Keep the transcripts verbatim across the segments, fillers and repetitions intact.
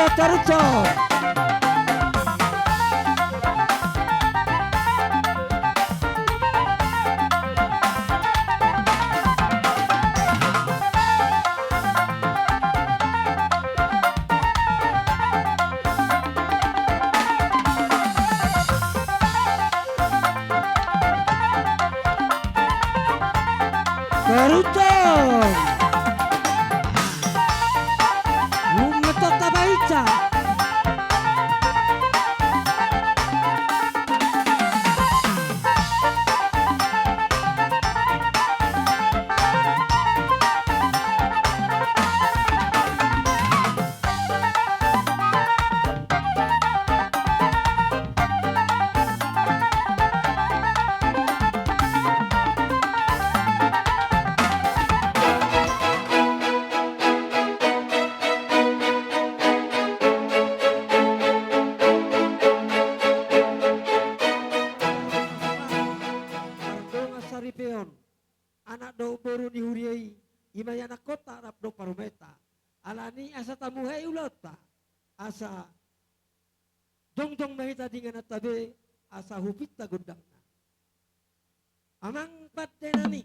Tarucco. Tarucco. Nunga tong tabaen sa. Pardongan saripeon, anak dohot boru ni huria i, i ma ianakkonta rap dohot parumaenta. Alani asa tamuhai ulaonta, asa jongjong ma hita di ingananta be, asa hupinta gondangna. Amang pande nami.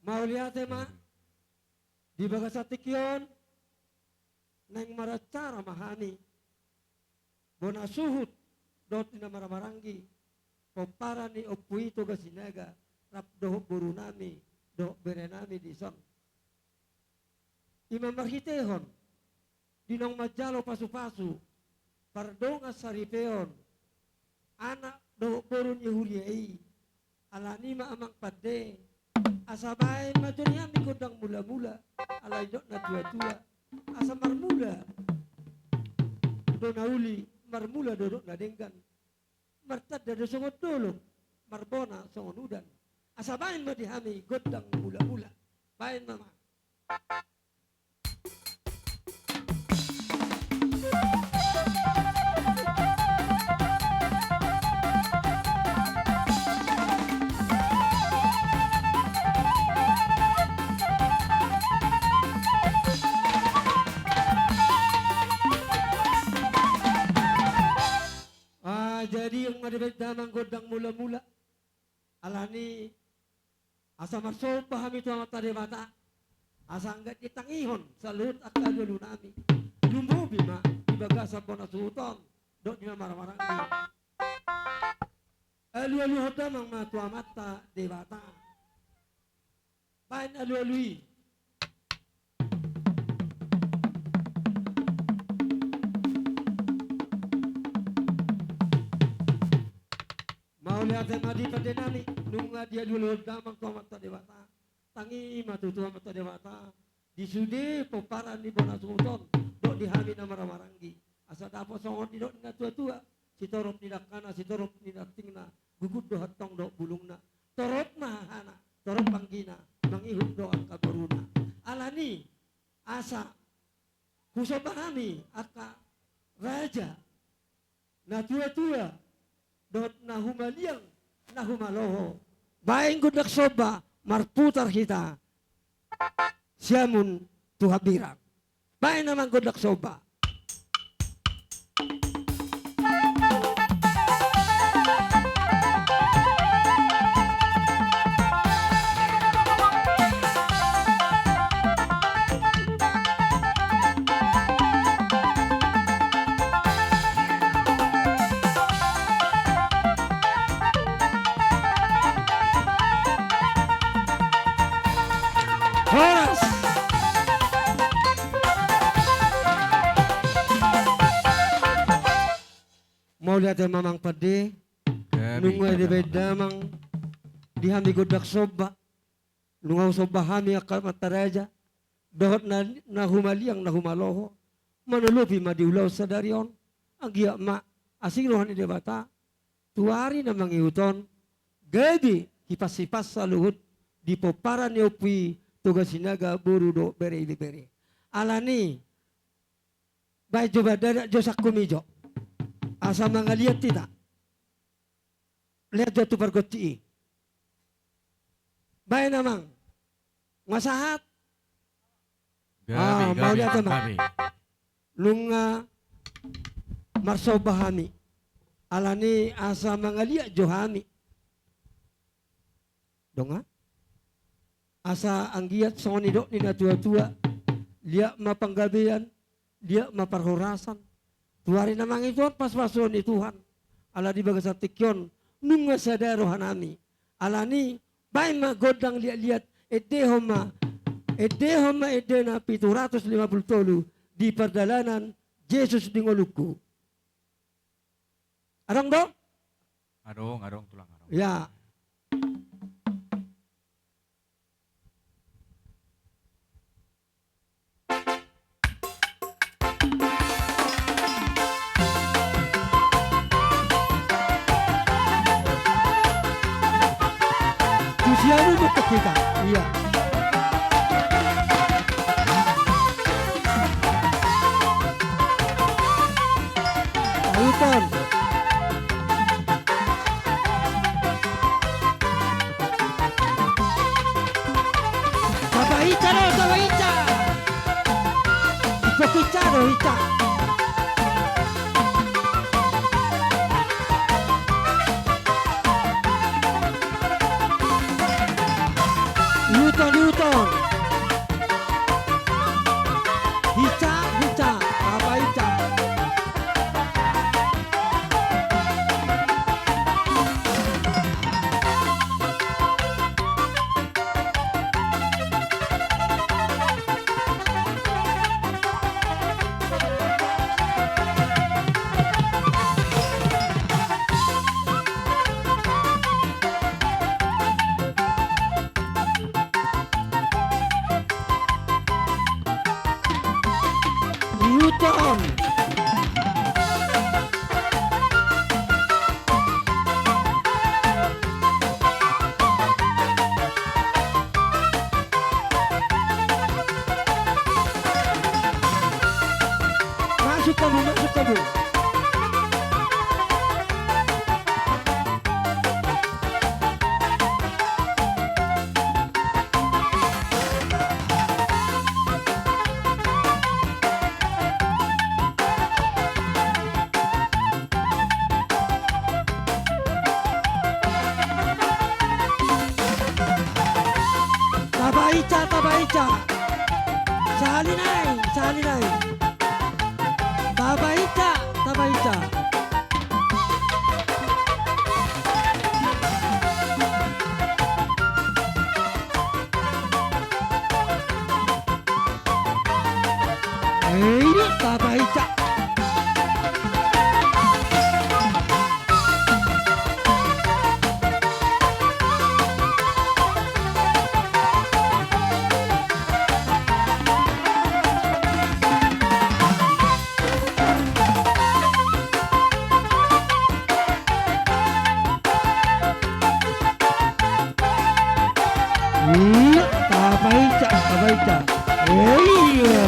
Mauliate ma, di bagasan tingki on, naeng maracara ma hami, bona suhut dohot di na marhahamaranggi, pomparan ni Ompu i Toga Sinaga, rap dohot boru nami, dohot bere nami dison. I ma marhitehon, di naung manjalo pasupasu, pardongan saripeon, anak dohot boru ni huria i, alani ma amang pande, asa baen ma jo di hami gondang mulamula, ala didok na tuatua, asa marmula do na uli, marmula do dohot na denggan, martanda do songon dolok, marbona songon udan, asa baen ma di hami gondang mulamula, baen ma ma. Ah, jadi naung dibaen damang gondang mulamula. Alani asa marsomba hami tu Amanta Debata, asa anggiat ditangihon saluhut angka alualu nami. Lumobi ma di bagasan bona suhut on, dohot di na marhahamaranggi. Alualuhon damang ma tu Amanta Debata. Baen alualu i. Mauliate ma di pande nami, nunga dialualuhon damang tu Amanta Debata. Tangi ma tutu Amanta Debata, di sude pomparan ni bona suhut on, dohot di hami na marhahamaranggi. Asa dapot songon nidok ni na tuatua, sitorop ni dangkana, sitorop ni rantingna, gugut do hantong dohot bulungna. Torop ma hahana, torop anggina, mangihut do angka boruna. Alani asa husomba hami angka raja, na tuatua, dohot na humaliang, na humaloho. Baen gondang somba, marputar hita siamun tu hambirang. Baen amang gondang somba. Horas. Mauliate ma amang pande. Nunga dibaen damang di hami gondang somba. Nunga husomba hami angka amanta raja, dohot na, na humaliang na humaloho, manolopi ma di ulaon sadari on, anggiat ma asing roha ni Debata, tu ari na mangihut on, gabe hipas-hipas saluhut di pomparan ni Ompu i Toga Sinaga boru dohot bere ibebere. Alani, baen jo bandana jo sangkumi jo. Asa mangaliat hita. Lehet jo tu pargonsi i. Baen amang. Nunga sahat. Mauliate ma. Nunga marsomba hami. Alani asa mangaliat jo hami. Dongan. Asa anggiat songon nidok ni na tua-tua, liat ma panggabean, liat ma parhorasan. Tu ari na mangihut on pasupasu ni Tuhan. Ala di bagasan tingki on, nunga sada rohanami. Alani, baen ma gondang liat-liat, endehon ma, endehon ma ende na pitu ratus lima pulu tolu di pardalanan Jesus di ngolungku. Adong do? Adong, adong, tulang, adong. Ya. Tusi anu betul kita. Iya. Pauton. Taba ica do, taba ica. Ipok ica do, ica. Ihuthon, ihuthon. Ica, ica, taba ica. Ihuthon. Masuk kamu, masuk kamu. Taba ica, taba ica. Sahali nai, sahali nai. Taba ica, taba ica. Hei, taba ica. Iya, taba ica, taba ica. Iya.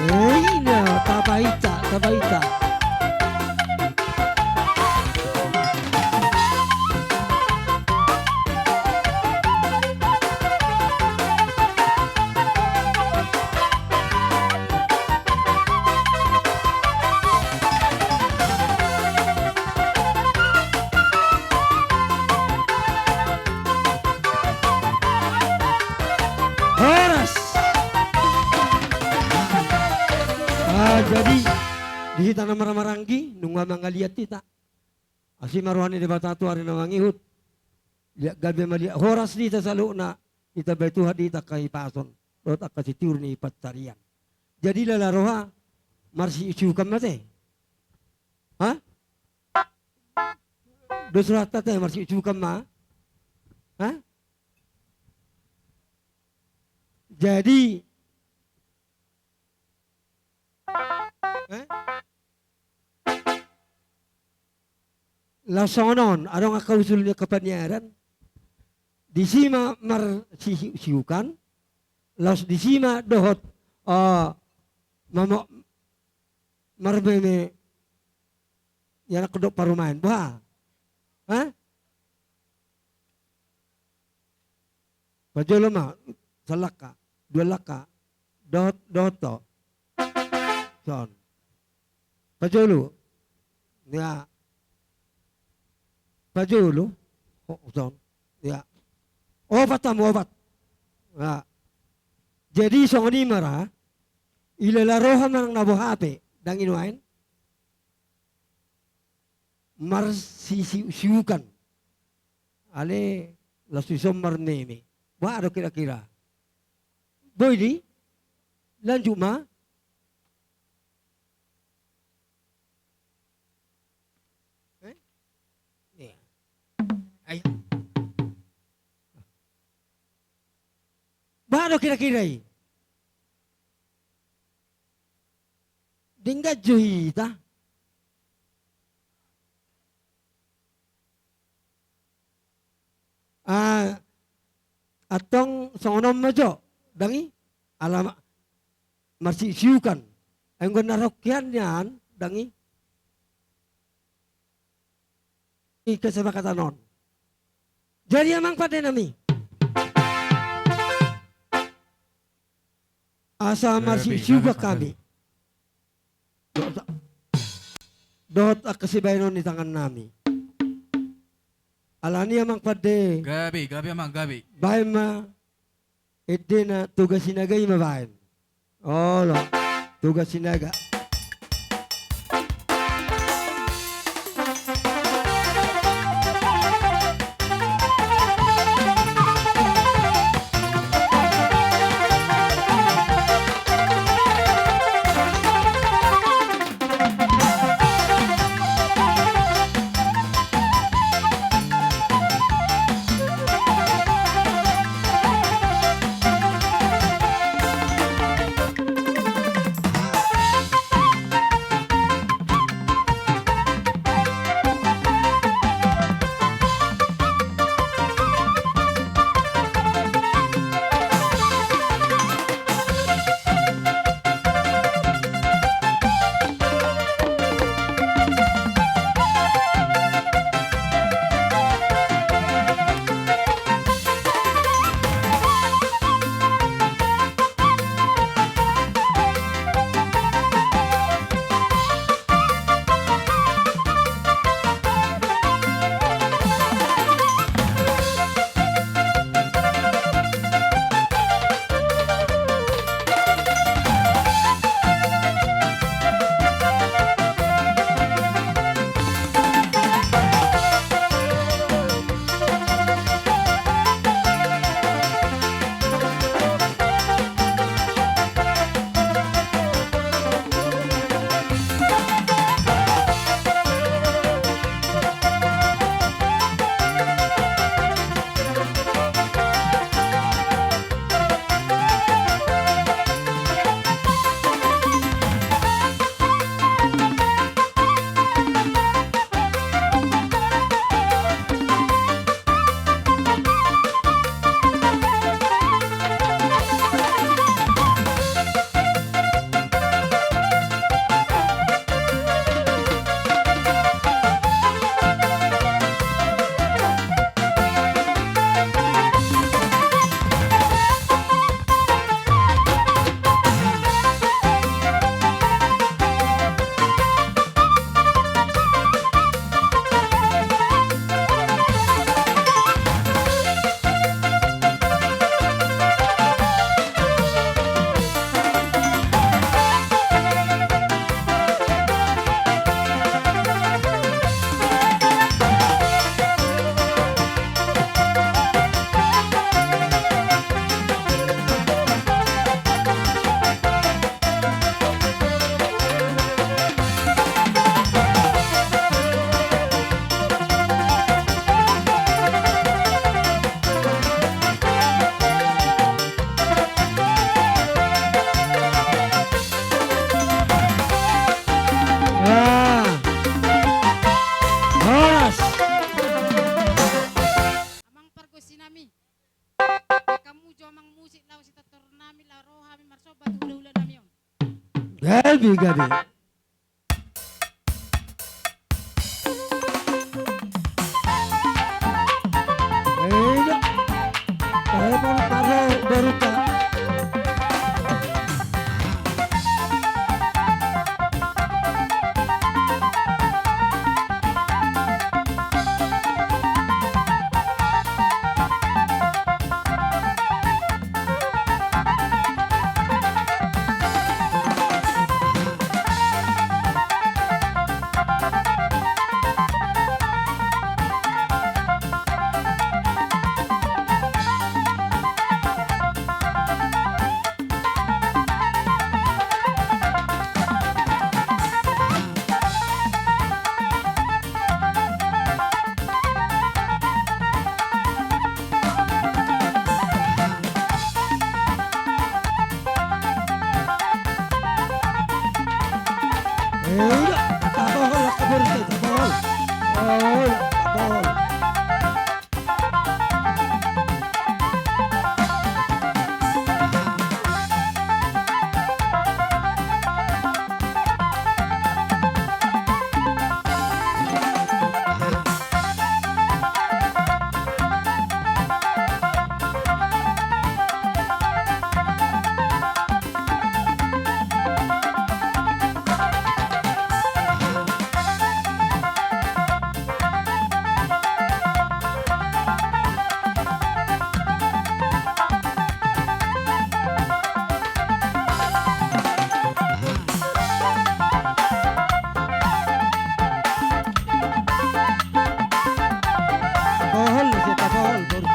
Hei, na, taba ica, taba ica. Horas. Ah, jadi di hita na marhahamaranggi, nunga mangaliat hita. Asi ma roha ni Debata tu ari na mangihut. Liat gabe ma liat horas di hita saluhutna, ditambai Tuhan di hita angka hipason dohot angka sitiur ni pansarian. Jadi lala roha, marsiuksiukan ma te. Ha? Dos rohanta te marsiuksiukan ma. Ha? Jadi, eh? Laos songon on, adong angka usul ni angka paniaran, disi ma marsiuksiukan, laos disi ma dohot, eh, mamo-, marmeme, ia na kedok parumaen. Boha? Ha? Pajolo ma, salangka, dua langka, dohot, dohot to. Son. Pajolo. Ia. Pajolo. Oh, son. Ia. Opat hamu, opat. Ia. Jadi songon i ma ra, ilala roha manang na boha pe, dang i nuaeng. Marsisiuksiukan. Ale laos dison marmeme. Boha do kira-kira? Boi di? Lanjut ma? Eh? Iya. Ayo. Boha do kira-kira i? Denggan jo hita. Ah, antong songon on ma jo, dang i? Ala ma-, marsiuksiukan. Anggo na rongkian nian, dang i? I kesepakatan on. Jadi amang pande nami, asa marsiuksiukan hami dohot, dohot angka sibahenon ni tangan nami. Alani amang pande. Gabe, gabe amang, gabe. Bahen ma. Endena Toga Sinaga i ma bahen. Olo, Toga Sinaga. Gabe, gabe. Eda. Eda, baru, baru, baru, baru. Tabohol, ise tabohol, boru.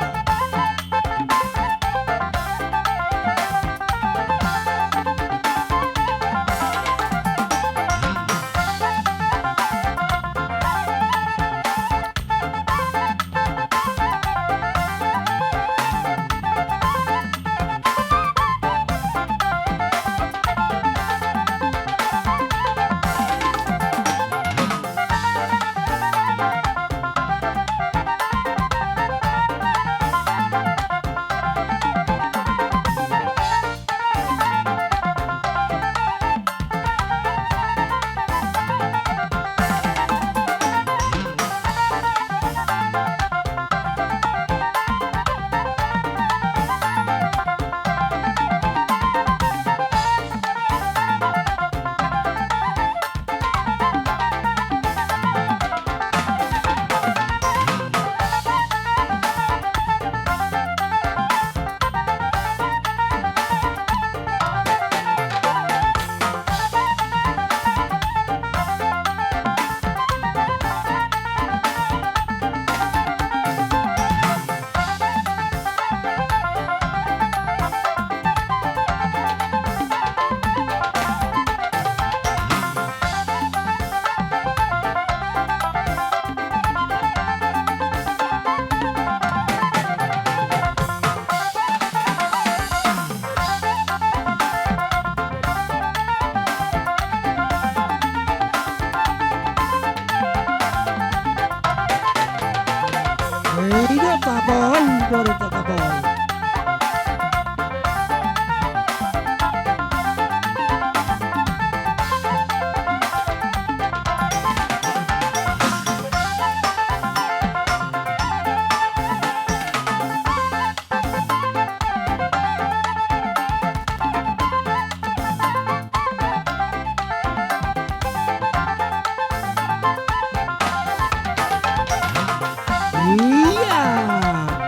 Ida, tabohol, boru, tabohol. Ia,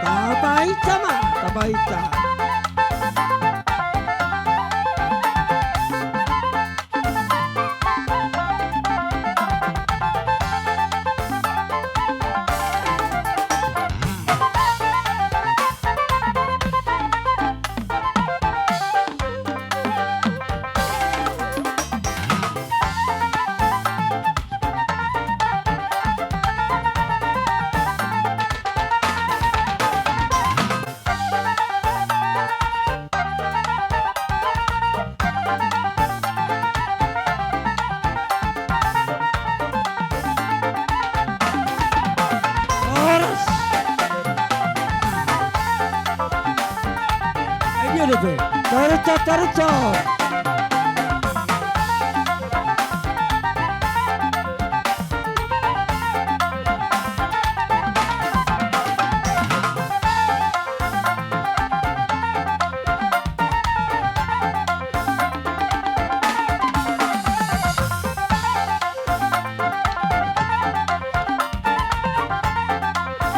tabaen ma, tabaen. Horas. Ai dia dope. Tarucok, tarucok.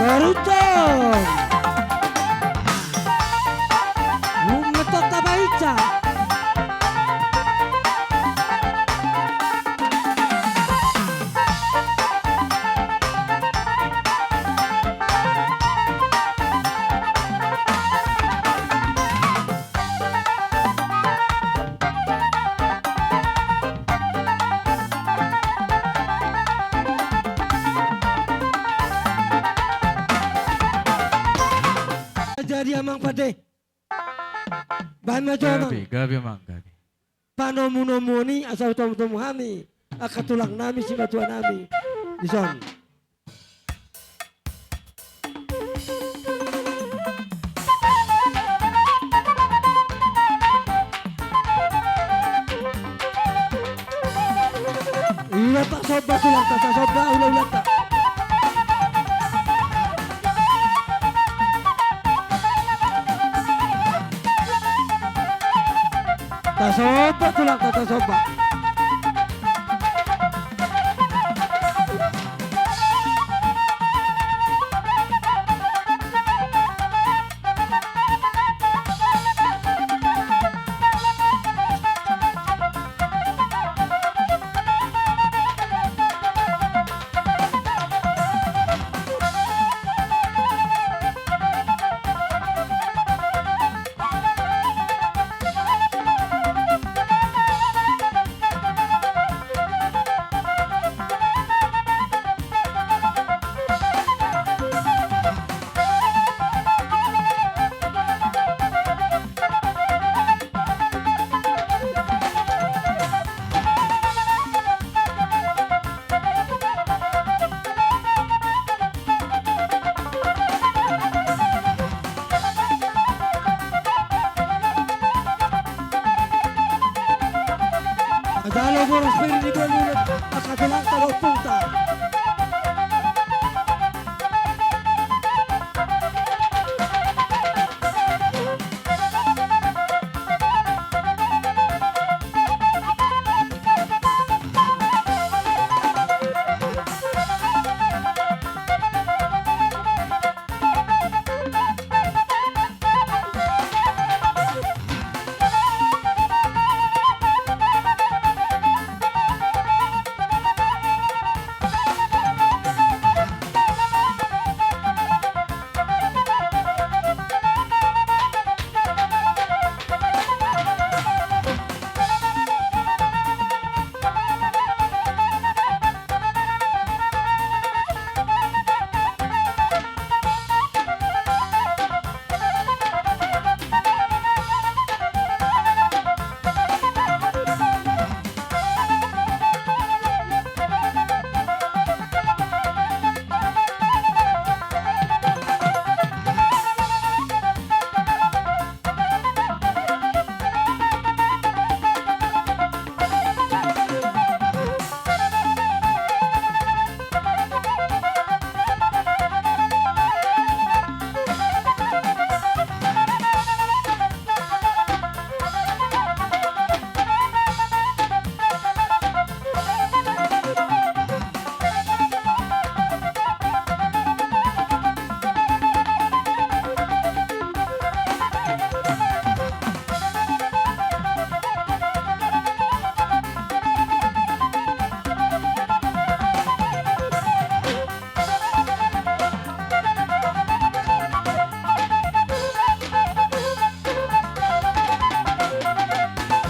Baruto. Umetotta baita. Jadi amang pande. Baen ma jo amang. Gabe, gabe amang, gabe. Panomunomuon i asa hutomutomu hami angka tulang nami simatua nami. Dison. Ina tasomba tulangta, tasomba hulahulanta. Tasomba tulangta, tasomba. Jalo boras pir di bolu, angka tulangta dohot ompunta.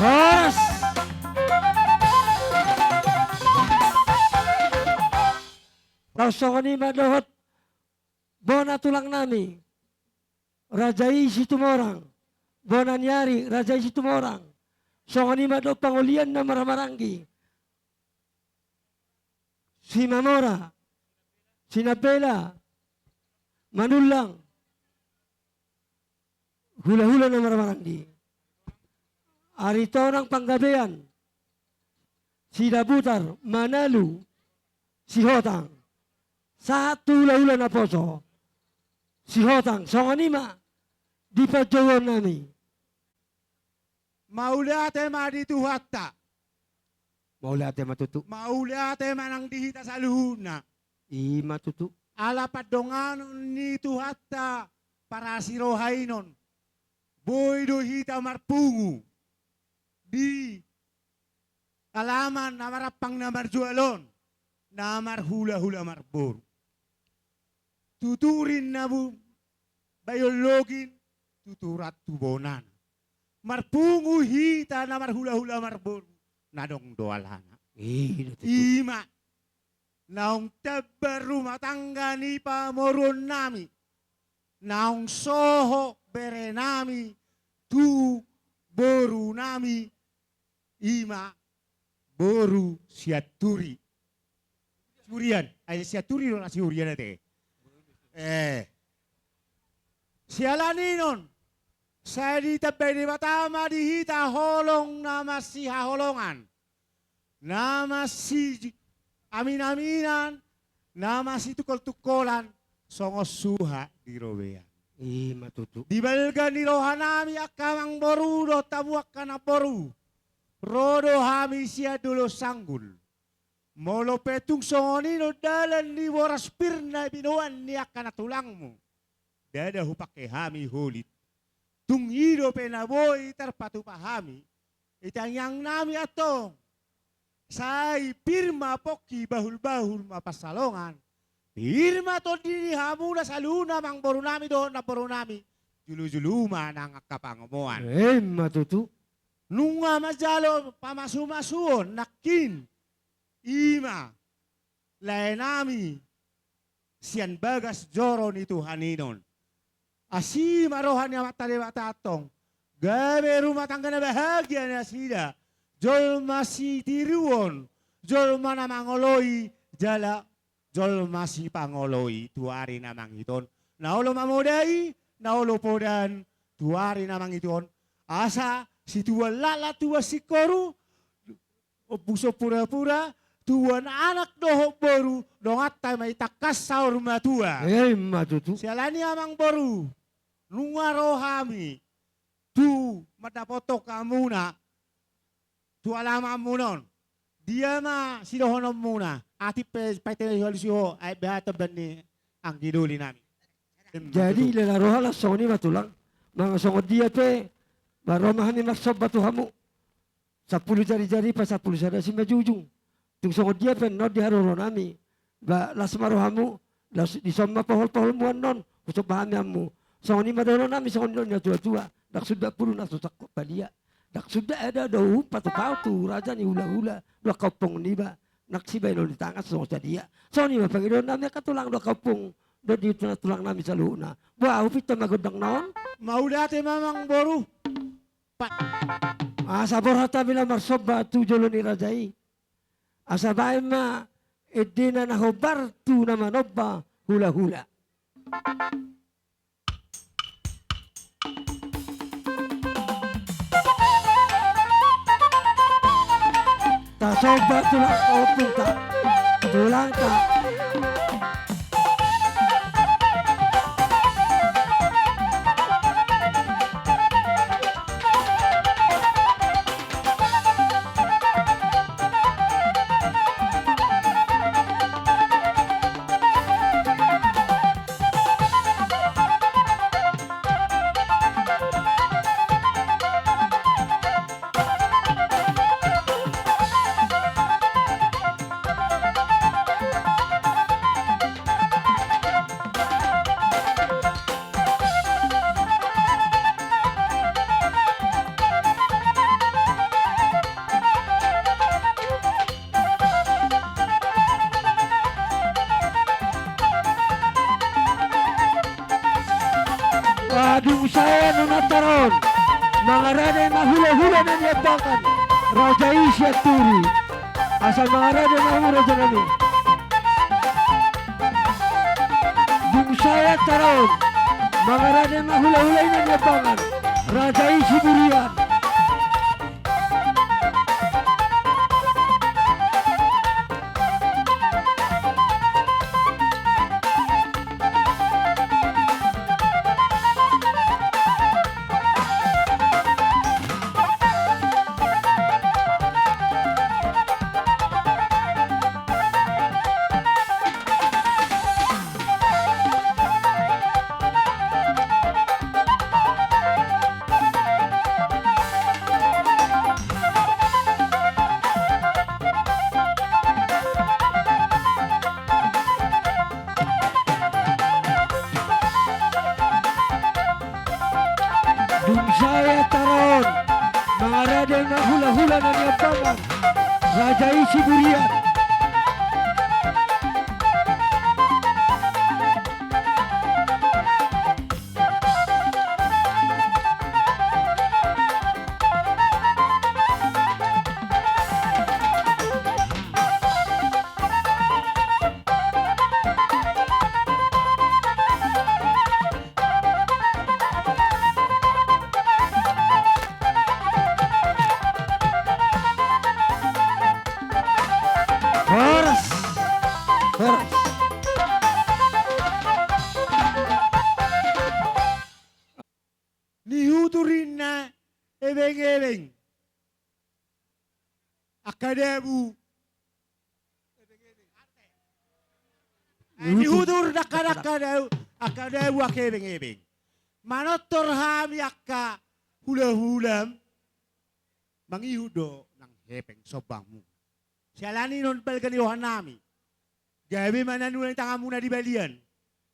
Horas. Laos songon i ma dohot bona tulang nami, raja i Situmorang, bona ni ari raja i Situmorang. Songon i ma dohot pangolian na marhahamaranggi, Simamora, Sinambela, Manullang, hulahula na marhahamaranggi, Aritonang Panggabean, Sidabutar, Manalu, Sihotang, sahat tu hulahula naposo Sihotang. Songon i ma di panjouon nami. Mauliate ma di Tuhanta. Mauliate ma tutu. Mauliate ma nang di hita saluhutna. I ma tutu. ala pandonganon ni Tuhanta parasirohaion, boi do hita marpungu di alaman na marampang na marjual on, na marhulahula marboru. Tuturin na bu-, bayon login, tuturan tu bonana. Marpungu hita na marhulahula marboru, na adong do alana. Ima naung tamba rumah tangga ni pamoruonnami, naung sohot berenami tu borunami, ima boru Sianturi. Sihurian, ai Sianturi do na Sihurian ate. Eh. Siala ni i non, sai ditambai Debata ma di hita holong na masihaholongan, na masiaminaminan, na masitungkoltungkolan, songon suhat di robean. Ima tutu. Di balga ni rohanami angka amangboru dohot hamu angka namboru, ro do hami sian Dolok Sanggul. Molo pe tung songon i do dalan ni boras pir na binoan ni angka na tulangmu, ndada hupangke hami holit. Tung i dope na boi tarpatupa hami di tangiangnami antong. Sai pir ma pongki, bahulbahul ma pansalongan. Pir ma tondi ni hamuna saluhutna amangborunami dohot namborunami. Julujulu ma nang angka pangomoan. Ima tutu. Nunga manjalo pamasumasuon nangkin, ima laenami sian bagas joro ni Tuhan i non. Asi ma roha ni Amanta Debata antong, gabe rumah tangga na bahagia nasida, jolma sitiruon, jolma na mangoloi, jala jolma sipangoloi tu ari na mangihut on. Na olo mamodai, na olo podan tu ari na mangihut on. Asa situan laklak tuan singkoru, ombus on purapura, tuan anak dohot boru, donganta ma i tangkas saur matua. Ima tutu. Siala ni i amangboru, nunga ro hami tu mandapothon hamuna tu alamanmuna on. Dia ma sidohononmuna? Atik pe paite na sihalusi ho, ai beha tamban ni anggi doli nami. Jadi lala roha las songon i ma tulang. Manang songon dia pe, ba ro ma hami marsomba tu hamu. Sampulu jarijari pasampulu sada simanjujung. Tung songon dia pe annon di haroronami, ba las ma rohamu, las dison ma paholpaholmu annon, husomba hami hamu. Songon i ma dohononnami, songon i do na tuatua, ndang suda pulu na so sangkot badia, ndang suda eda do uhum patupaon tu raja ni hulahula, tu angka ompung niba, nang sibahenon ni tangan songon sadia. Songon i ma pangidoannami angka tulang, tu angka ompung dohot di tulangnami saluhutna. Boha, hupinta ma gondangna on. Mauliate ma amangboru. Asa borhat hami laho marsomba tu jolo ni raja i. Asa bahen ma endena na hombar tu na manomba hulahula. Tasomba tulang, ompunta, tulangta. Dung sae nunga taon, mangarade ma hulahula na niambangan, raja i Sianturi. Asa mangarade ma hamu rajanami. Dung sae taon, mangarade ma hulahula i na niambangan, raja i Siburian. Raja i Siburian. Horas. Horas. Nihutur inna ebeng-ebeng angka dabu. Nihutur angka, angka dabu, angka dabu angka ebeng-ebeng. Manortor hami angka hula-hulam. Mangihut do nang hepeng sombangmu. Siala ni on balga ni rohanami. Gabe ma na niula ni tanganmuna di balian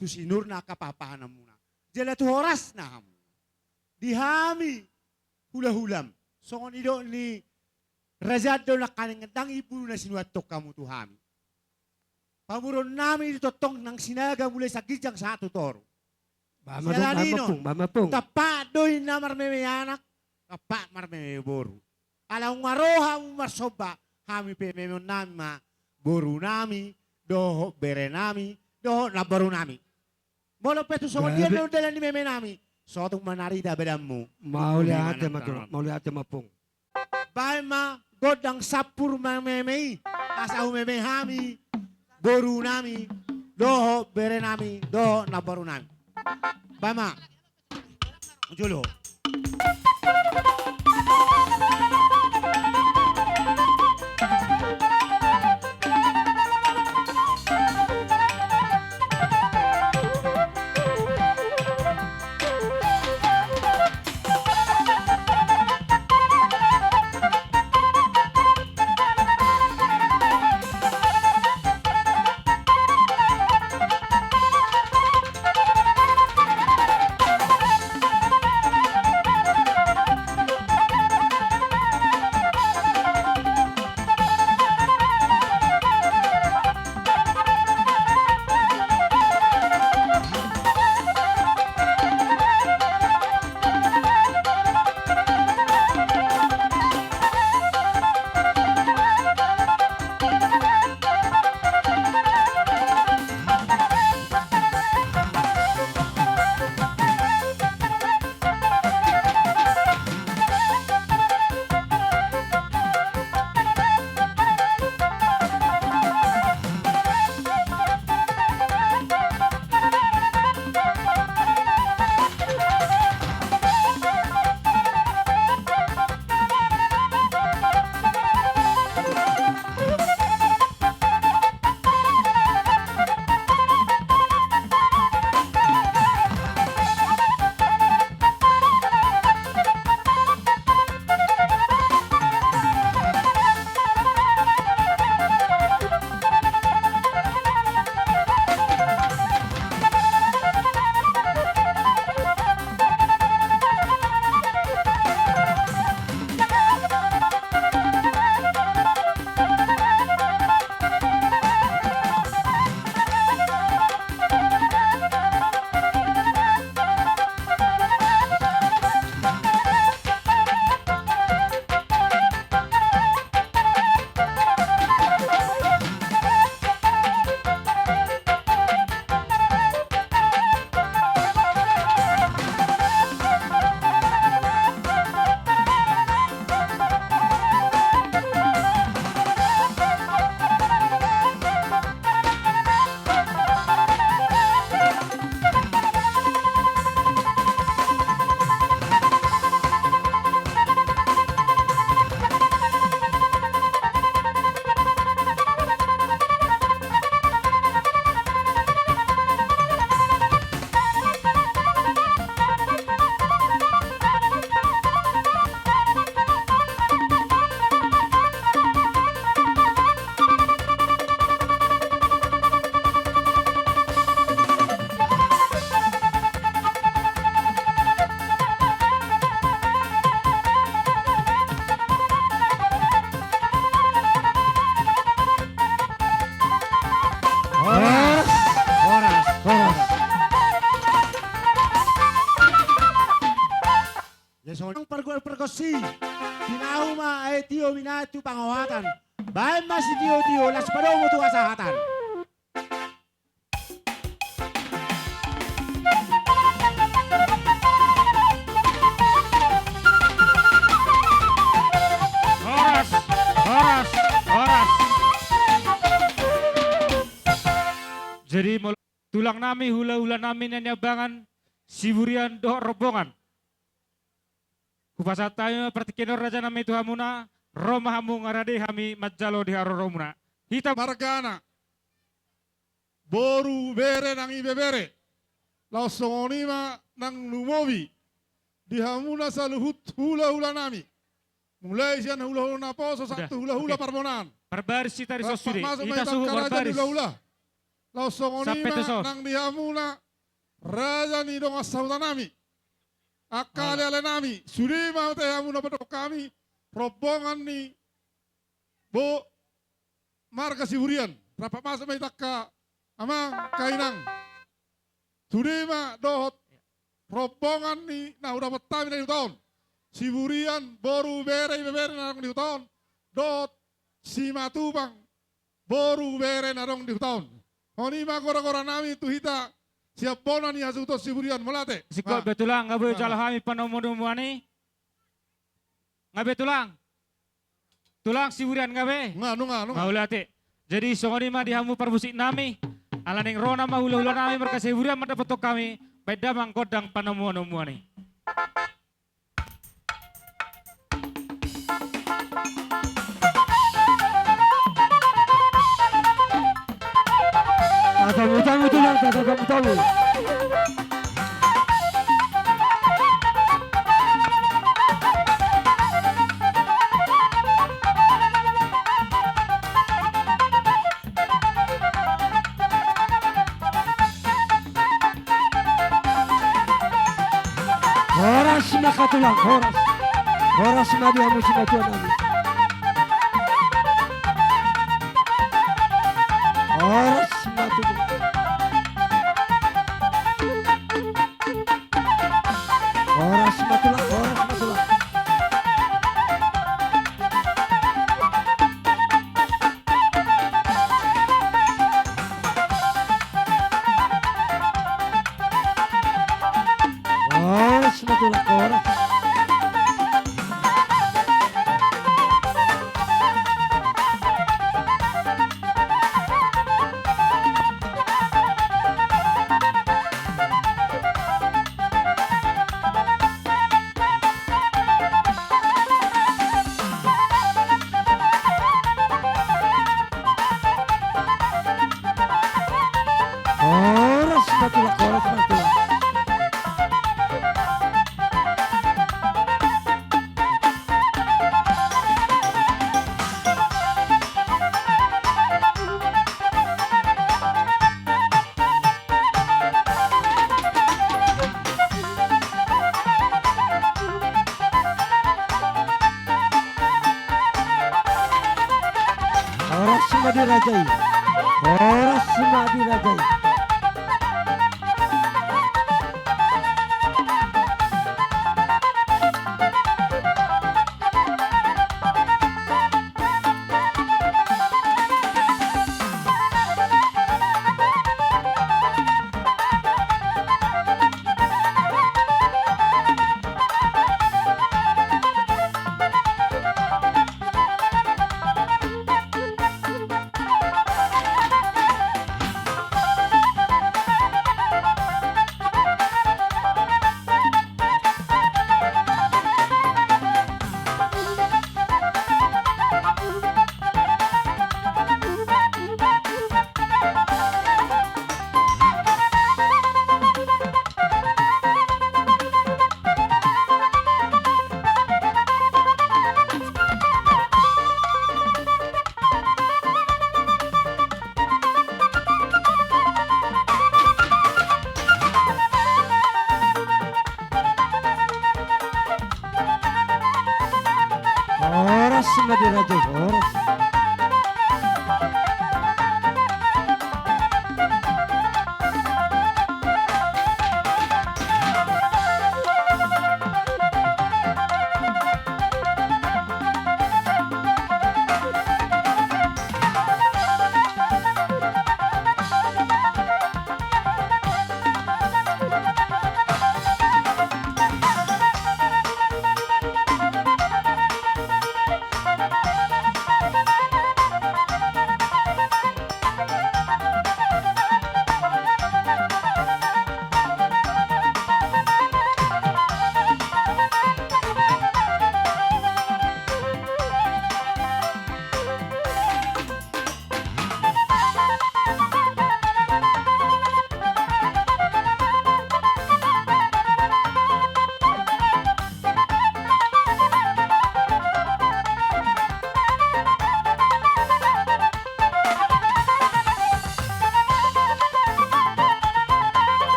tu sinurna angka pahan-pahananmuna jala tu horasna hamu. Di hami hula-hulam, songon nidok ni raja do nangkaning, ndang imbulu na sinuanhon hamu tu hami. Pamoruonnami do tongtong nang sinaga mulai sian ginjang sahat tu toru. Siala ni on, tampak do inna marmeme anak, tampak marmeme boru. Ala nunga ro hamu marsomba, hami pe memeonnami ma borunami dohot berenami dohot namborunami. Molo pe tung songon dia do dalan ni memenami, so tung manarida badanmu. Mauliate ma, mauliate ma, Ompung. Baen ma gondang sampur mameme i, asa humeme hami borunami dohot berenami dohot namborunami. Baen ma. Jolo. Si, tinahu ma aek tio binahen tu pangohatan. Baen ma sitiotio, laos padomu tu hasahatan. Horas, horas, horas. Jadi, molo tulang nami, hula-hula nami na niambangan, Siburian dohot rombongan. Hupasahat hami ma partingkian on, raja nami, tu hamuna, ro ma hamu, nga rade hami manjalo di haroromuna. Hita margana, boru, bere nang ibebere. Laos songon i ma nang lumobi di hamuna saluhut hula-hula nami. Mulai sian hula-hula naposo, sudah, sampe tu hula-hula, oke, parbonaan. Parbaris hita ri son sude. Rap masuk ma hita i tu angka raja ni hula-hula. Laos songon i ma nang di hamuna raja ni dongan sahuta nami. Angka ale-ale nami, sude ma tahe hamu na padokkon hami, rombongan ni bo marga Siburian, rap masuk ma i tu angka amang, angka inang. Sude ma dohot rombongan ni na hudapot hami na di huta on. Siburian, boru, bere, ibebere na adong di huta on. Dohot Simatupang, boru, bere na adong di huta on. On i ma gora-gora nami tu hita sian bona ni hasuhuton Siburian, mauliate. Singkop be tulang, nga boi jalo hami panomuan-omuan i. Nga be tulang. Tulang Siburian nga be. Nga, nunga, nunga. Mauliate. Jadi songon i ma di hamu parmusik nami. Ala naeng ro nama hula-hula nami marga Siburian mandapothon hami. Baen damang gondang panomuan-omuan i. Tatamu-tamu tulang, tatamu-tamu. Horas ma tulang, horas. Horas ma di hamu simatua nami. Horas ma tulang. Horas ma tulang, horas ma tulang. Horas ma tulang, horas. Horas ma tulang, horas ma tulang. Horas ma di raja i. Horas ma di raja i.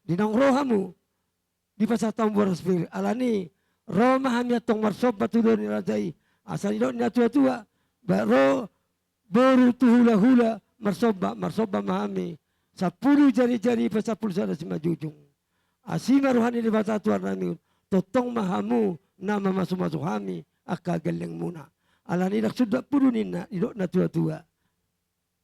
Di naung ro hamu, dipasahat hamu boras pir. Alani i ro ma hami antong marsomba tu jolo ni raja i. Asa didok ni natuatua, ba ro boru tu hulahula marsomba, marsomba ma hami. Sampulu jarijari pasampulu sada simanjujung. Asi ma roha ni Debata tu ari nami on, tongtong ma hamu na mamasumasu hami angka gellengmuna. Alani i ndang sundat pudun ninna, didok natuatua,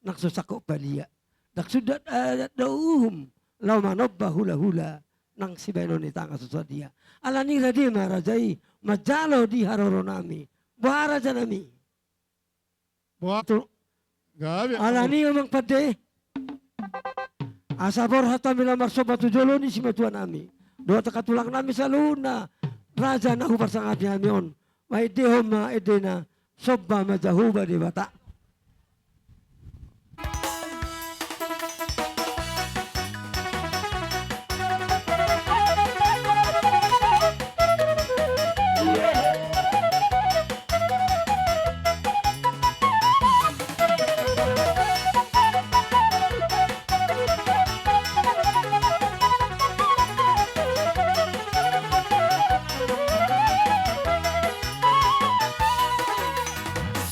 nang so sangkot palia. Ndang sundat adat dohot uhum laho manomba hulahula, nang sibahenon ni tangan so sadia. Alani i rade ma raja i manjalo di haroro nami. Boha raja nami? Boha? Tu- Gabe. Alani i amang pande, asa borhat hami laho marsomba tu jolo ni simatua nami dohot angka tulang nami saluhutna, raja na huparsangapi hami on. Ba endehon ma endena: Somba ma Jahowa Debata.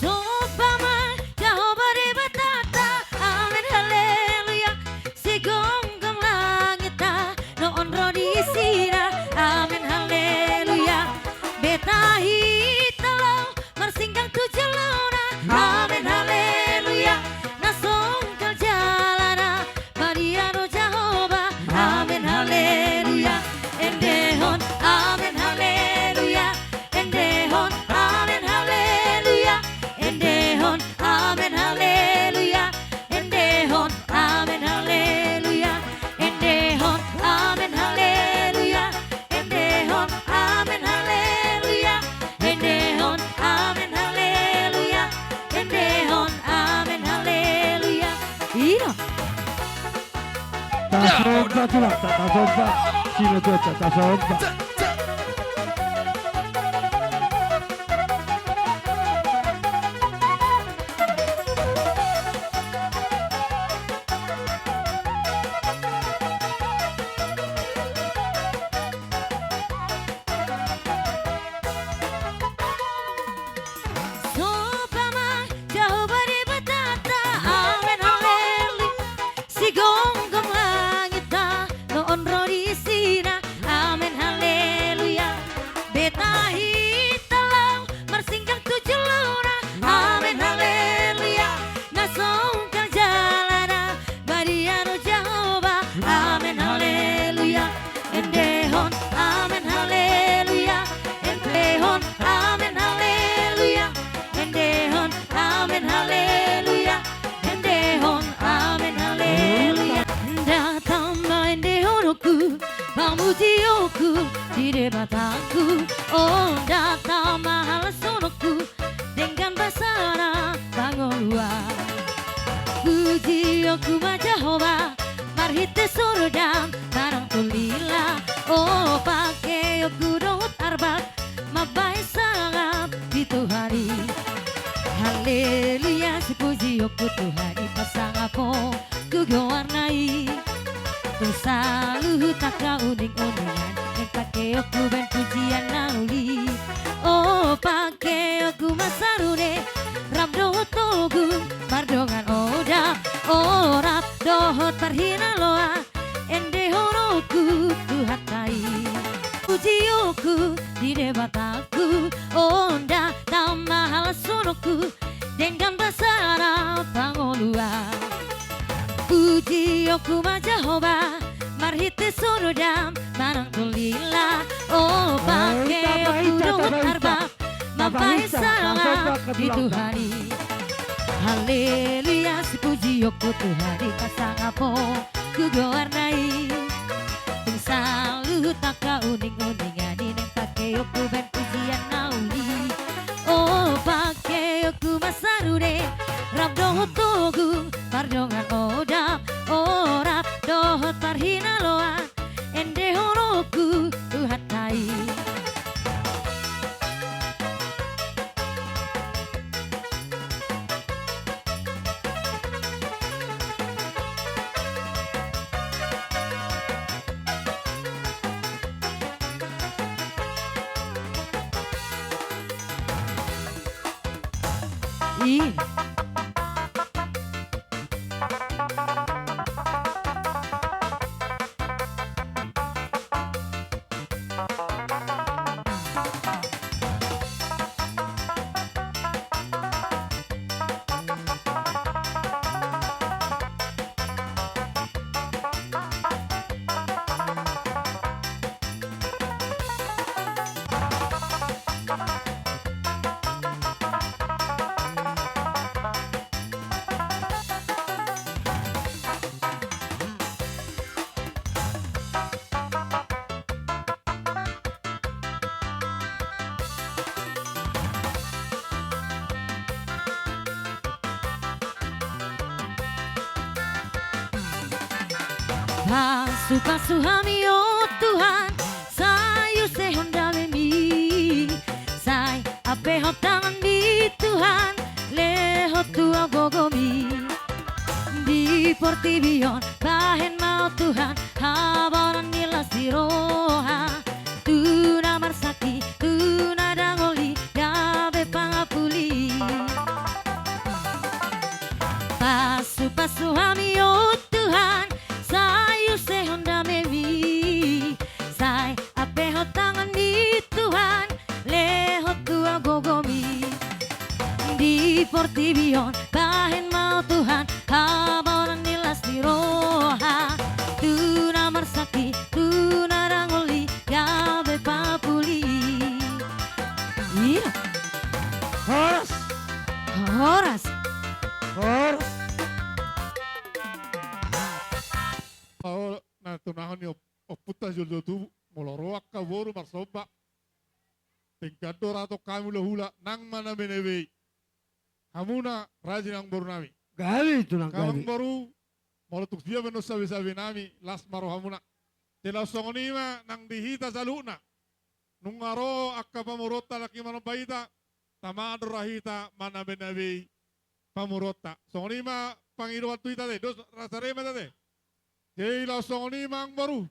Somba ma Jahowa Debatanta, amen haleluya. Sigomgom langit on ro di isina, amen haleluya. Beta hita laho marsinggang tu jolona, amen haleluya. Na songkel jalana, badia do Jahowa, amen haleluya. Endehon, amen haleluya. Endehon, amen haleluya. Endehon, amen haleluya. Endehon, amen haleluya. Endehon, amen haleluya. Endehon, amen haleluya. Endehon, amen haleluya. Endehon, amen haleluya. Ira. Tasomba tulang, tasomba. Sino tulang, tasomba. Somba ma Jahowa Debatanta, amen haleluya. Sigomgom langit on ro di isina, amen haleluya. Beta hita laho marsinggang tu jolona, amen haleluya. Na songkel jalana, badia do Jahowa, amen haleluya. Endehon, amen haleluya. Endehon, amen haleluya. Endehon, amen haleluya. Endehon, amen haleluya. Datang ma endehononku, pamujionku di Debatangku. O, datang ma halashononku denggan basana pangoluan. Pujionku ma Jahowa marhite sorodan manang tolhila. O, pangkeonku dohot arbab mambahen sangap di Tuhan i. Haleluya, sipujionku Tuhan i, pasangapon tu goarna i. Tu saluhut angka uninguningan, naeng pangkeonku bahen pujian na uli. O, pangkeonku ma sarune, rap dohot togu, mardongan odap, o, rap dohot parhinaloan, endehononku Tuhanta i. Pujionku di Debatangku, o, datang ma halashononku denggan basana pangoluan. Pujionku ma Jahowa marhite sorodan manang tolhila. O, pangkeonku dohot arbab mambahen sangap di Tuhan i. Haleluya, sipujionku Tuhan i, pasangapon tu goarna i. Tu saluhut angka uninguningan i, naeng pangkeonku bahen pujian na uli. O, pangkeonku ma sarune, rap dohot togu, mardongan odap, o, rap dohot parhinaloan, endehononku Tuhanta i. I. Pasu-pasu hami, o Tuhan, sai usehon damemi, sai ampehon tanganmi, Tuhan, lehon tu ahu gogomi. Di portibi on bahen ma, o Tuhan, habaonan ni las ni roha, tu na marsangkap, tu na dangol i, gabe pangapuli. Pasu-pasu hami, o Tuhan, sai usehon damemi, sai ampehon tanganmi, Tuhan, lehon tu ahu gogomi. Di portibi on bahen ma, o Tuhan, habaonan ni las ni roha, tu na marsangkap, tu na dangol i, gabe pangapuli. Ira. Horas. Horas. Horas. Paho na tunahon ni op-, ompunta jolo tubu, molo ro angka boru marsomba, denggan do rahaton hami hula-hula nang maname-name i. Hamuna rajin amangboru nami. Gabe, Tulang, gabe. Amangboru, molo tung dia pe annon sabe-sabe nami, las ma rohamuna. Jala songon i ma nang di hita saluhutna. Nunga ro angka pamoruonta lagi manomba hita, tama do ra hita maname-name i pamoruonta. Songon i ma pangidoan tu hita te, dos rasa rema hita te. Jadi laos songon i ma amangboru.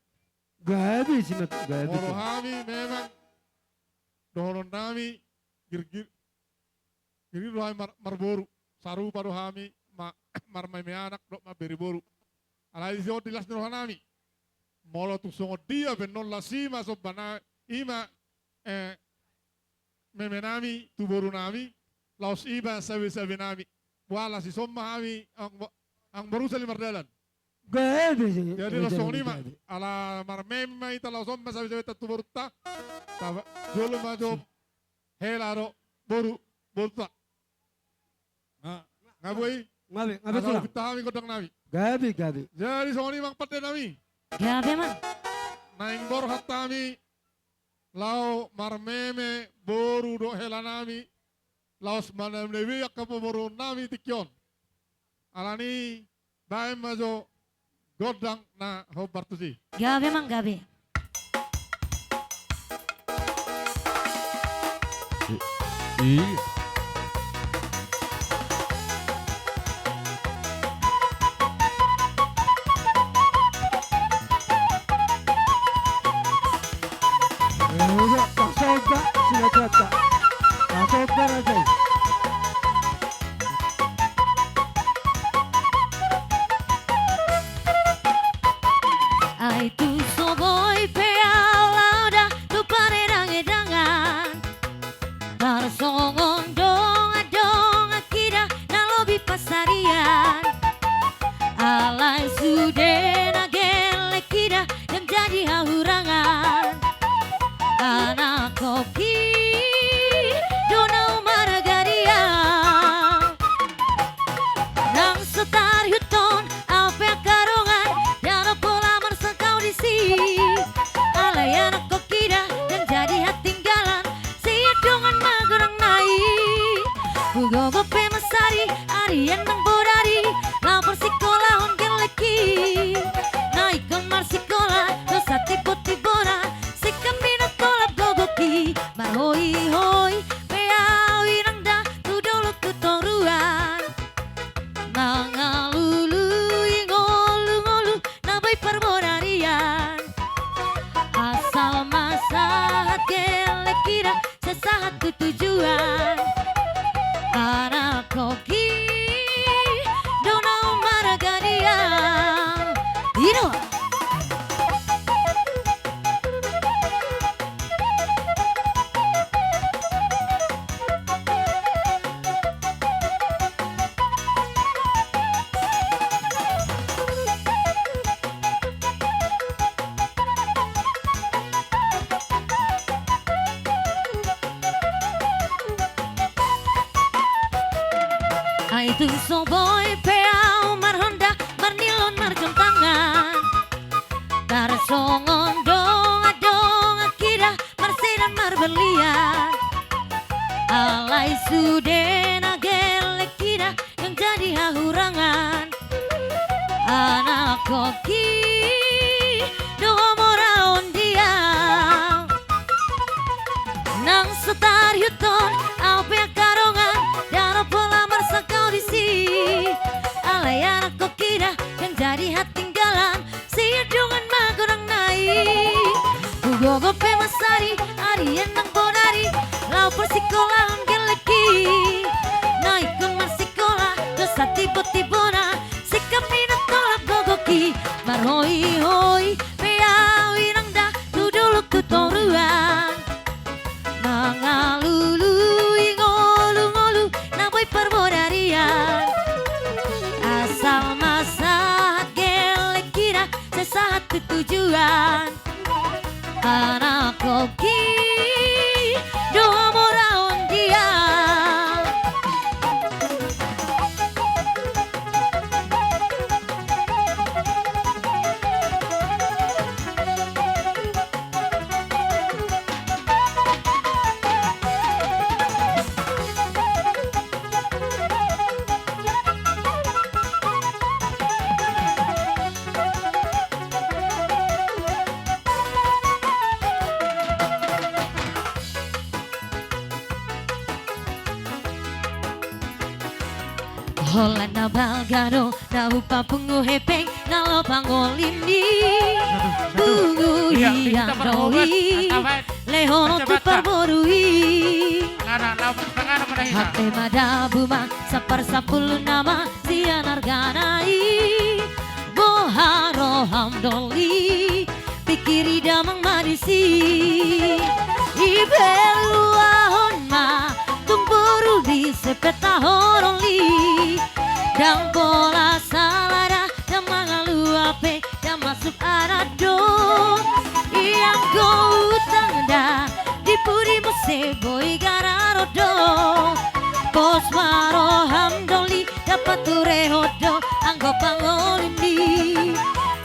Gabe, sinat, gabe. Molo hami memang dohonon nami, gir-, gir-, gir-, gir do hami mar-, marboru. Sarupa do hami ma-, marmeme anak dohot mambere boru. Alai dison di las ni roha nami. Molo tung songon dia pe annon las i ma somba na-, i ma, eh, meme nami tu boru nami, laos i ma sabe-sabe nami. Boha las i somba hami, amang-, amangboru sali mardalan. Gabe, gabe. Jadi laos songon i ma, ala marmeme ma hita laos somba sabe-sabeta tu borunta. Taba, jolo ma jo hela dohot boru, borunta. Nga, nga boi. Gabe, gabe, Tulang. Asa hupinta hami gondang nami. Gabe, gabe. Jadi songon i ma amang pande nami. Gabe ma. Naeng borhat hami laho marmeme boru dohot hela nami, laos maname-name angka pamoruon nami tingki on. Alani bahen ma jo gondang na hombar tusi. Gabe, amang, gabe. I, i. Eh, udah, pasomba, sila cuaca. Pasomba, raja. Ai tung so boi pe ahu laho da tu paredang-edangan, tarsongon dongan-dongan hita na lobi pansarian. Alai sude na gelleng hita, ndang jadi hahurangan. Anak koki do na umarga dia. Ndang so tarihuthon ahu pe angka dongan, ndada pola marsangkap disi. Alai anak koki da, ndang jadi hatinggalan, sian dongan magodang nai. Hugogo pe mansari, arian nang bodari, laho parsikolahon gellengki. Na ingkon marsikola do satibotiboan, singkami na tolap gogoki. Marhoihoi pe ahu inang da tu dolok tu toruan, mangalului ngolu-ngolu na boi parbodarian. Asal ma sahat gellengki da, sai sahat tu tujuan. Anak Tung so boi pe ahu marhonda, marnilon, marjamtangan, tarsongon dongan-dongan hita, marsedan, marberlian. Alai sude na gelleng hita, ndang jadi hahurangan. Anak oki, do ho mora on di ahu. Nang so tarihuthon ahu pe angka dongan, ndang ro pola marsangkap disi. Alai anak oki da, ndang jadi hatinggalan, sian dongan magodang na i. Hugogo pe mansari, arian nang bodari, laho parsikolahon gellengki. Na ingkon marsikola do satibo-tibona, singkop ni na tolap gogoki. Marhoi-hoi pe ahu inang da, tu dolok tu toruan, mangalului ngolu-ngolu na boi parbodarian. Asal ma sahat gellengki da, sai sahat tu tujuan. Anak oki, do ho mora on di ahu. Holan na balga do na hupapungu hepeng na laho pangolimi. Pungu hian do i, lehon on tu parboru i. Hape madabu ma sapar sampulu nama sian argana i. Boha roham doli, pingkiri damang ma disi. Ipe luahon ma tung boru di sepeta horoli. Ndang pola sala da, ndang mangalua pe, ndang masuk adat do. Ianggo utang da, di pudi muse boi gara ro do. Pos ma roham doli, dapot ture ho do anggo pangolimi.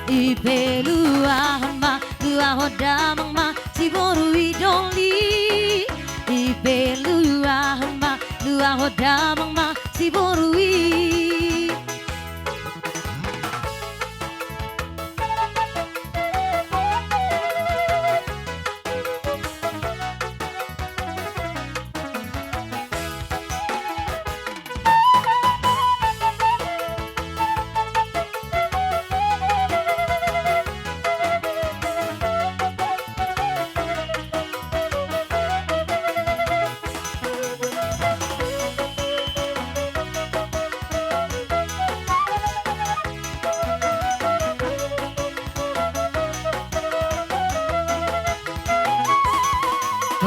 Ipe luahon ma, luahon damang ma siboru i doli. Ipe luahon ma, luahon damang ma siboru i.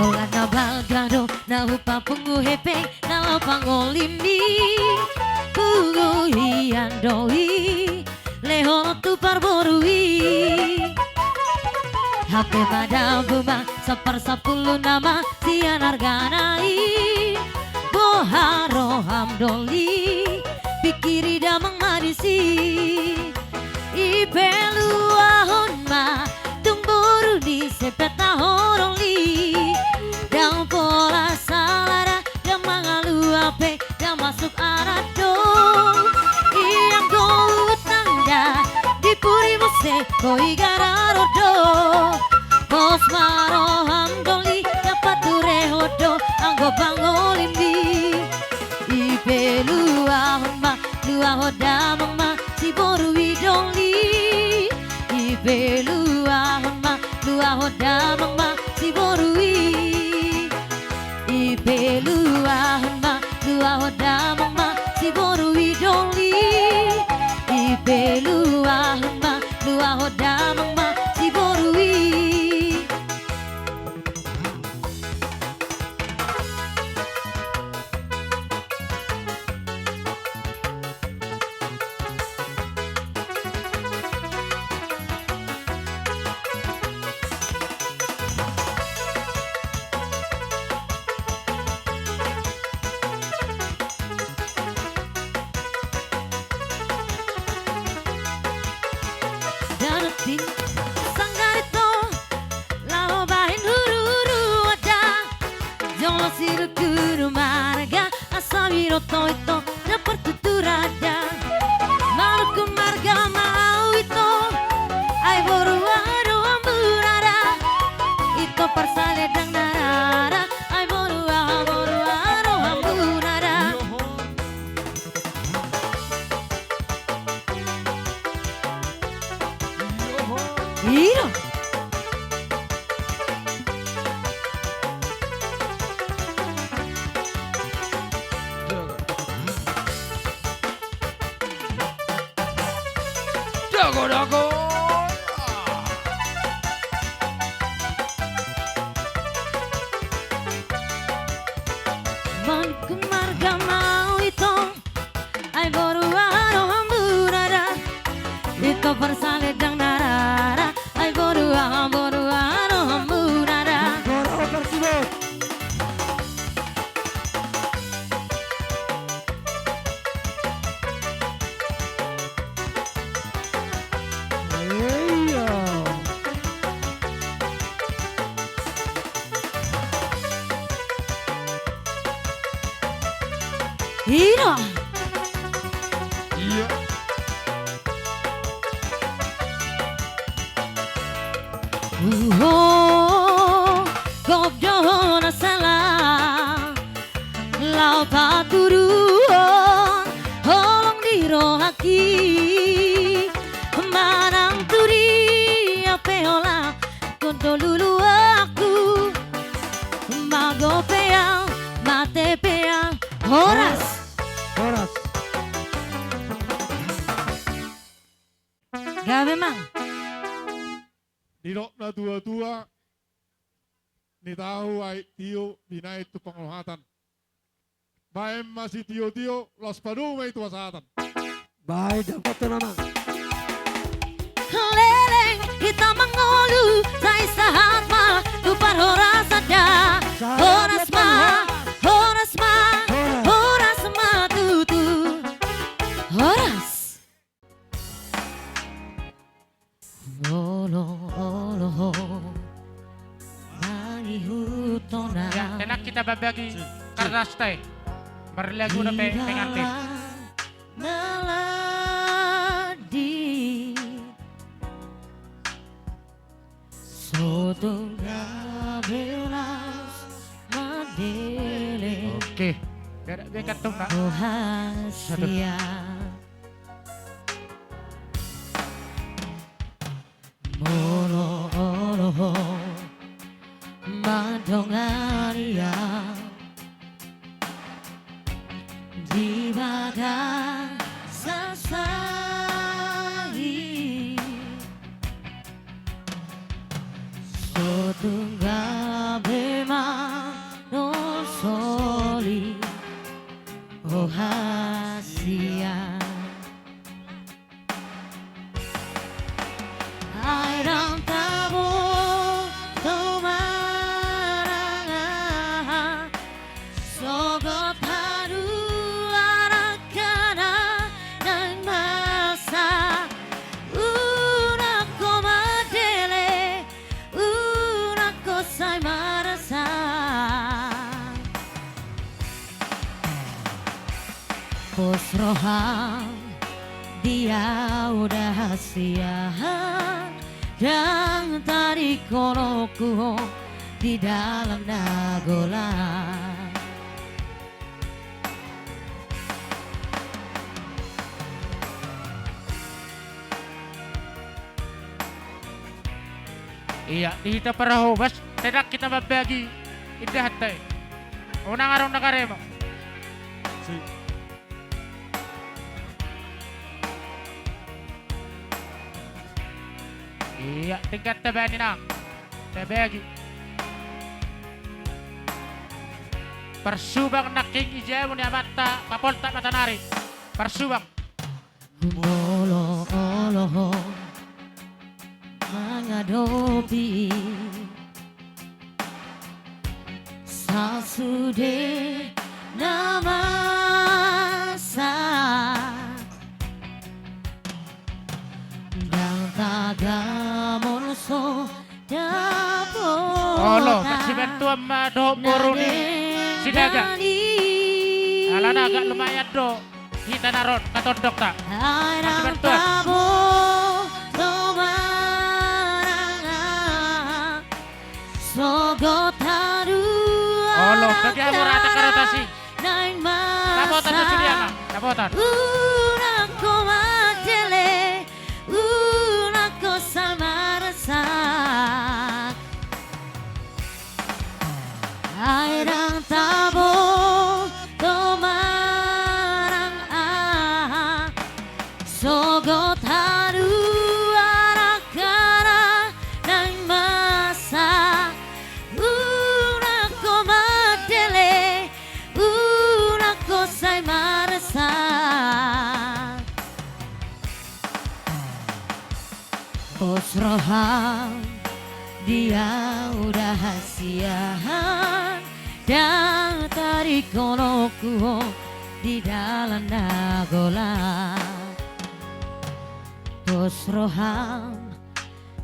Holan na balga do na hupapungu hepeng na laho pangolimi. Pungu hian do i, lehon on tu parboru i. Hape madabu ma sapar sampulu nama sian argana i. Boha roham doli, pingkiri damang ma disi. Ipe luahon ma tung boru di sepeta horoli. Ndang pola sala da, ndang mangalua pe, ndang masuk adat do. Ianggo utang da, di pudi muse boi gara ro do. Pos ma roham doli, dapot ture ho do anggo pangolimi. Ipe luahon ma, luahon damang ma siboru i doli. Ipe luahon ma, luahon damang ma siboru i. Ipe luahon ma, luahon damang ma siboru i doli. Ipe luahon ma, luahon damang ma siboru i. Sirukuru marga, asa binoto ito, na partutu raja. Maluku marga ma au ito, ai boru aha do hambuna da. Ito parsaledang na rara, ai boru aha, boru aha do hambuna da. Ira. Dago, dago. Maluku marga ma au ito, ai boru aha do hambuna da. Ito parsaledang na rara, ai boru aha, boru aha do hambuna da. Ira. Ia. Uho, gok do na sala, laho patuduhon holong di rohangki, manang tu dia pe holan, gondang luluanku, mago pe au, mate pe au. Horas. Horas. Gabe, Mang. Didok na tua-tua, nitahu aek tio binaen tu pangohatan. Baen ma sitio-tio, laos padomu ma i tu hasahatan. Baen, dapotan, Amang. Leleng hita mangolu, sai sahat ma tu parhorasan da. Horas ma, horas ma, horas ma tutu. Horas. Olo, olo, ho. Mangihuthon. Ya, tenang, kita bagi kardasta i. Marlagu na pe pengantin. Naladi. So tung gabe las mandele. Oke. Biar, biar ketum, Pak. Aduh. Molo olo ho mandongani au di bagasan sahi, so tung gabe ma na soli, o hasian. Ai ndang tabo tu manangan, sogot haduan angka na naeng masa. Unang ho mandele, unang ho sai marasa. Pos roham di au da hasian, ndang tadingkon ho di dalan na golang. Ia, di hita parhobas, tenang hita mambagi indahanta i. Unang adong na karema. Ia, tingkat tabani nang. Tabagi. Parsubang nangkin i jabu ni amanta Kapoltak Matanari. Parsubang. Molo olo ho mangadopi sasude na masa, ndang tagamon so dapotan. Olo, parsibantuan ma dohot boru ni Sinaga. Alana agak lumayan do hita na ro, na tondok ta. Ai ndang tabo do manang aha, sogot haduan. Olo, bagi hamu rata karotasi. Naeng masa. Dapotan do sude, Amang. Dapotan. Unang ho mandele, unang ho sai marsak. Ai ndang tabo do manang aha, sogot haduan angka na naeng masa. Unang ho mandele, unang ho sai marsak. Pos roham di au da hasian, ndang tadingkononku ho di dalan na golap. Pos roham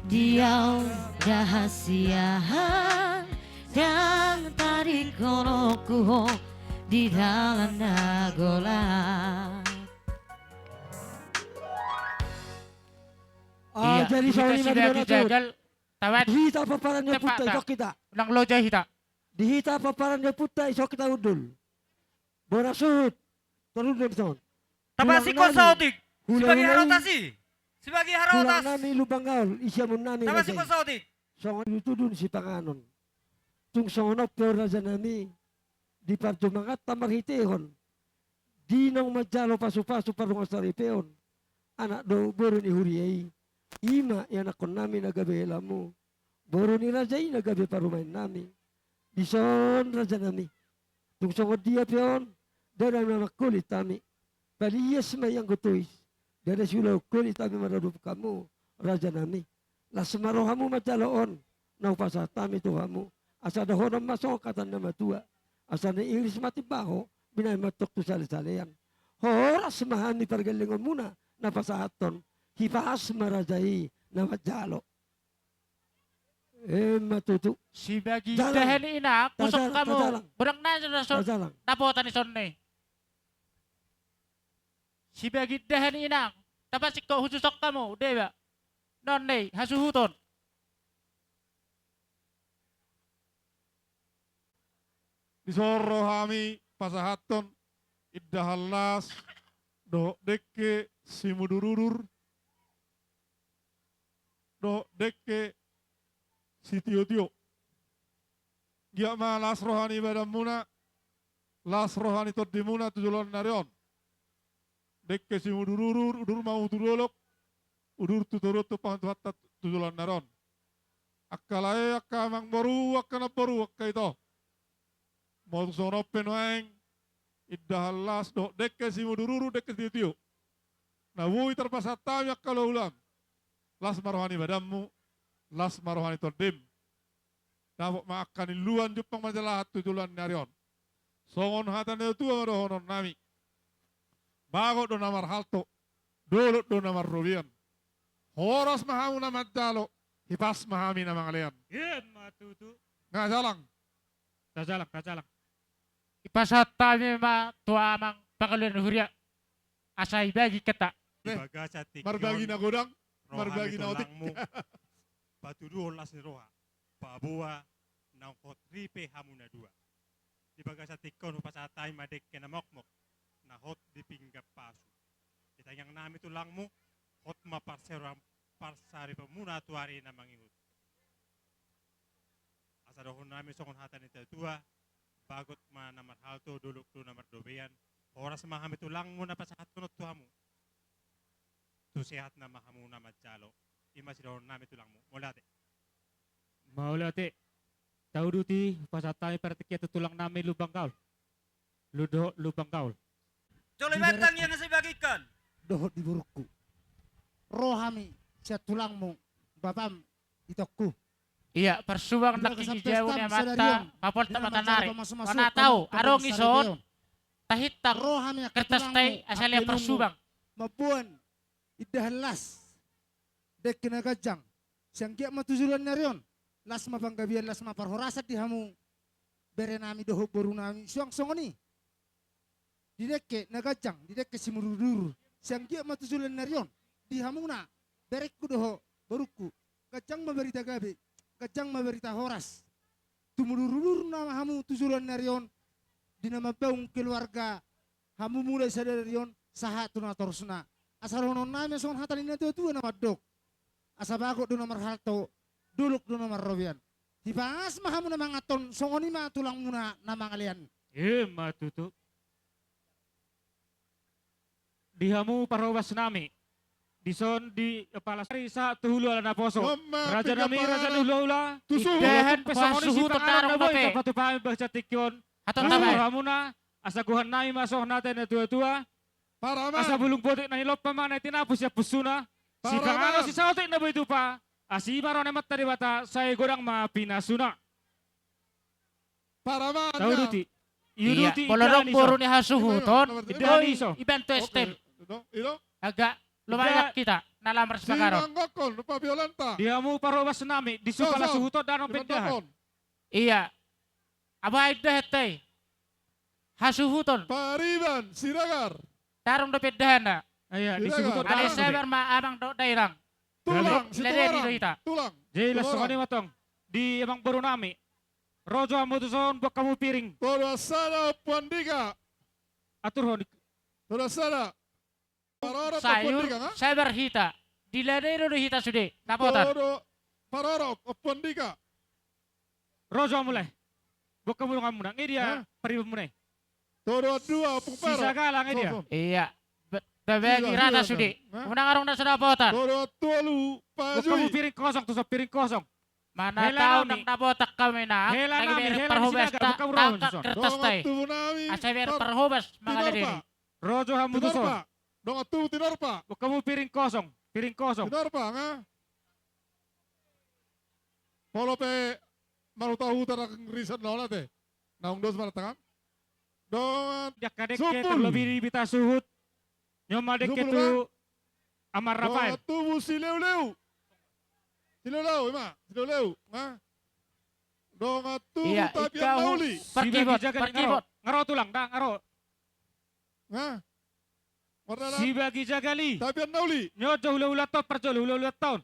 di au da hasian, ndang tadingkononku ho di dalan na golap. Ah, iya, jadi di hita sauni ma di sibagi mana tu? Jagal, tawat. Di hita pomparan ni ompunta, ison hita. Unang loja hita. Di hita pomparan ni ompunta, ison hita hundul. Bona suhut. Tarhundul ison. Tapasikon saotik. Sibagi harotas i. Sibagi harotas. Tulang nami Lumban Gaol, i siamun nami. Tapasikon saotik. Songon i tudun sipanganon. Tung songon on pe on raja nami, di parjumanganta marhitehon di naung manjalo pasupasu pardongan saripeon, anak dohot boru ni huria i, i ma ianakkon nami na gabe helamu, boru ni raja i na gabe parumaen nami. Dison raja nami, tung songon dia pe on, ndada na mangkolit hami. Palias ma i anggo tois, ndada siulahon kolit hami maradophon hamu, raja nami. Las ma rohamu manjalo on na hupasahat hami tu hamu. Asa dohonon ma songon hata ni na matua, asa na iris ma timbaho, binahen ma antong tu salesalean. Horas ma hami pargellengonmuna na pasahathon, hipas ma raja i na manjalo. Emma tutu. Sibagi indahan i, Inang, husok hamu. Godang nai na so dapotan i songon i. Sibagi indahan i, Inang, tapasingkop husok hamu deba. Non i hasuhuton. Dison ro hami pasahathon indahan las dohot dengke simudurudur dohot dengke sitiotio. Giat ma las roha ni badanmuna, las roha ni tondimuna tu joloan ni ari on. Dengke simudurudur, udur ma hamu tu dolok, udur tu toruan tu pahon Tuhanta tu joloan ni ari on. Angka lae, angka amangboru, angka namboru, angka ito. Molo tung songon on pe nuaeng, indahan las dohot dengke simudurudur, dengke sitiotio na boi tarpasahat hami angka hulahulam. Las ma roha ni badanmu, las ma roha ni tondim. Dapot ma angka niluluan jumpang manjalahan tu joloan ni ari on. Songon hata ni natuatua ma dohonon nami. Bagot do na marhalto, dolok do na marrobean. Horas ma hamu na manjalo, hipas ma hami na mangalean. Emma tutu. Nga jalang. Tajalang, tajalang. Hipasahat hami ma tu amang pangalian huria. Asa ibagi hita. Di bagasan tingki on, marbagi na godang, marbagi na otik. Patuduhon las ni roha, paboa naung hot ripe hamu na dua. Di bagasan tingki on hupasahat hami ma dengke na mokmok, na hot di pinggan pasu. Di tangiang nami tulangmu, hot ma parsaroan, parsaripeonmuna tu ari na mangihut. Asa dohonon nami songon hata ni natuatua, bagot ma na marhalto, dolok do na marrobean, horas ma hami tulangmu na pasahathon on tu hamu. Tu sehatna ma hamu na manjalo. I ma sidohonon nami tulangmu. Mauliate. Mauliate. Tauduti, pasahat hami partingkian tu tulang nami Lumban Gaol. Lu dohot Lumban Gaol. Jolo ibaen tangiang na sai bagihon. Dohot di borungku. Ro hami sian tulangmu, bapam, itongku. Iya, parsubang nangkin di jabu ni amanta, mapoltak ma tanari. Mana tahu, adong ison, tahintang kertas tai, asa lehon parsubang. Mamboan indahan las, dengke na ganjang. Sai anggiat ma tu joloan ni ari on, las ma panggabean, las ma parhorasan di hamu. berenami dohot borunami, suang songon i. Di dengke na ganjang, di dengke simudurudur. Sai anggiat ma tu joloan ni ari on, di hamuna, berengku dohot borungku, ganjang ma barita gabe, ganjang ma barita horas. Tumudurudur nama hamu tu joloan ni ari on, di na mambangun keluarga hamu mulai sadari on sahat tu na torusna. Asa dohononnami songon hata ni natuatua na mandok: Asa bagot do na marhalto, dolok do na marrobean. Hipas ma hamu na manganhon, songon i ma tulangmuna na mangalean. I ma tutu. Di hamu parhobasnami, dison di apala sari sahat tu hulu ala naposo. Rajanami, raja ni hulahula, tu suhut. Indahan, tu suhut, songon i sipangaraon na boi tapatupa hami bangsa tingki on. Asa gohannami ma songon hata ni natuatua. Asa bulung botik na nilompa ma na tinapus sian pusuna. Sipangaraon sisaotik na boi tupa. Asi ma roha ni Amanta Debata, sai godang ma pinasuna. Tauduti. Iuduti. Molo adong boru ni hasuhuton, ibantu S T M. Agak lumayan hita na lam ras pangaro. Di hamu parhobasnami, di suhut ala suhuton, adong pindahan. Ia. Aba indahan te. Hasuhuton. Pariban Siregar. Adong do pindahanna. Ia, di suhuton. Ade sabar ma amang dohot dainang. Tulang, Situmorang. Tulang. Jadi las songon i ma tong. Di amangborunami. Ro jo hamu tuson, boan hamu piring. Todoan sada, Ompu Andika. Aturhon. Todoan sada. Parorot, Ompu Andika, ha? Sabar hita. Di ladai do hita sude. Dapotan. Parorot, Ompu Andika. Ro jo hamu lae. Boan hamu donganmuna. Nge dia paribanmuna i? Todoan dua, Ompung Pero. Sisagala nge dia? Ia. Tabagi rata sude. Unang adong na so dapotan. Todoan tolu, Pak Jui. Boan hamu piring kosong tuson, piring kosong. Mana tahu nang dapotan hamu, inang. Hela nami, hela ni Sinaga, boan hamu ro tuson. Kertas tai. Asa biar parhobas mangalean i. Ro jo hamu tuson. Dongan tubu Tinorpa. Boan hamu piring kosong, piring kosong. Tinorpa, nga? Molo pe marhutahuta nang riset na ona te. Naung dos ma tangan. Dongan. Dengke, terlebih di hita suhut. Nyo ma dengke tu Amang Rafael. Dongan tubu Sileuleu. Sileuleu, ima. Sileuleu, nga? Dongan tubu Tapian Nauli. Sibagi jagal i, nga ro. Nga ro tulang, da, nga ro. Nga? Sibagi jagal i. Tapian Nauli. Nyo jo hulahulanta on parjolo, hulahulanta on.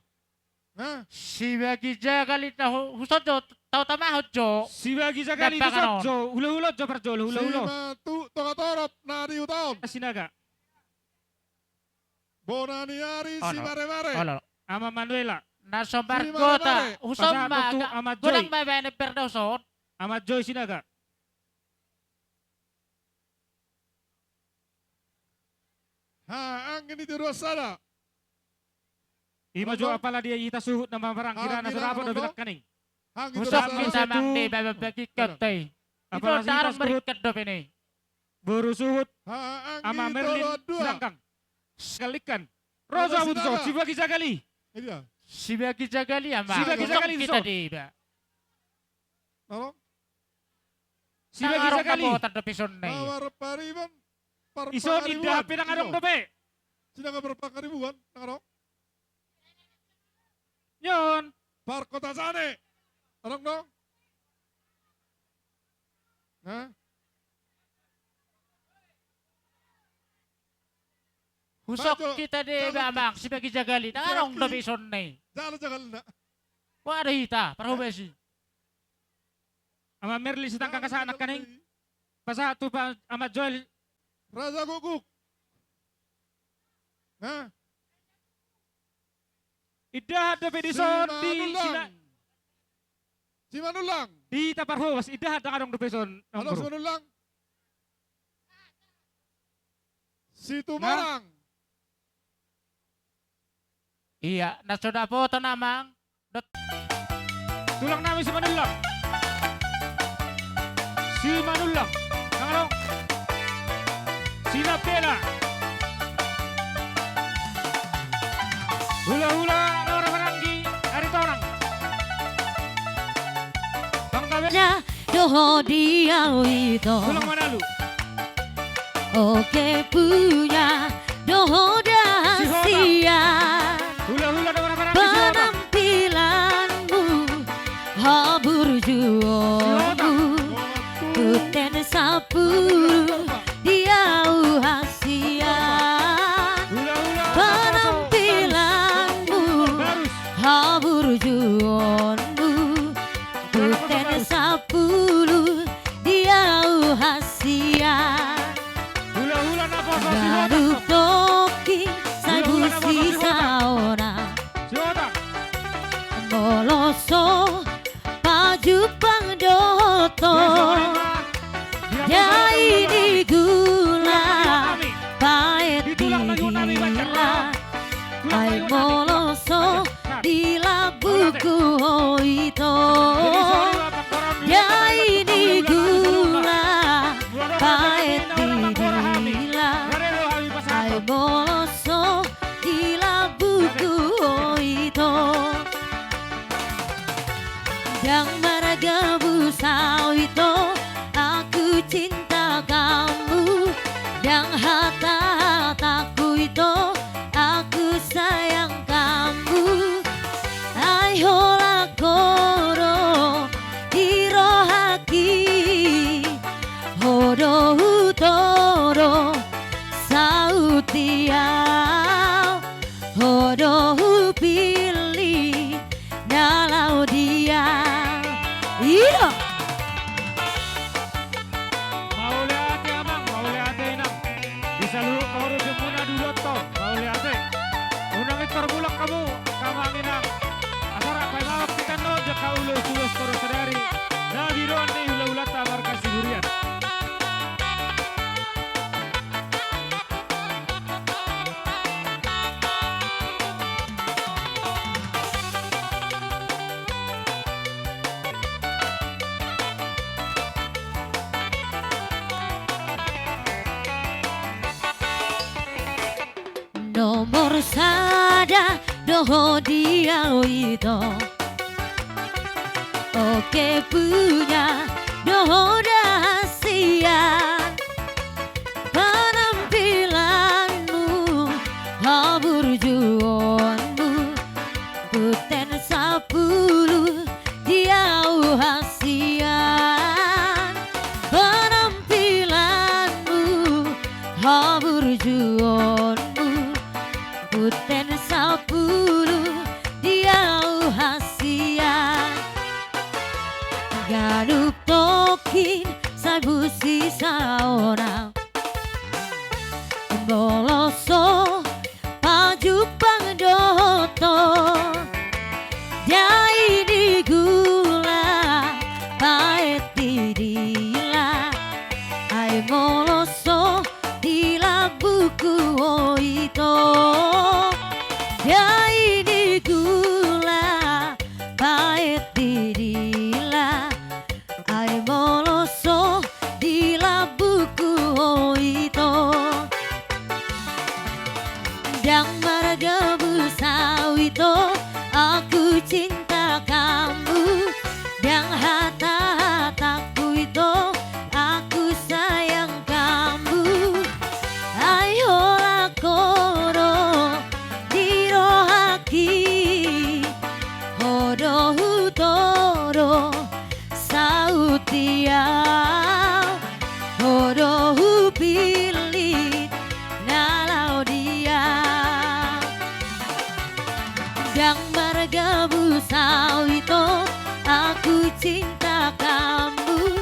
Nga? Sibagi jagal i, na hu-, huson jo, tau tamahon jo. Sibagi jagal i, huson jo, hulahula on jo parjolo, hulahula on. Simantu Tonga Torop na di huta on. Sinaga. Bona ni ari Simaremare. Ama Manuela. Na so margota, huson ma, godang ma baen emberna huson. Ama Joy Sinaga. Ha, anggi ni todoan sada. Ima jo apala di hita suhut na mamarang, hira na so dapot dope nangkaning. Huson hita mang di bababagi kau tai. Apala di hita suhut. Boru suhut. Ama Merlin Sinangkang. Singkalikan. Ro jo hamu tuson, sibagi jagal i. Sibagi jagal i, ama. Sibagi jagal i tuson. Sibagi jagal i. Ison indahan pe ndang adong dope. Sinanga parpangaribuan ndang adong. Nyon. Parkota Sane. Adong do? Hah? Husok hita deba, amang, sibagi jagal i. Ndang adong dope ison na i. Jala jagal na. Boha do hita parhobas i? Ama Merlin Sinangkang, sahat nangkaning. Pasahat tu Ama Joel. Raja Guguk. Hah? Indahan dope dison di Simanullang. Simanullang. Di hita parhobas, indahan ndang adong dope dison. Adong Simanullang. Situmorang. Ia, na so dapotan, amang. Tulang nami Simanullang. Simanullang. Nang adong. Sinambela. Hulahula na marhahamaranggi Aritonang. Panggabean. Dohot di au ito. Tulang Manalu. Oke punya dohoda sian penampilanmu, haburjuonmu, burjuonmu. Puten sampulu di au hasian. Hula-hula na poso Sihotang. Ganup tongkin sai busi saonang. Sihotang. Molo so pajumpang dohot ho, dia i di gula, paet di dila. Ai molo so di lambungku ho ito, dia i di gula, paet di dila. Ai molo so di lambungku ho ito. Ndang margabus au ito, aku cinta kamu. Ndang hata-hatangku ito, aku sayang kamu. Ai holan ho do di rohangki, ho do hutodo saut di au, ho do hupillit na laho di au. I do. Mauliate amang, mauliate inang. Di saluhut pangurusmuna dua on, mauliate. Unang pintor mulak hamu, amang inang. Asa rap paimabang hita on, jala ulos-ulos torus sadari. Na binoan ni hula-hulanta marga Siburian. Nomor sada do ho di au ito. Oke punya do ho da hasian. Penampilanmu, haburjuonmu, puten sampulu di au hasian. Penampilanmu, haburjuonmu, puten sampulu di au hasian. Ganup tongkin sai busi saonang. Molo so pajumpang dohot ho, dia i di gula, paet di dila. Ai molo so di lambungku ho ito, dia i di gula, paet di dila. Ai molo so di lambungku ho ito. Ndang margabus au ito, aku cinta kamu. Ndang hata-hatangku ito, aku sayang kamu. Ai holan ho do di rohangki, ho do hutodo saut di au, ho do hupillit na laho di au. Ndang margabus au ito, aku cinta kamu.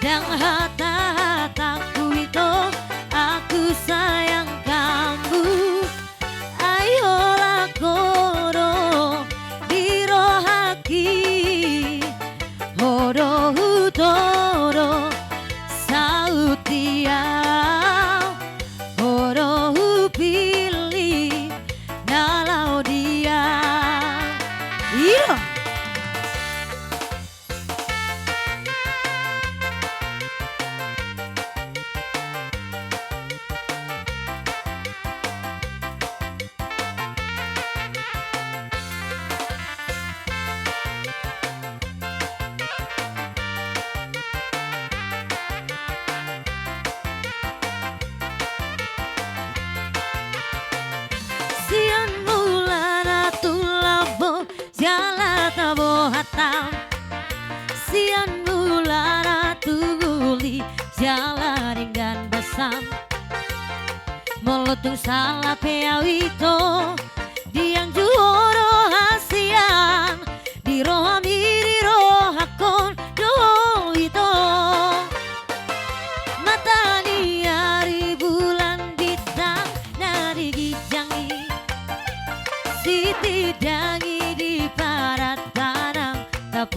Ndang hata-hatangku ito, aku sayang kamu. Ai holan ho do di rohangki, ho do hutodo saut di au, ho do hupillit na laho di au. I do. Sian mulana tung lambok jala tabo hatam. Sian mulana tung uli jala denggan basam. Molo tung sala pe au ito, dianju ho do hasian.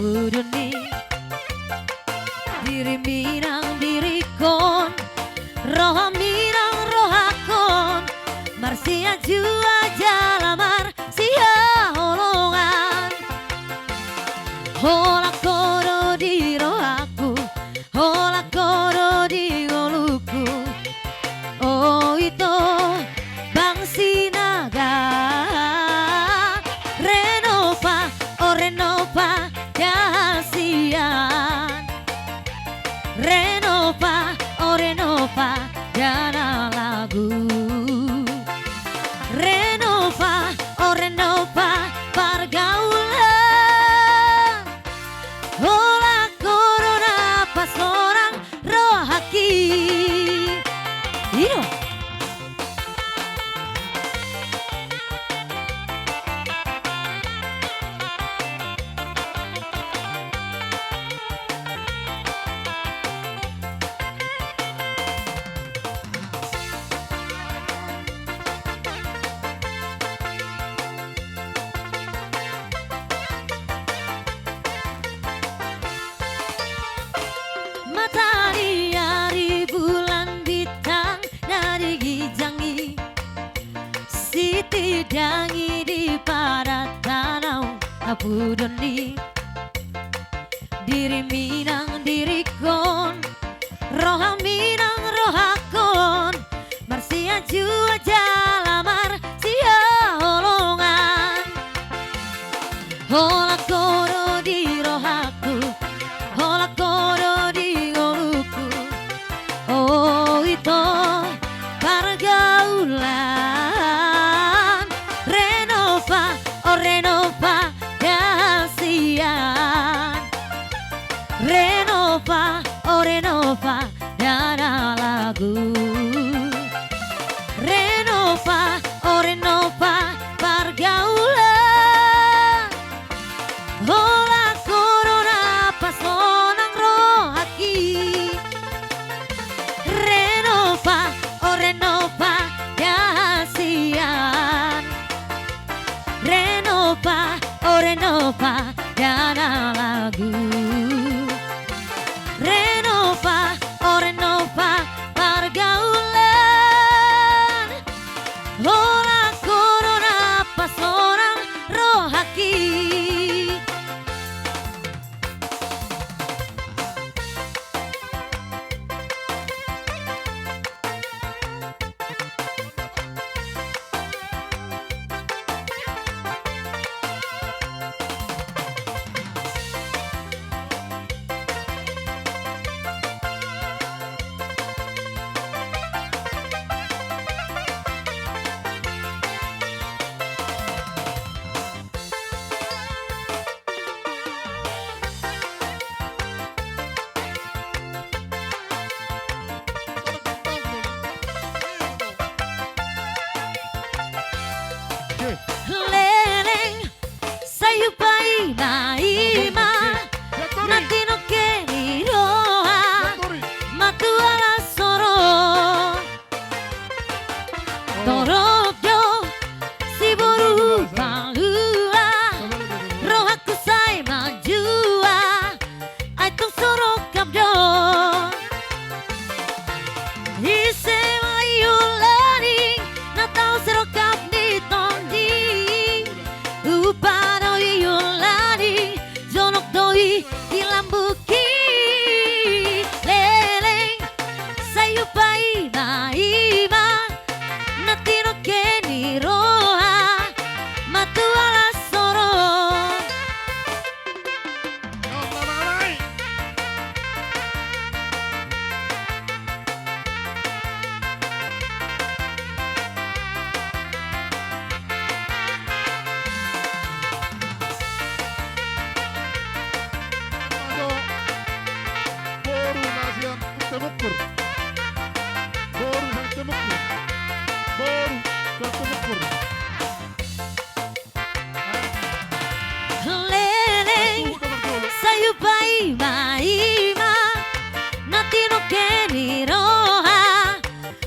Uduni. Dirimi nang diringkon, rohami nang rohangkon, marsianju jala marsihaholongan. Holan ho do di rohangku, holan ho do di ngolungku. O ito, Bang Sinaga. Renova, o Renova, da hasian. Renova, o Renova, da na lagu. Renova, o Renova, pargaulan. Holan ho do na pasonang rohangki. I do. Mata ni ari, bulan, bintang na di ginjang i, sitindangi di padan tano apudon i. Dirimi nang diringkon, rohami nang rohangkon, marsianju jala marsihaholongan. Holan ho do di rohangku, holan ho do di ngolungku. O ito, pargaulan. Renova, o Renova, da hasian. Renova, o Renova, da na lagu. Renova, o Renova, pargaulan. Holan ho do na pasonang rohangki. Renova, o Renova, da hasian. Renova, o Renova, da na lagu. Renova, o Renova, pargaulan. Holan ho do na pasonang rohangki. Leleng, sai hupaima ima na tinongke ni roha, ma tu alas soro. Torop do siboru palua, rohangku sai manjua, ai tong so rongkap do. Ise ma i ulaning na tau sirongkap ni tondi, upa do i ulaning, jonok do i di lambungki. Leleng, sai hupaima ima na tinongke ni roha, ma tu alas soro. Boru na sian Temukur. Boru sian Temukur. Boru sian Temukur. Leleng, sai hupaima ima na tinongke ni roha,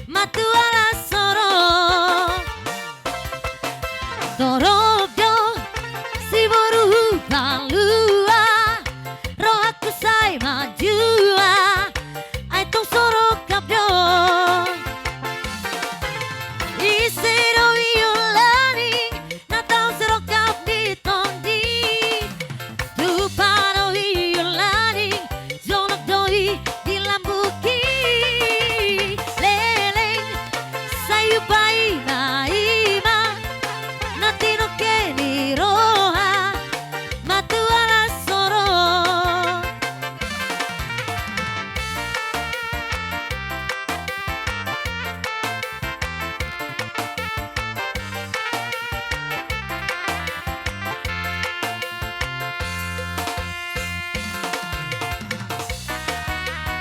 ma tu alas soro. Torop do siboru palua,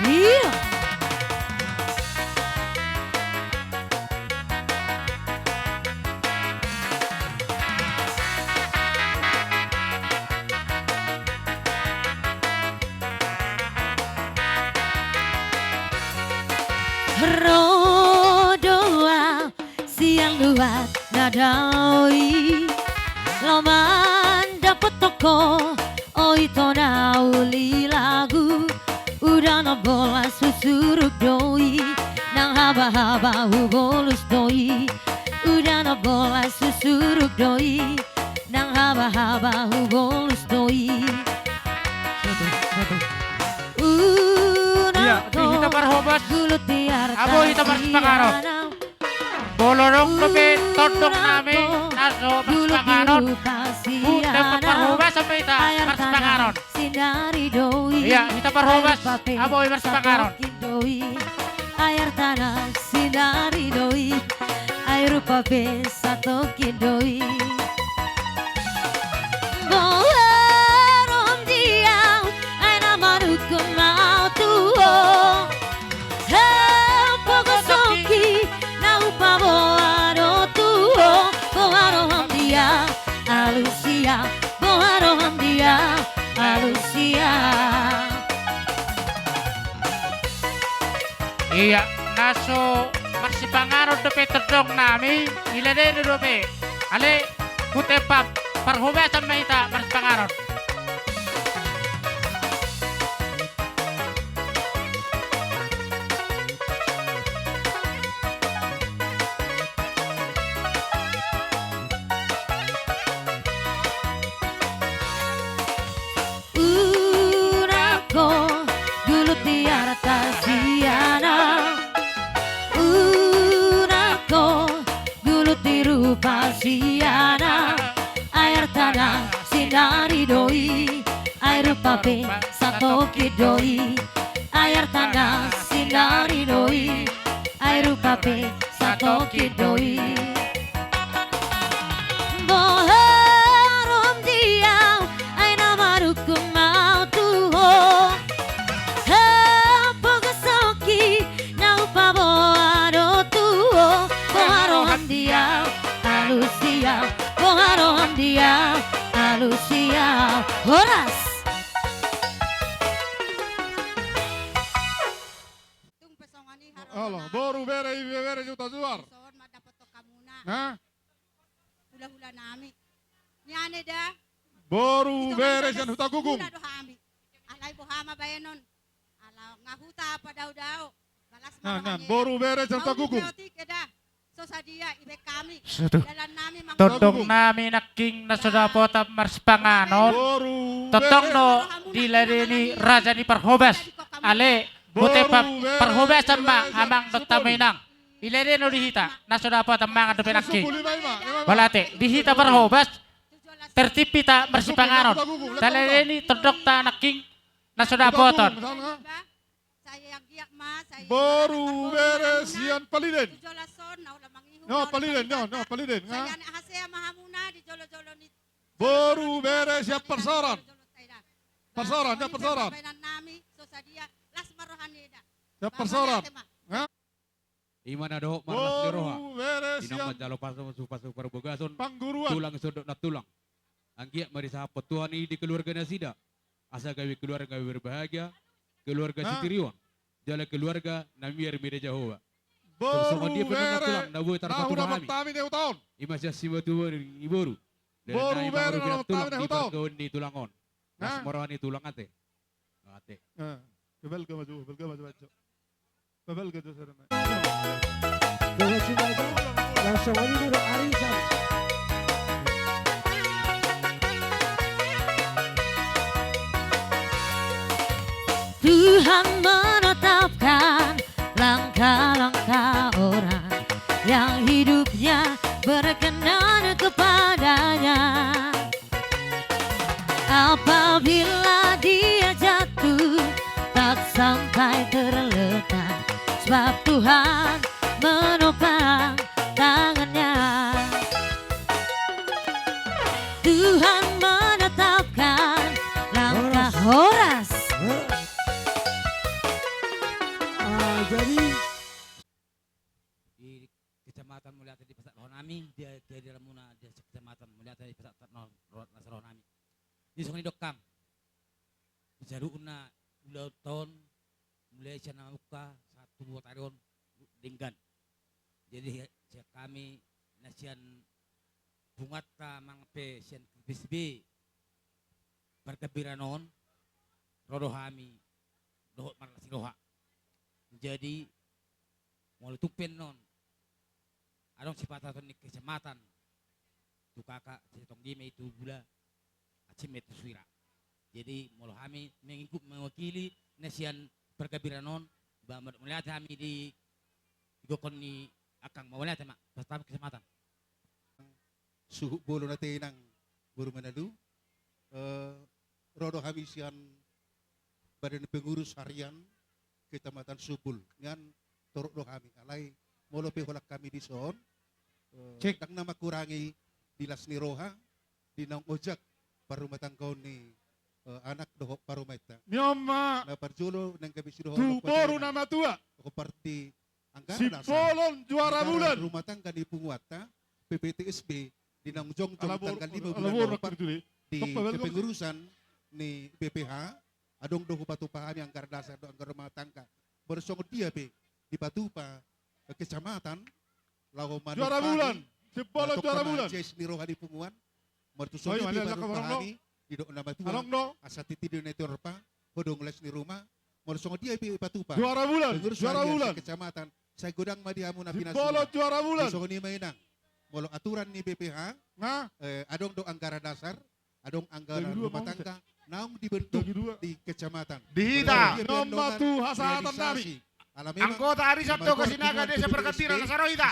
Iya. Ro do au sian luat na dao i, laho mandapothon ho, o ito na uli lagu. Udan na bolas husuruk do i, nang habahaba hubolus do i. Udan na bolas husuruk do i, nang habahaba hubolus do i. Satu, satu. Iya, di hita parhobas. Abo hita marsipanganon. Molo adong dope tondong nami na so marsipanganon, tu tempat parhobas sampe hita marsipanganon. Iya, hita parhobas, abo i marsipanganon. Ai artana sinari do i, ai rupa pe satongkin do i. Boha roham di au, ai na manungkun au tu ho. Hea, pogosoki na hupaboa do tu ho. Boha roham di au, alusia. Boha roham di au, alusia. Iya, na so marsipanganon dope tondong nami, iladena dope. Ale, tu tempat parhobasan ma hita marsipanganon. Unang ho gulut di arta sian au. Unang ho gulut di rupa sian au. Ai artana sinari do i, ai rupa pe satongkin do i. Ai artana sinari do i, ai rupa pe satongkin do i. Boha roham di au, ai na manungkun au tu ho. Hea, pogosoki na hupaboa do tu ho. Boha roham di au, alusia. Boha roham di au, alusia. Horas. Tung pe songon i. Olo, boru, bere, ibebere, suhut, suhut. Dison mandapothon hamuna. Hah? Hulahula nami. Nian eda. Boru, bere sian Hutagogung. Hami. Alai boha ma baenon. Ala nga huta apa dao-dao. Balas ma roha ni eda. Boru, bere sian Hutagogung. Eda. So sadia ibaen hami. Dalan nami mangan. Tondong nami nangkin na so dapotan marsipanganon. Tongtong do diladeni raja ni parhobas. Ale, tu tempat parhobasan ma amang dohot hamu inang. Iladena do di hita na so dapotan mangan dope nangkin. Mauliate, di hita parhobas tertib hita marsipanganon. Taladeni tondongta nangkin na so dapotan. Boru, bere sian Paliden. Nyo Paliden, nyo, nyo Paliden. Boru, bere sian Parsaoran. Parsaoran, sian Parsaoran. Sian Parsaoran. Ima na dohot marlas ni roha. Boru, bere sian Pangguruan. Inang manjalo pasu-pasu parbagason. Tulang sian Dongan Tulang. Anggiat ma disahaphon Tuhan i di keluarga nasida. Asa gabe keluarga berbahagia, keluarga sitirion. Jala keluarga na miar mida Jahowa. Boru, bere, na hurang hami. Ima sian simatuama ni boru. Boru, bere, na hurang hami. Di pargaon ni tulang on. Las ma roha ni tulang ate. Ate. Balga maju, balga maju, maju. Balga jo sada ma. Tuhan menetapkan langkah-langkah orang yang hidupnya berkenan kepada-Nya. Apabila dia jatuh, tak sampai terletak, sebab Tuhan menopang tangan-Nya. Tuhan menetapkan langkah, horas. Horas. Jadi songon i do hami. Saluhutna ulaonta on, mulai sian na mamungka sahat tu botari on, denggan. Jadi sian hami na sian punguanta manang pe sian P P S B Pargambiran on, ro do hami dohot marlas ni roha. Jadi molo tung pe annon adong sipasahaton ni kecamatan tu kakak, sai tonggi ma i tu bula, asing ma i tu suhira. Jadi molo hami mengikuti, mewakili na sian Pargambiran on, ba mandok mauliate hami di, di gokhon ni angkang, mauliate ma, pasahat hami kecamatan. Suhut bolon ate inang boru Manalu, eh, ro do hami sian Badan Pengurus Harian Kecamatan Suhut Bolon. Nian torop do hami, alai molo pe holan hami dison, eh, ndang na mangkurangi di las ni roha, di naung ojak parrumatanggaon ni, eh, anak dohot parumaenta. Nion ma. Na parjolo nang gabe sidohonon tu boru na matua. Dohot parti anggaran dasar, Simbolon Juara Bulan, anggaran rumah tangga ni punguanta, P P T S B, di naung jongjong tanggal lima bulan opat di kepengurusan ni B P H, adong do hupatupa hami anggaran dasar dohot anggaran rumah tangga. Molo songon dia pe dipatupa, eh, kecamatan, laho manopani, Juara Bulan, Simbolon Juara Bulan, jais ni roha ni punguan. Martuson i pe dipatupa hami, didok na matua, asa titi do na tinompa, hodong las ni roha. Molo songon dia pe dipatupa Juara Bulan, pengurus Juara Bulan kecamatan, sai godang ma di hamu na pinasuna. Simbolon Juara Bulan. Songon i ma inang. Molo aturan ni B P H, eh, adong do anggaran dasar, adong anggaran rumah tangga naung dibentuk di kecamatan. Di hita. Nomor tu hasahatan nami. Anggota Arisan Toga Sinaga Desa Pargambiran, na saro hita.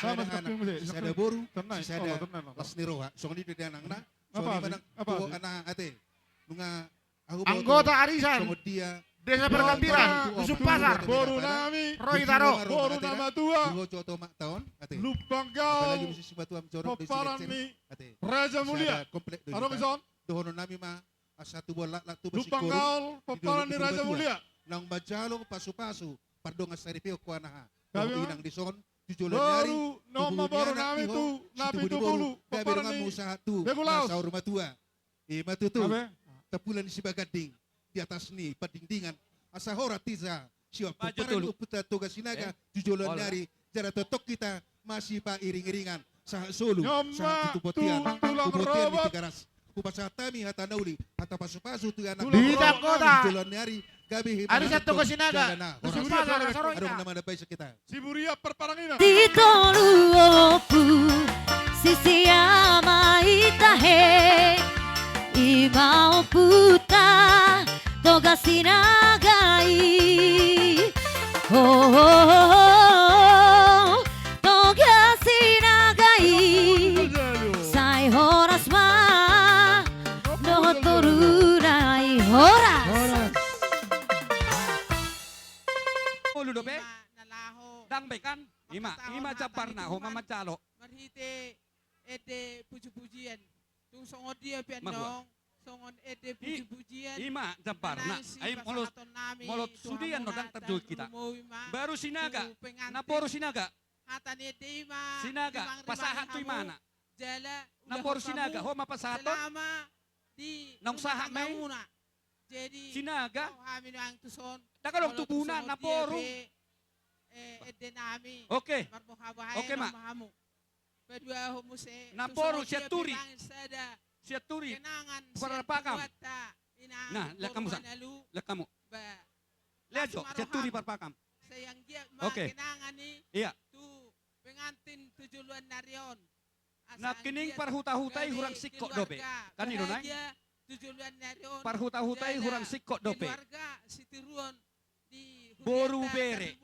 Sisada boru, sisada las ni roha. Songon i do di anakna. Songon i ma nang tu anak ate. Nunga anggota Arisan Desa Pargambiran, Dusun Pasar. Boru nami, ro hita ro. Boru na matua. Lumbang Gaol, pomparan ni Raja Mulia. Adong dison. Dohonon nami ma, asa tu bolak lak tu basi koru, Lumbang Gaol, pomparan ni Raja Mulia. Naung manjalo pasupasu pardongan saripeon ho anaha. Dohot inang dison, tu joloan ni ari, boru nami tu Napitupulu, pomparan ni Begulaos. Ima tutu. Tampulan ni sibaganding di atas ni pandingdingan. Asa horas hita sian pomparan ni ompunta Toga Sinaga tu joloan ni ari, jala tongtong hita masipairing-iringan. Sahat solu, sahat tu bontean, tu bontean ni Tigaras. Hupasahat hami hata na uli, hata pasupasu tu anak di joloan ni ari. Gabe hita Arisan Toga Sinaga Dusun Pasar, na saro hita. Adong na manambai sakita. Siburian parparanginan. Di tolu ompu, sisia ma i tahe, ima ompunta Toga Sinaga i. Ho, ho, ho, ho, Toga Sinaga i. Sai horas ma dohot boruna i, horas. Olo dope. Ndang be kan? Ima, ima jambarna, ho ma manjalo. Marhite ende puji-pujian. Tung songon dia pe annon, songon ende puji-pujian. Ima jambarna. Ai molo, molo sude annon ndang tarjou hita. Boru Sinaga, namboru Sinaga. Hata ni ende ima. Sinaga, pasahat tu imana. Jala namboru Sinaga, ho ma pasahaton. Naung sahat ma i. Jadi Sinaga. Ndang adong tubuna namboru. Ende nami. Oke. Oke ma. Paduahon muse namboru Sianturi. Sianturi. Parpakam. Nah, lihat hamu sa. Lihat hamu. Lihat jo, Sianturi Parpakam. Oke. Iya. Tu pengantin tu joloan ni ari on. Nangkining parhuta-huta i hurang singkop dope. Kan i do nai. Parhuta-huta i hurang singkop dope. Boru bere.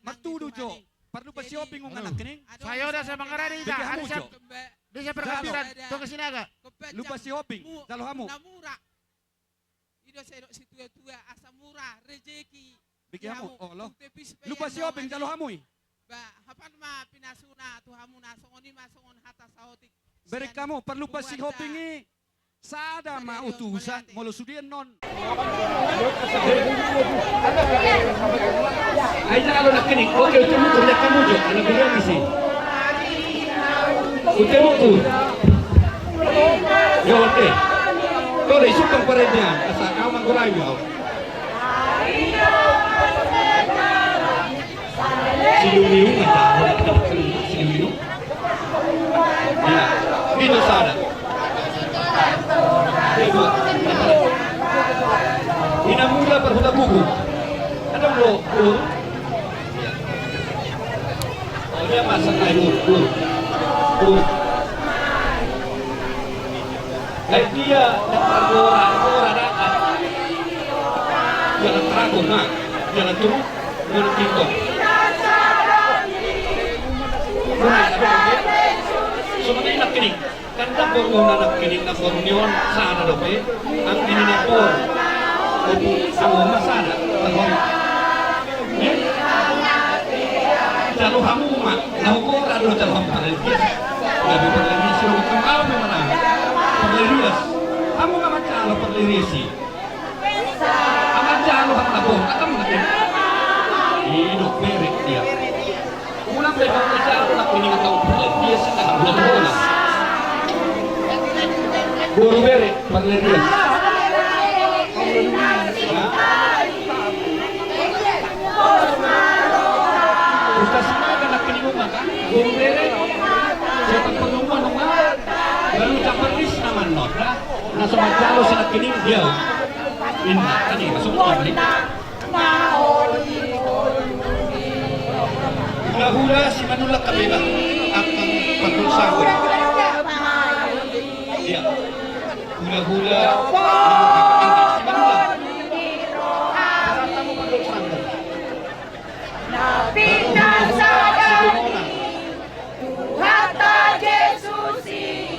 Martudu jo. Parlumban Sihombing nunga nangkining. Sai horas ma mangarade hita. Bege hamu jo. Desa Pargambiran, Toga Sinaga. Lumban Sihombing, jalo hamu. I do sai didok situa-tua, asa mura rejeki. Bege hamu, olo. Lumban Sihombing, jalo hamu i. Ba, hapan ma pinasuna tu hamu na songon i ma songon hata saotik. Bereng hamu, parlumban Sihombing i. Sada ma utusan, molo sude annon. Ai jalo nangkining, oke, utusan, utusan, utusan, utusan. Utusan, utusan. Yo, oke. Isumpang parendean, asa au manggolai au. Siliuliu, mantap. Siliuliu. Ya, itu sada. Itu. Ina muda parhuta buku. Ada lo, lo. Oh, dia masak air, lo, lo. Lo. Ai dia na pargora, gora data. Jalan teratur, nah. Jalan turu, jalan tintong. Nah, ada. Sebenarnya nak kini. Kan dapur ngona nak kini, dapur nion, sana dope. Ang ini dapur. Opu, sama sana. Dapur. Jalo hamu ma, na hugora do jalo hamu parlerias. Gabe parlerias, siro bukan au memang. Parlerias. Hamu ma manjalo parlerias i. Hamu manjalo hamu na bongkak hamu na kini. Idok berek dia. Ulang be hamu manjalo na kini, atau parlerias i na hamu na bongkak. Boru berek parlerias. Ustaz Simaga na kini uma kan? Guru bere. Siapa pertemuan uma? Baru caparis nama nota. Na so manjalo si na kini dia. Inna tadi masuk apa ni? Hula-hula si manulak kabeba. Akan patul sabu. Iya. Hula-hula. Si manulak. Salah kamu patul sabu. Na pinasada ni Tuhanta Jesus i,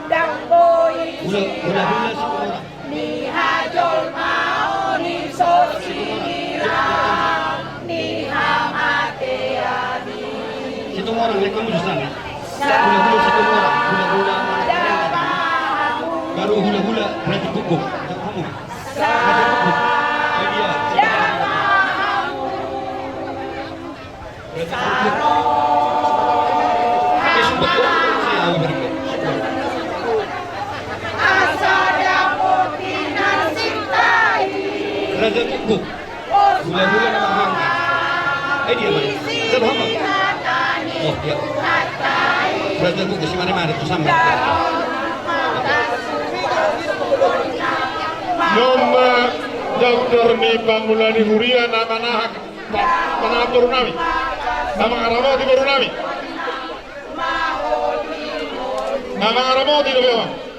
ndang boi. Hula, hula-hula Situmorang. Ni hajolmaon i so sinirang ni hamatean i. Situmorang, lek kamu susah nih. Hula-hula Situmorang, hula-hula. Baru hula-hula Raja Guguk. Raja Guguk. Media. Raja Guguk. Eh, sumpah, gua si Awi Berigo. Raja Guguk. Hula-hula nama hanga. Eh, dia mana? Siapa hanga? Oh, dia. Raja Guguk si mana-mana tu sama. Nama dokter ni pangula ni huria nama nahak. Mangatur nami. Na mangaramoti boru nami. Na mangaramoti dope.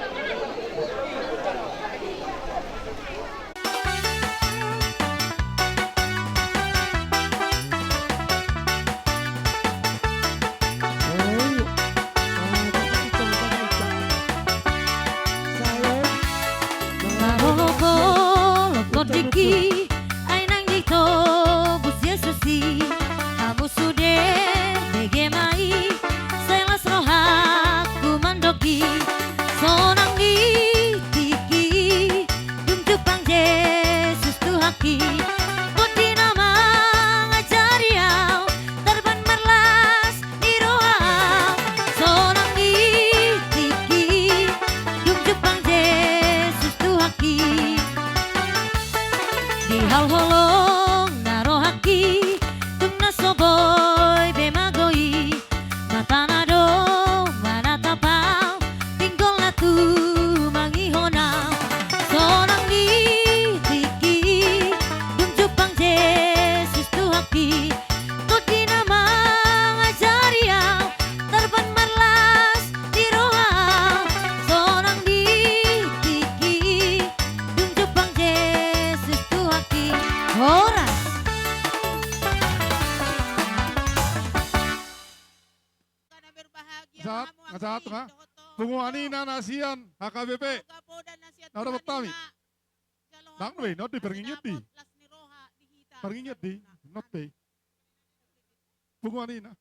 Mangolok-olok diki, ai nang di tobus Jesus i, hamu sude bege ma i, sai las rohangku mandok i, sonang di tingki i, dung jumpang Jesus Tuhanki, tondi na mangajari au, tarban marlas ni roha, sonang di tingki i, dung jumpang Jesus Tuhanki. Di halholongna rohangki, dung na so boi be magou i, matana do manatap au, pinggolna tu mangihon au, sonang di tingki i, dung jumpang Jesus Tuhanki, tondi na mangajari au, tarban marlas ni roha, sonang di tingki i, dung jumpang Jesus Tuhanki. Horas. Sahat, sahat ma. Punguan ina na sian H K B P. Na dapat kami. Nang be, not di parngingit di. Parngingit di, not be. Punguan ina.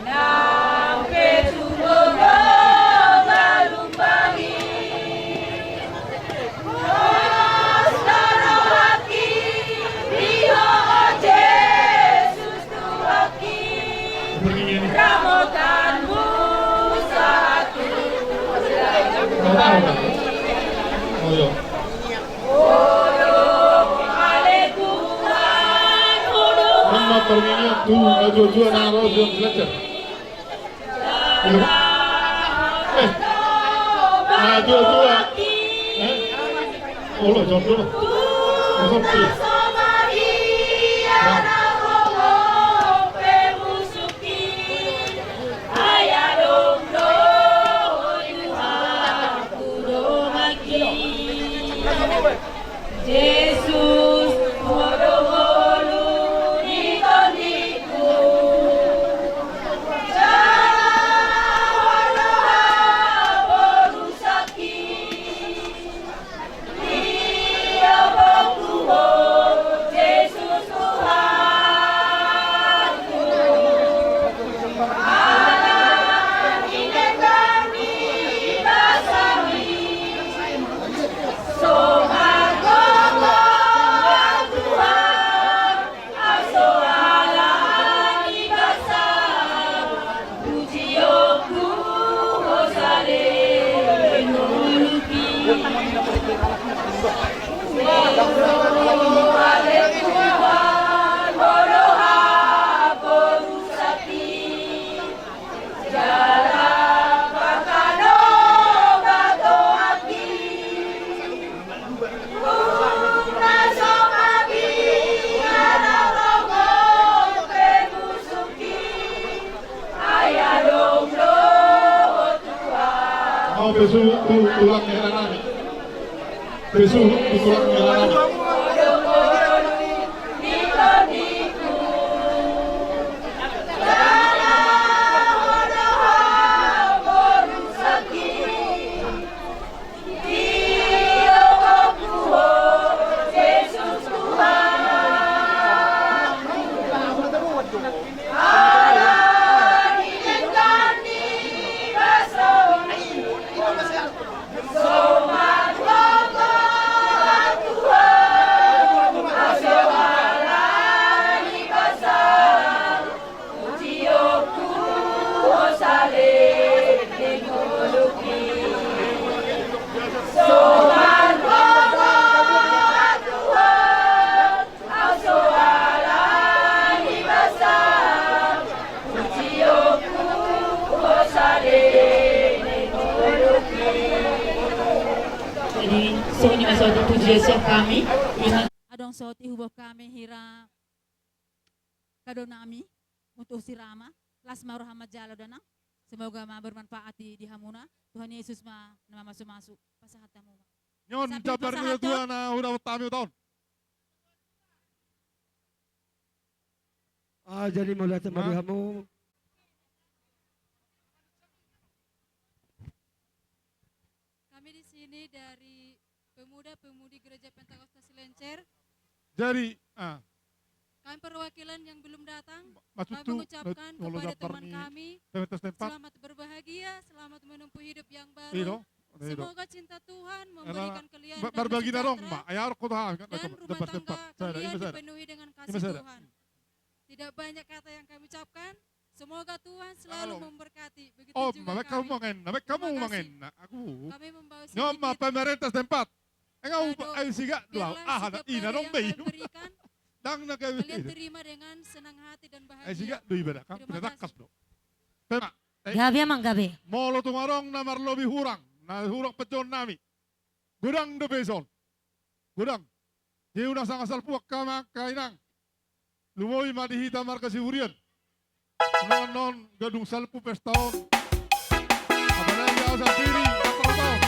Nang pe tumonggo malumbangi, pos do rohangki di Ho, o Jesus Tuhanki. Ramotanmu sahat tu hula-hula. Ayo. Nama parminian tu na tua-tua na ro sian Cilacap. Ayo. Eh. Na tua-tua. Eh. Olo, jawab dulu. Jawab dulu. Nah. Jesus, ho do ngolu ni tondiku. Jala ho do haporusaki. Di obokku ho, Jesus Tuhanku. Ala ni denggan ni basaMi. Songon gogo Tuhan. Au pe suhut tu tulang ni hela nami. Pe suhut tu tulang ni hela nami. Jadi, songon i ma sahat tu pujian sian hami. Adong sahat tu hami hira kado nami untuk si Rama, las ma roha manjalo da nang. Semoga ma bermanfaat di, di hamuna. Tuhan Yesus ma na mamasumasu. Pasahat hamu ma. Nion. Sabi, jabar ni pasahat tua on. Na hudapot hami utaon. Ah, jadi mauliate ma di hamu. Kami di sini dari Pemuda-pemudi Gereja Pentakosta Silencer. Jadi, ah. Kami perwakilan yang belum datang, kami mengucapkan kepada teman kami, selamat berbahagia, selamat menempuh hidup yang baru. Semoga cinta Tuhan memberikan kalian damai sejahtera dan rumah tangga kalian dipenuhi dengan kasih Tuhan. Tidak banyak kata yang kami ucapkan. Semoga Tuhan selalu memberkati. Begitu juga kami. Terima kasih. Kami membawa sedikit kado. Ai siga do au. Aha, ina dong be. Ndang na kalian terima dengan senang hati dan bahagia. Ai siga do iba da. Terima kasih. Gabe amang, gabe. Molo tung adong na marlobi hurang, na hurang panjouon nami, godang dope dison. Godang. Jadi unang sanga salpu angka amang, angka inang. Lumobi ma di hita marga Siburian. Songon on, gadung salpu pesta on. Apalagi au sandiri, empat puluh tahun.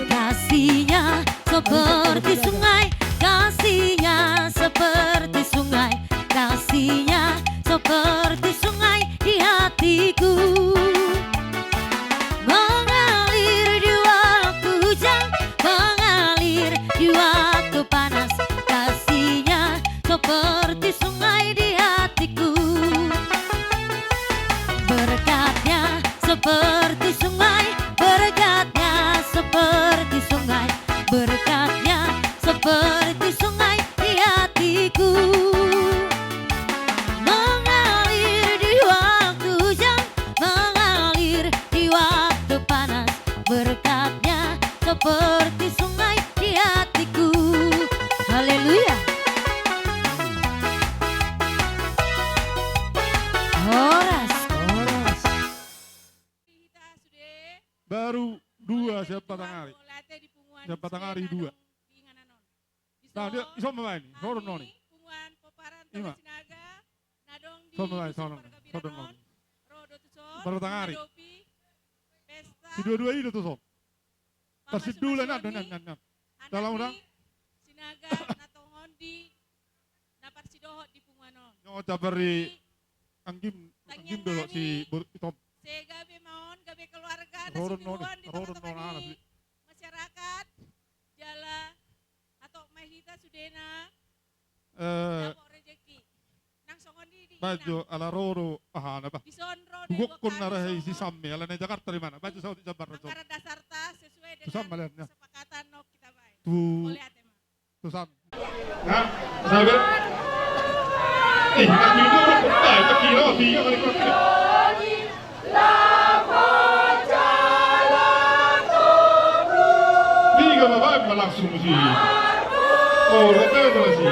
Kasihnya seperti sungai, kasihnya seperti sungai, kasihnya seperti sungai di hatiku. Mengalir di waktu hujan, mengalir di waktu panas. Siap Batanghari. Mauliate di punguan Siap Batanghari Sudena dua. Dong di inganan on. Nah, dia, ison ma baen, ro do on i. Punguan Pomparan Toga Sinaga, na dong di Dusun Pargabiran on, ro do tuson, Batanghari. Mangadopi pesta. Si dua-dua i do tuson. Mama Suma Sinaga, Sinaga, na tongon di na parsidohot di punguan on. Nyo jabar i anggim, anggim do si Itom. Se gabe ma on, gabe keluarga, na sinduruan di tonga-tonga ni masyarakat, jala hatop ma hita sudena, eh, dapot rejeki. Nang songon i di bajo ala ro do, aha na ba. Dison ro do. Hugokkon na rahe i si Sam i, ala na i Jakarta do imana. Bajo saut i jambar na. Anggaran dasarta sesuai dengan kesepakatan na hita baen. Tu. Mauliate ma. Tu Sam. Hah? Sabe? Eh, tak kira, tak kira, tak kira. Tiga ma baen ma langsung si. Oh, rete ma si.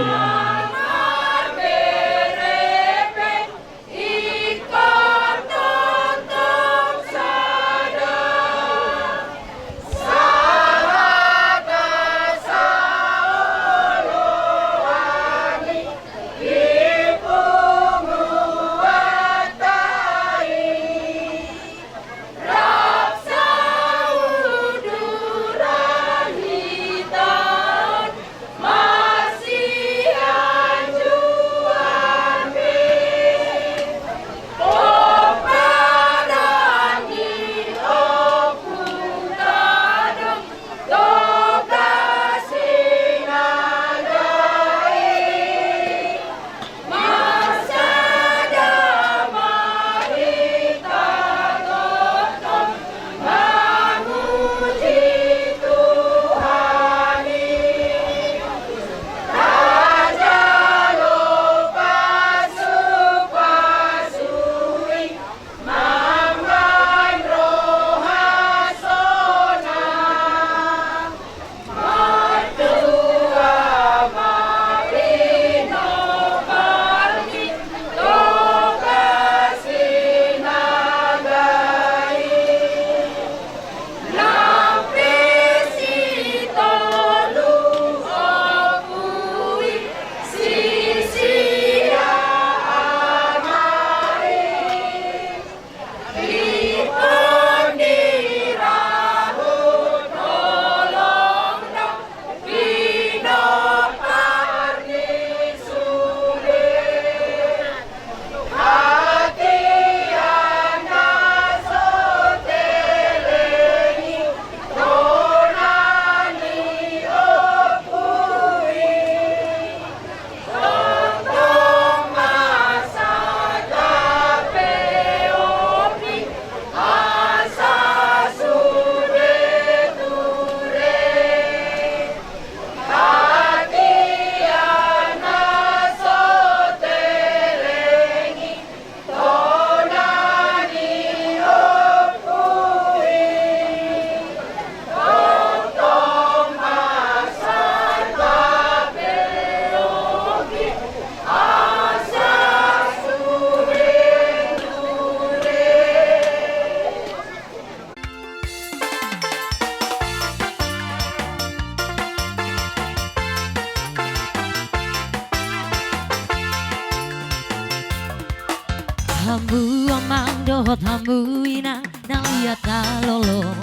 Hamu amang dohot hamu inang na liat na lolo.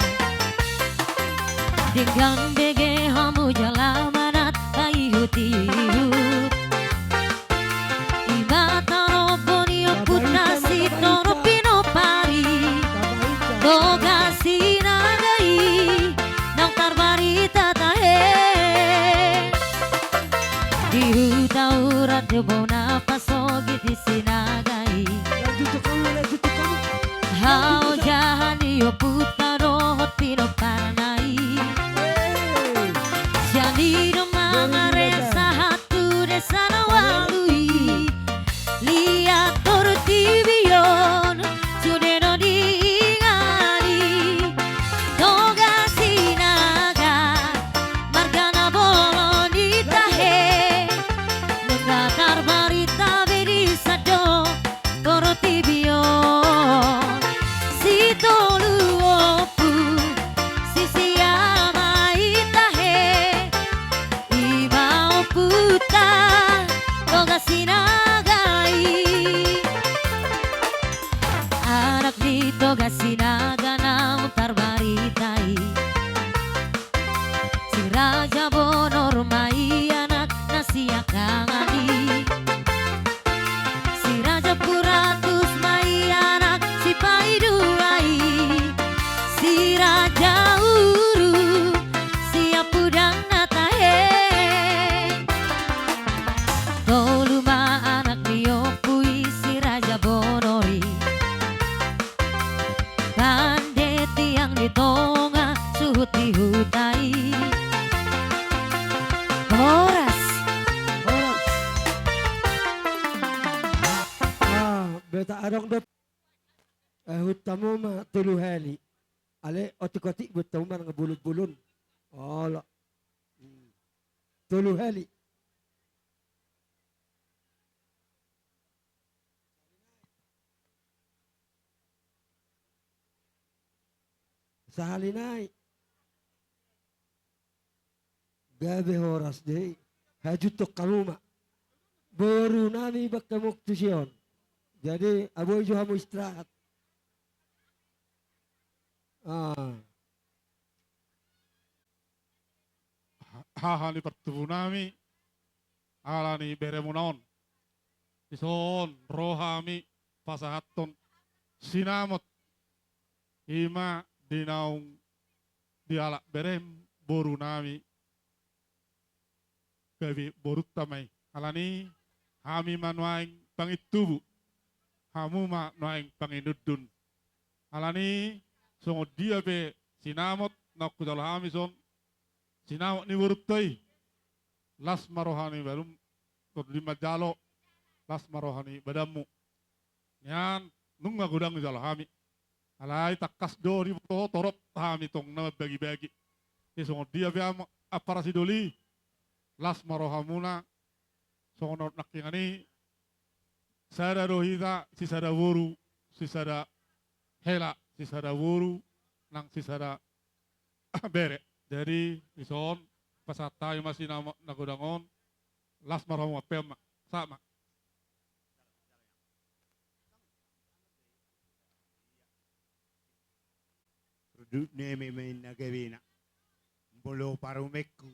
Denggan bege hamu jala manat paihut-ihut. I ma tarombo ni ompunta Sitono Pinompar i, Toga Sinaga i, naung tarbarita tahe. Di huta urat do bona pasogit di Sinaga i. Haojahan ni ompunta dohot pinomparna i. Sian i do mangaresa sahat tu de Adong dope. Eh, huta hamu ma tolu hali. Alai otik-otik buat hamu ma nang bolon-bolon. Olo. Hmm. Tolu hali. Sahali nai. Gabe horas do i. Hajut hamu ma. Boru nami bangka muk tu si on. Jadi, aboi jo hamu istirahat. Ah. Haha ni partubu nami, ala ni beremuna on. Dison ro hami pasahathon sinamot. Ima di naung dialap berem boru nami. Gabe borunta ma i. Alani hami ma nuaeng pangintubu. Hamu ma nuaeng panginundun. Alani songon dia pe sinamot naung hujalo hami son. Sinamot ni borunta i. Las ma roha ni badanmu. Tor di manjalo. Las ma roha ni badanmu. Nian nunga godang dijalo hami. Alai tangkas do diboto torop hami tong na mambagi-bagi. Jadi songon dia pe am-, ampara sidoli. Las ma rohamuna. Songon on nangkiningan i. Sada do hita, sisada boru, sisada hela, sisada boru, nang sisada bere. Jadi, dison, pasahat hami ma sinamot na godang on, las ma rohamu ampeon ma, sahat ma. Rudutna eme ma inna gabena. Molo parumaenku,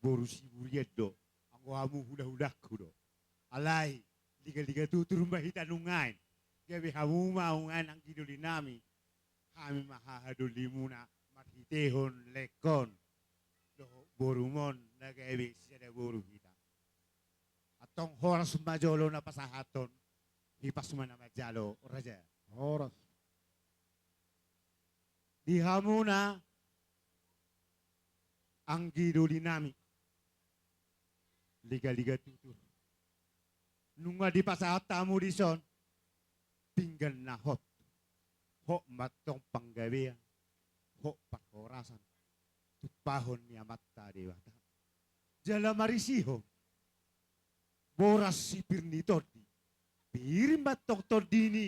boru Siburian do, anggo hamu hula-hulangku do. Alai, liga-liga tutur ma hita nungaen. Gabe hamu ma nungaen anggi doli nami. Hami ma haha dolimuna marhitehon laengkon dohot borumon na gabe sisada boru hita. Antong horas ma jolo na pasahathon, hipas ma na manjalo raja. Horas. Di hamuna anggi doli nami. Liga-liga tutur. Nunga dipasahat hamu dison pinggan na hot. Hot ma antong panggabean, hot parhorasan, tumpahon ni Amanta Debata. Jala marisihon boras sipir ni tondi. Pir ma antong tondi ni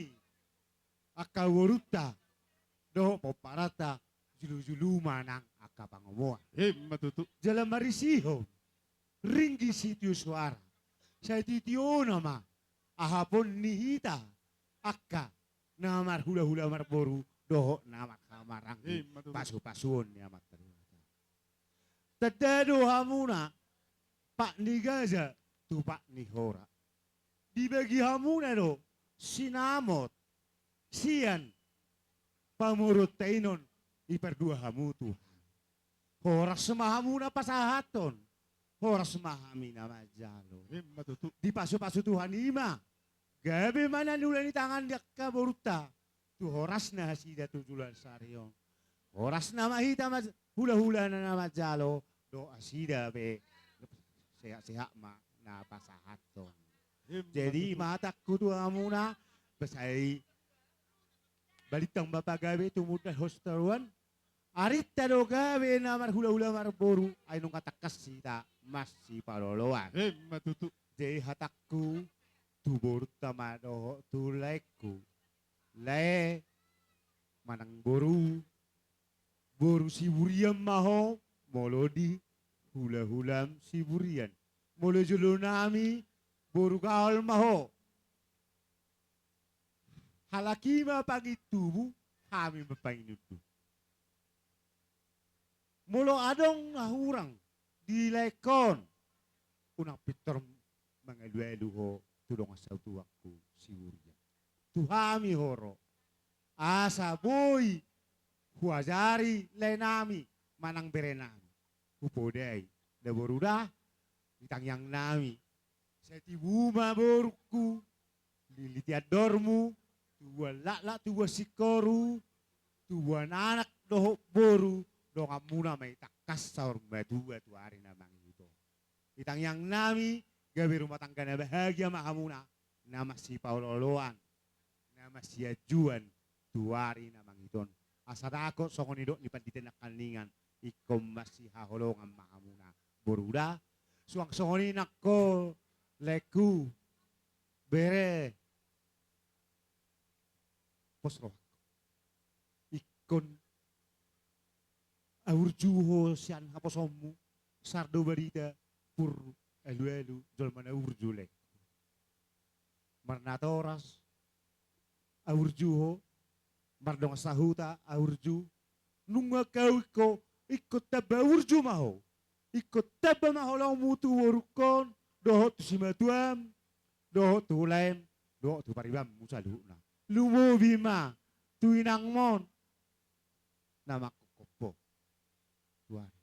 angka borunta dohot pomparanta, julu-julu ma nang angka pangomoan. Ima tutu. Jala marisihon ringgit sitio soara. Sai titiona ma ahapon ni hita angka na marhula-hula marboru dohot na marhahamaranggi. Ima tutu. Pasu-pasuon ni Amanta Debata. Tanda do hamuna pat ni gaja tu pat ni hora. Dibagi hamuna do sinamot sian pamoruonta i, nuaeng dipardua hamu Tuhan. Horas ma hamuna pasahathon, horas ma hami na manjalo. Ima tutu. Dipasu-pasu Tuhan i ma gabe ma na niula ni tangan ni angka borunta tu horasna nasida tu joloan sari on. Horasna ma hita ma hula-hulana na manjalo, dohot nasida pe sehat-sehat ma na pasahathon. Ima tutu. Jadi, hatangku tu hamuna, sai balintang ma pagabe, tumundalhon sitadoan. Arinta do gabe na marhula-hula marboru, ai nunga tangkas hita masipaloloan. Ima tutu. Jadi hatangku tu borunta ma dohot tu laengku. Lae manang boru, boru Siburian ma ho, molo di hula-hulam Siburian. Molo jolo nami, boru Gaol ma ho. Halak i ma pangintubu, hami ma panginundun. Molo adong na hurang di laengkon, unang pintor mangalu-alu ho tu dongan satutubuanku Siburian. Tu hami ho ro, asa boi huajari lae nami manang bere nami. Hupodai, da boru da, di tangiang nami. Sai tibu ma borungku, liliti andormu, tubuan laklak, tubuan singkoru, tubuan anak dohot boru, donganmuna ma i tangkas saur matua tu ari na mangihut on. Di tangiang nami, gabe rumah tangga na bahagia ma hamuna, na masipaolo-oloan. na masianjuan tu ari na mangihut on. Asa dangkon songon nidok ni pandita nangkaningan, ingkon masihaholongan ma hamuna boru da. Suang songon i nangkin laengku, bere, pos rohangku. Ingkon ahu burju ho sian haposonmu, sar do barita pur alualu jolma na burju laengku. Marnatoras ahu burju ho, mardongan sahuta ahu burju. Nunga ahu ingkon, ingkon tamba burju ma ho. Ingkon tamba ma holongmu tu borungkon, dohot tu simatuam, dohot tu ulaem, dohot tu paribanmu saluhutna. Lumobi ma tu inangmon na mangkophop ho tu ari.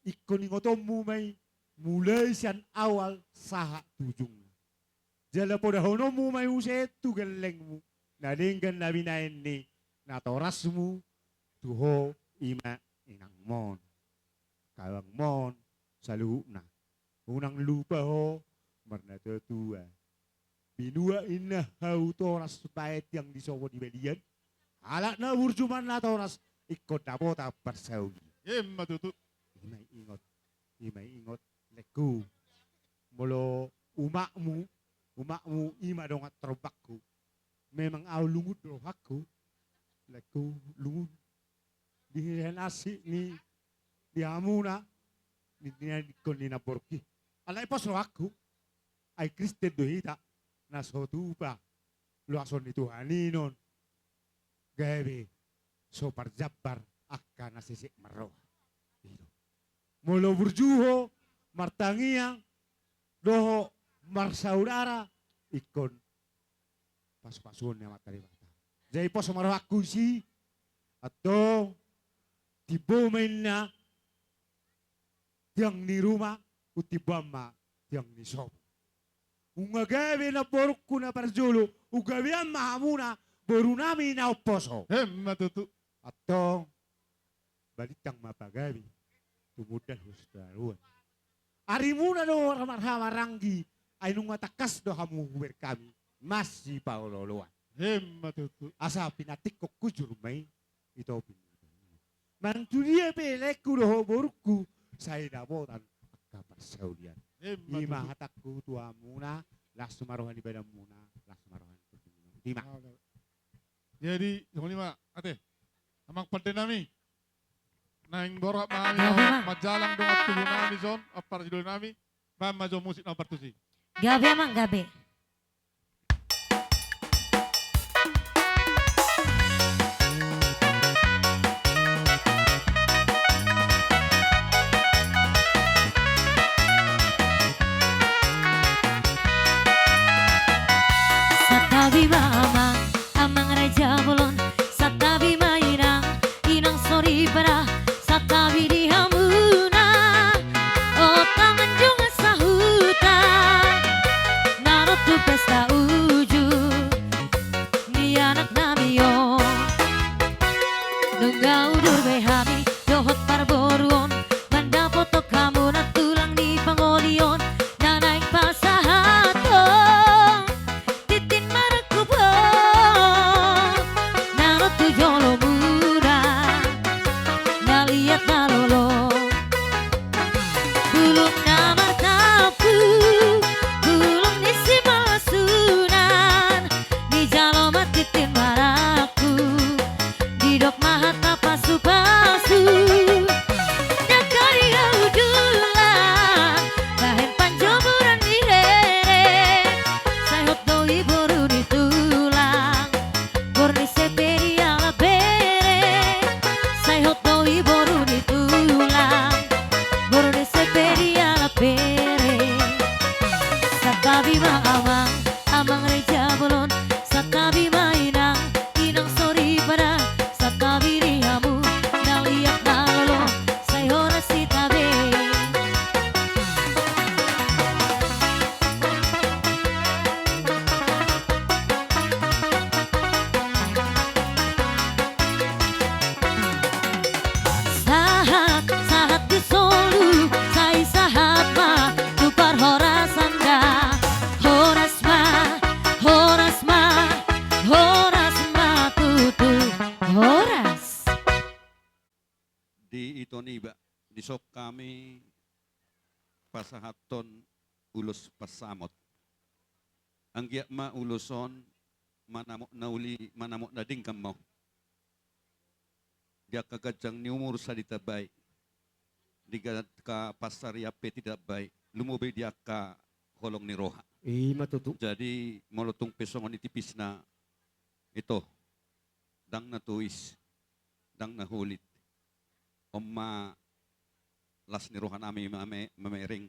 Ingkon ingotonmu ma i mulai sian awal sahat tu ujungna. Jala podahononmu ma i muse tu gellengmu na denggan na binahen ni natorasmu tu ho, i ma inangmon, kabangmon saluhutna. Unang lupa ho marnatuatua. Binuat ninna hau toras baen tiang ni sopo di balian. Halak na burju marnatoras ingkon dapotan parsaulian. Ima tutu. Ima ingot, ima ingot laengku. Molo umakmu, umakmu ima dongan tombangku. Memang ahu lungun do rohangku laengku, lungun. Di hena si ni di hamuna ni, ni, ingkon ni namborungki. Alai pos rohangku. Ai Kristen do hita, na so tupa loason ni Tuhan i non, gabe so parjambar angka na sese marroha. I do. Molo burju ho martangiang dohot marsaudara, ingkon pasupasuon ni Amanta Debata. Jadi pos ma rohangku disi, antong timbo ma ninna tiang ni ruma, untimboan ma tiang ni sopo. Nunga gabe namborungku na parjolo, nunga gabean ma hamuna borunami na umposo. Ima tutu. Antong balintang ma pagabe, tumundalhon sitaruan. Arimuna do marhamaranggi, ai nunga tangkas do hamu hubereng hami masipaolooloan. Ima tutu. Asa pinantikhon hujur ma i, i topi. Manang tu dia pe laengku dohot borungku, sai dapotan angka parsaulian. Ima tutu. I ma hatangku tu hamuna, las ma roha ni badanmuna, las ma roha ni tondimuna. Ima. Jadi songon i ma ate, amang pandenami. Naeng borhat ma hami manjalang dongan tubunami son, parjolo nami. Baen ma jo musik na partusi. Gabe amang, gabe. Santabi ma amang, amang raja bolon. Santabi ma inang, inang soripada. Santabi di hamuna, o tangan dongan sahuta, na ro tu pesta uju ni anaknami on. Nunga udur be hami dohot parboruon, mandapothon hamuna tulang ni pangolion, na naeng pasahathon tintin marangkup on, na ro tu jolomuna, na liat na lolo. Bulung na martampuk, bulung ni simalasunan, dijalo ma tintin marangkup, didok ma hata pasupasu. Dangka di ahu dulang, bahen panjomuran ni rere, sai hot do i boru ni tulang, boru ni Sepe dialap bere, sai hot do i boru ni tulang, boru ni Sepe dialap bere. Santabi ma amang, amang raja bolon. Santabi ma inang, inang soripada. Santabi di hamu na liat na lolo, sai horas hita be. Sahat, sahat di solu, sai sahat ma tu parhorasan da. Horas ma hami pasahathon ulos pansamot. Anggiat ma ulos on manamot na uli, manamot na denggan ma ho. Di angka ganjang ni umur sai ditambai, di angka pansarian pe ditambai, lumobi di angka holong ni roha. I ma tutu. Jadi molo tung pe songon i tipisna, ito, ndang na tois, ndang na holit. On ma las ni rohanami mame-, mamereng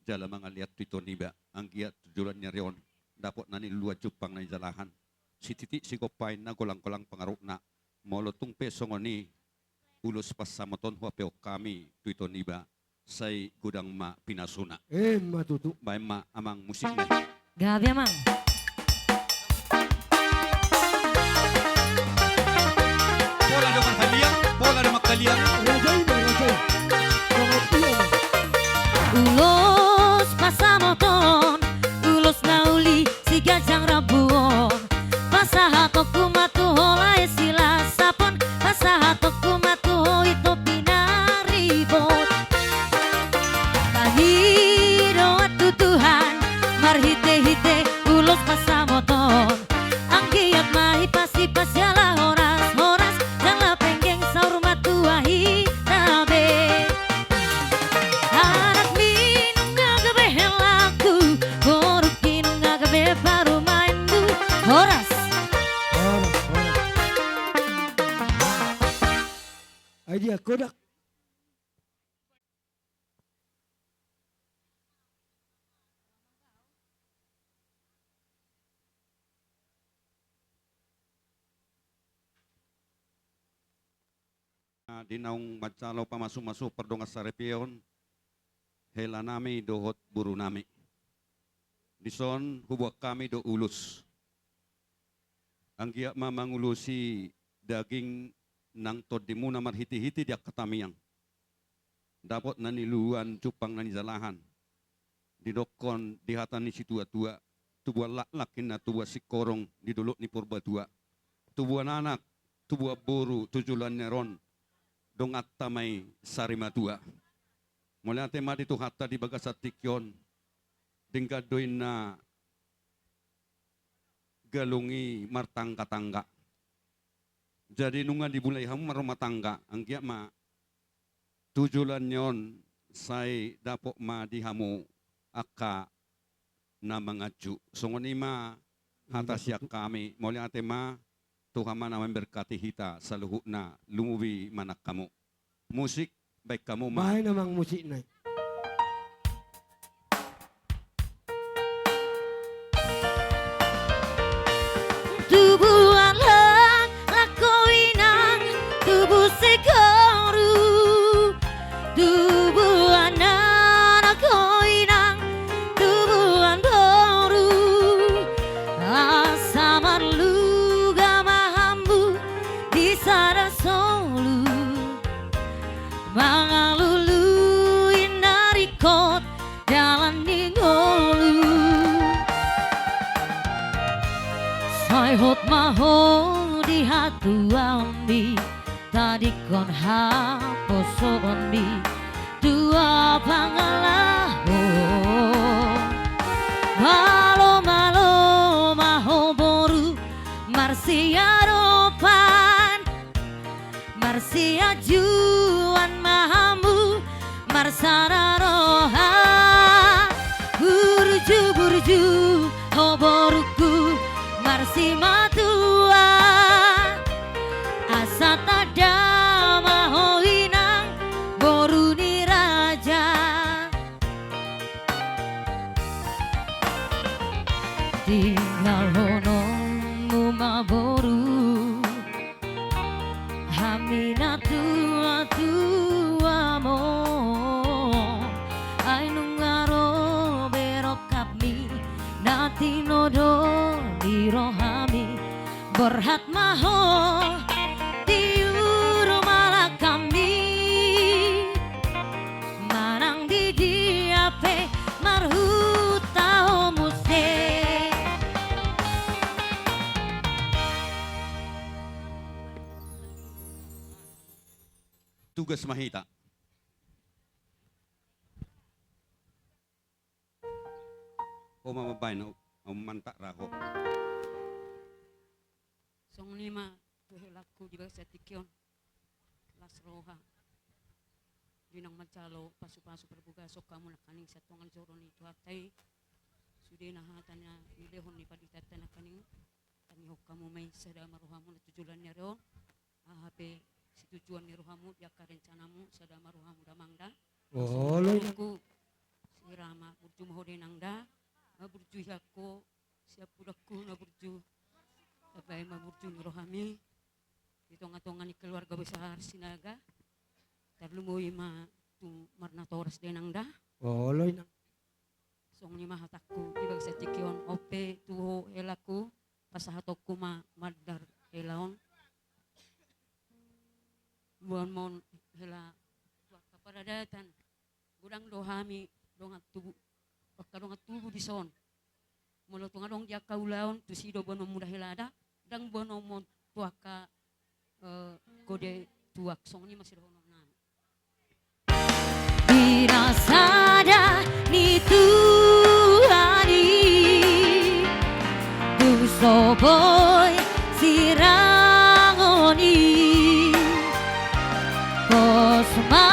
jala mangaliat tu ito niba, anggiat tu joloan ni ari on dapot na niluluan jumpang na nijalahan, sititik sigompa inna golang-golang pangarahutna. Molo tung pe songon i ulos pansamot on huampehon hami tu ito niba, sai godang ma pinasuna. Emma tutu. Baen ma amang musikna i. Gabe amang. Pola do mangkaliang, pola do mangkaliang. Rajai ma, rajai. Rajai ma. Ulos pansamot on, ulos na uli si ganjang rambu on. Pasahatonku ma tu ho lae silas sapon, pasahatonku ma tu ho ito pinaribot. Pangidoan tu Tuhan marhite-hite ulos pansamot on. Anggiat ma hipas-hipas jala horas-horas, jala penggeng saur matua hita be. Anakmi nunga gabe helangku, borungki nunga gabe parumaenmu. Horas. Horas, horas. Ai dia kodak. Di naung manjalo pamasu-masu pardongansaripeon helanami dohot borunami. Dison huboan hami do ulos. Anggiat ma mangulosi daging nang tondimuna marhite-hite di angka tamiang. Dapot na niluluan jumpang na nijalahan. Didokkon di hata ni situa-tua, tubuan laklak inna tubuan singkoru di dolok ni Purbatua. Tubuan anak, tubuan boru, tu joloan ni ari on donganta ma i sari matua. Mauliate ma di Tuhanta di bagasan tingki on, denggan do inna galung i martangga-tangga. Jadi nunga dimulai hamu marrumah tangga, anggiat ma tu joloan ni on sai dapot ma di hamu angka na manganju. Songon i ma hata sian hami, mauliate ma, Tuhan ma na memberkati hita saluhutna, lumobi manang hamu. Musik, baen hamu ma. Baen amang musikna i. Tubuan laklak ho inang, tubu singkoru, tubuan anak ho inang, tubuan boru, asa marluga ma hamu di sada solu. Mangalului na ringkot dalan ni ngolu. Sai hot ma ho di hatuaonmi, tadingkon haposoonmi, tua pangalaho. Malo-malo ma ho boru, marsiadopan, marsiajuan ma hamu, marsada roha. Burju-burju ho borungku, marsimatua, asa tanda ma ho inang, boru ni raja. Tinggalhononmu ma boru, hami na tua-tuam on. Ai nunga ro be rongkapmi, na tinodo ni rohami, borhat ma ho tiur malakami. Manang di dia pe marhuta ho muse. Tugas ma hita. Ho ma mambahen, ho ma mantak ra ho. Songon i ma tu helangku di bagasan tingki on. Las roha. Di naung manjalo pasu-pasu parbagason hamu nangkaning sian tonga ni joro ni Tuhanta i. Sudena hata na nilehon ni panditanta nangkaning. Tangihon hamu ma i, sada ma rohamuna tu joloan ni ari on. Aha pe situjuan ni rohamu di angka rencanamu, sada ma rohamu damang da. Olo. Songon i ma. Sirama burju ma ho da inang da. Burju ihaku, sian pudangku na burju. Tabahen ma burju ni rohami di tonga-tonga ni keluarga besar Sinaga. Tarlumobi ma tu marnatoras da inang da. Olo inang. Songon i ma hatangku di bagasan tingki on. On pe tu ho helangku, pasahatonku ma mandar hela on. Boan ma on hela tu angka paradatan. Godang do hami dongan tubu, angka dongan tubu dison. Molo tung adong di angka ulaon, tusi do boanonmu da hela da, ndang boanonmu tu angka, eh, gode tuak. Songon i ma sidohononnami. Di na sada ni Tuhan i, tung so boi sirangon i. Pos ma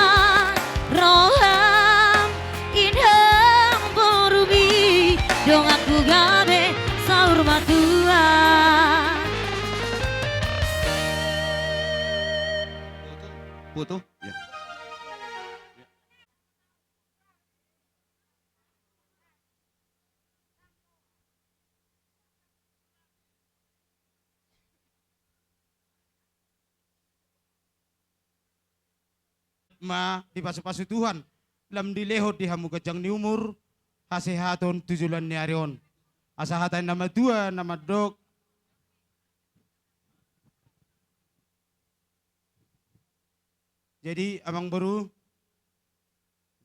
roham, inang borumi, donganku gabe saur matua. Foto? Ya. Ma dipasu-pasu Tuhan, lam dilehon di hamu ganjang ni umur, hasehaton tu joloan ni ari on. Asa hata ni na matua na mandok. Jadi, amang boru,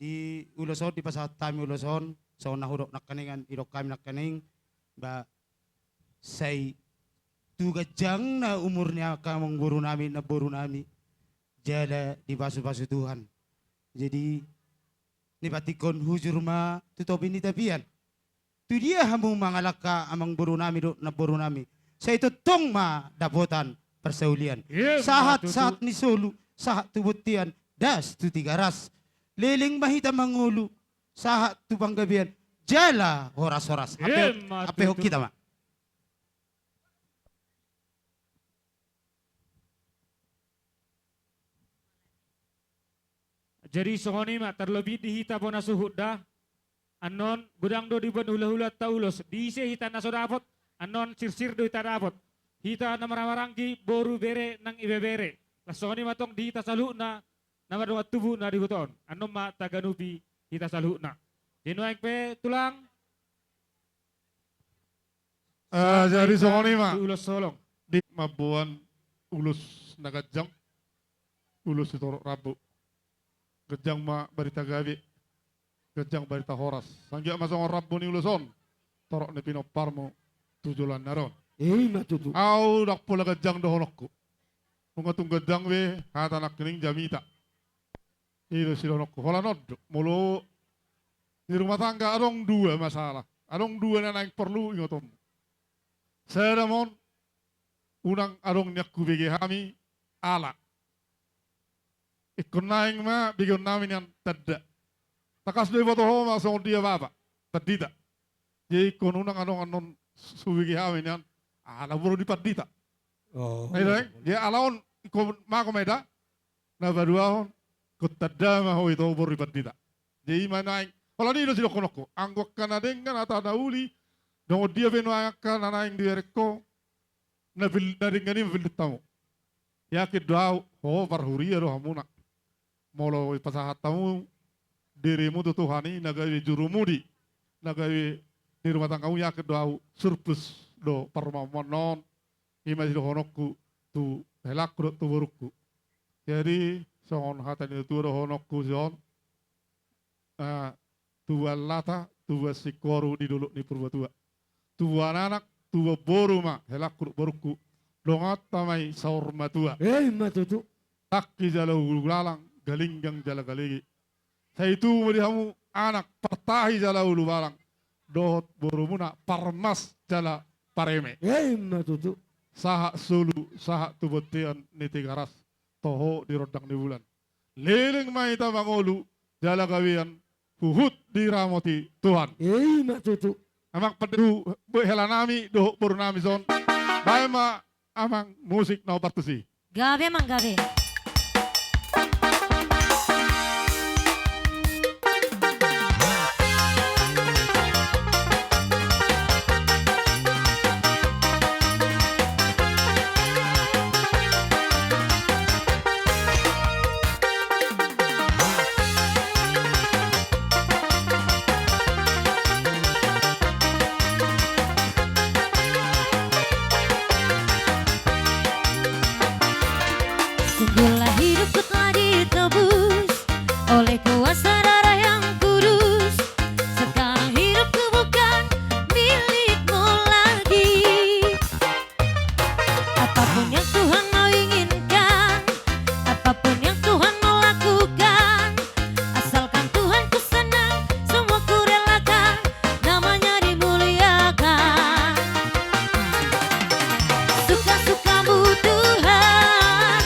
di ulos on, dipasahat hami ulos on, songon na hudok nangkaningan, didok hami nangkaning, ba, sai tu ganjangna umur ni angka amang boru nami, namboru nami, jala dipasu-pasu Tuhan. Jadi, nipatikon hujur ma tu topi ni tapian. Tu dia hamu mangalangka amang boru nami dohot namboru nami? Sai tongtong ma dapotan parsaulian. Ima tutu. Sahat-sahat ni solu, sahat tu bontean, das tu Tigaras. Leleng ma hita mangolu, sahat tu panggabean, jala horas-horas. Ima tutu. Ampehon hita ma. Jadi songon i ma, tarlobi di hita bona suhut da. Annon, godang do diboan hula-hulanta ulos, di ise hita na so dapot, annon sirsir do hita dapot. Hita na marhahamaranggi, boru, bere nang ibebere. Laos songon i ma tong di hita saluhutna, na mardongan tubu na di huta on. Annon ma taganupi hita saluhutna. Di nuaeng pe tulang. Ah, jadi songon i ma. Di ulos holong. Di mamboan ulos na ganjang. Ulos sitorop rambu. Ganjang ma barita gabe. Ganjang barita horas. Anggiat ma songon rambu ni ulos on, torop ni pinomparmu tu joloan ni ari on. Ima tutu. Au ndang pola ganjang dohononku. Nunga tung ganjang be hata nangkining jamita. I do sidohononku. Holan on do, molo di rumah tangga adong dua masalah, adong dua na naeng porlu ingotonmu. Sada ma on, unang adong nian hubege hami ala. Ingkon naeng ma begeonnami nian tanda. Tangkas do diboto ho ma songon dia bapa, pandita. Jadi ingkon unang adong annon hubege hami nian ala boru ni pandita. Oh. Ai da, eh? Jadi ala on ingkon mago ma i da. Na paduahon, ingkon tanda ma ho ito boru ni pandita. Jadi i ma naeng, holan i do sidohononku. Anggo angka na denggan atau na uli, dongan dia pe nuaeng angka na naeng dibereng ho, na pil-, na denggan i ma pillin hamu. Yakin do au, ho parhuria do hamuna. Molo ipasahat hamu dirimu tu Tuhan i, na gabe jurumudi, na gabe di rumah tanggamu, yakin do au surplus do parrumahan on. I ma sidohononku tu helangku dohot tu borungku. Jadi songon hata ni natua dohononku songon, ah, tubuan lata, tubuan singkoru di dolok ni Purbatua. Tubuan anak, tubuan boru ma helangku dohot borungku. Donganta ma i saur matua. Eh, ima tutu. Tangki jala ulubalang, galinggang jala galege. Sai tubu ma di hamu anak, partahi jala ulubalang. dohot borumuna Parmas jala Pareme. Ima tutu. Sahat solu, sahat tu bontean ni Tigaras, toho di rondang ni bulan. Leleng ma hita mangolu, jala gabean huhut diramoti Tuhan. Ima tutu. Amang panderu, helanami dohot borunami son. Baen ma amang musik na hombar tusi. Gabe amang, gabe. Sungguhlah hidupku telah ditebus oleh kuasa darah yang kudus. Sekarang hidupku bukan milikmu lagi. Apapun yang Tuhan mau inginkan, apapun yang Tuhan mau lakukan, asalkan Tuhan ku senang, semua ku relakan, namanya dimuliakan. Suka-sukamu Tuhan,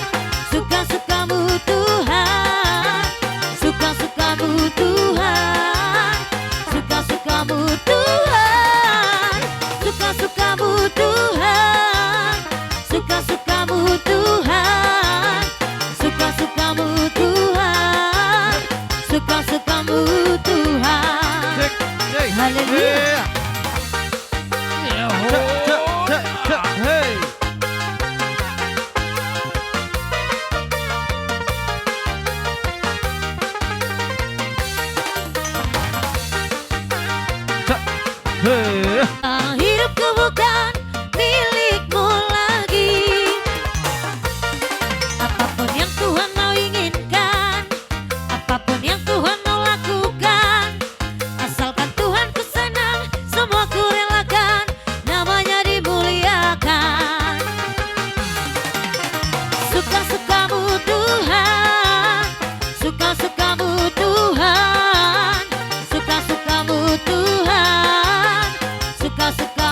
suka-sukamu Tuhan, suka-sukamu Tuhan, suka-sukamu Tuhan. Suka-sukamu Tuhan, suka-sukamu Tuhan, suka-sukamu Tuhan, suka-sukamu Tuhan. Cek, cek. Haleluya. Iya. Cek, cek, cek, cek. Hei. Hidupku bukan milikmu lagi. Apapun yang Tuhan mau inginkan, apapun yang Tuhan mau lakukan, asalkan Tuhan ku senang, semua ku relakan, namanya dimuliakan. Suka-sukamu Tuhan, suka-sukamu Tuhan, suka-sukamu Tuhan, suka-suka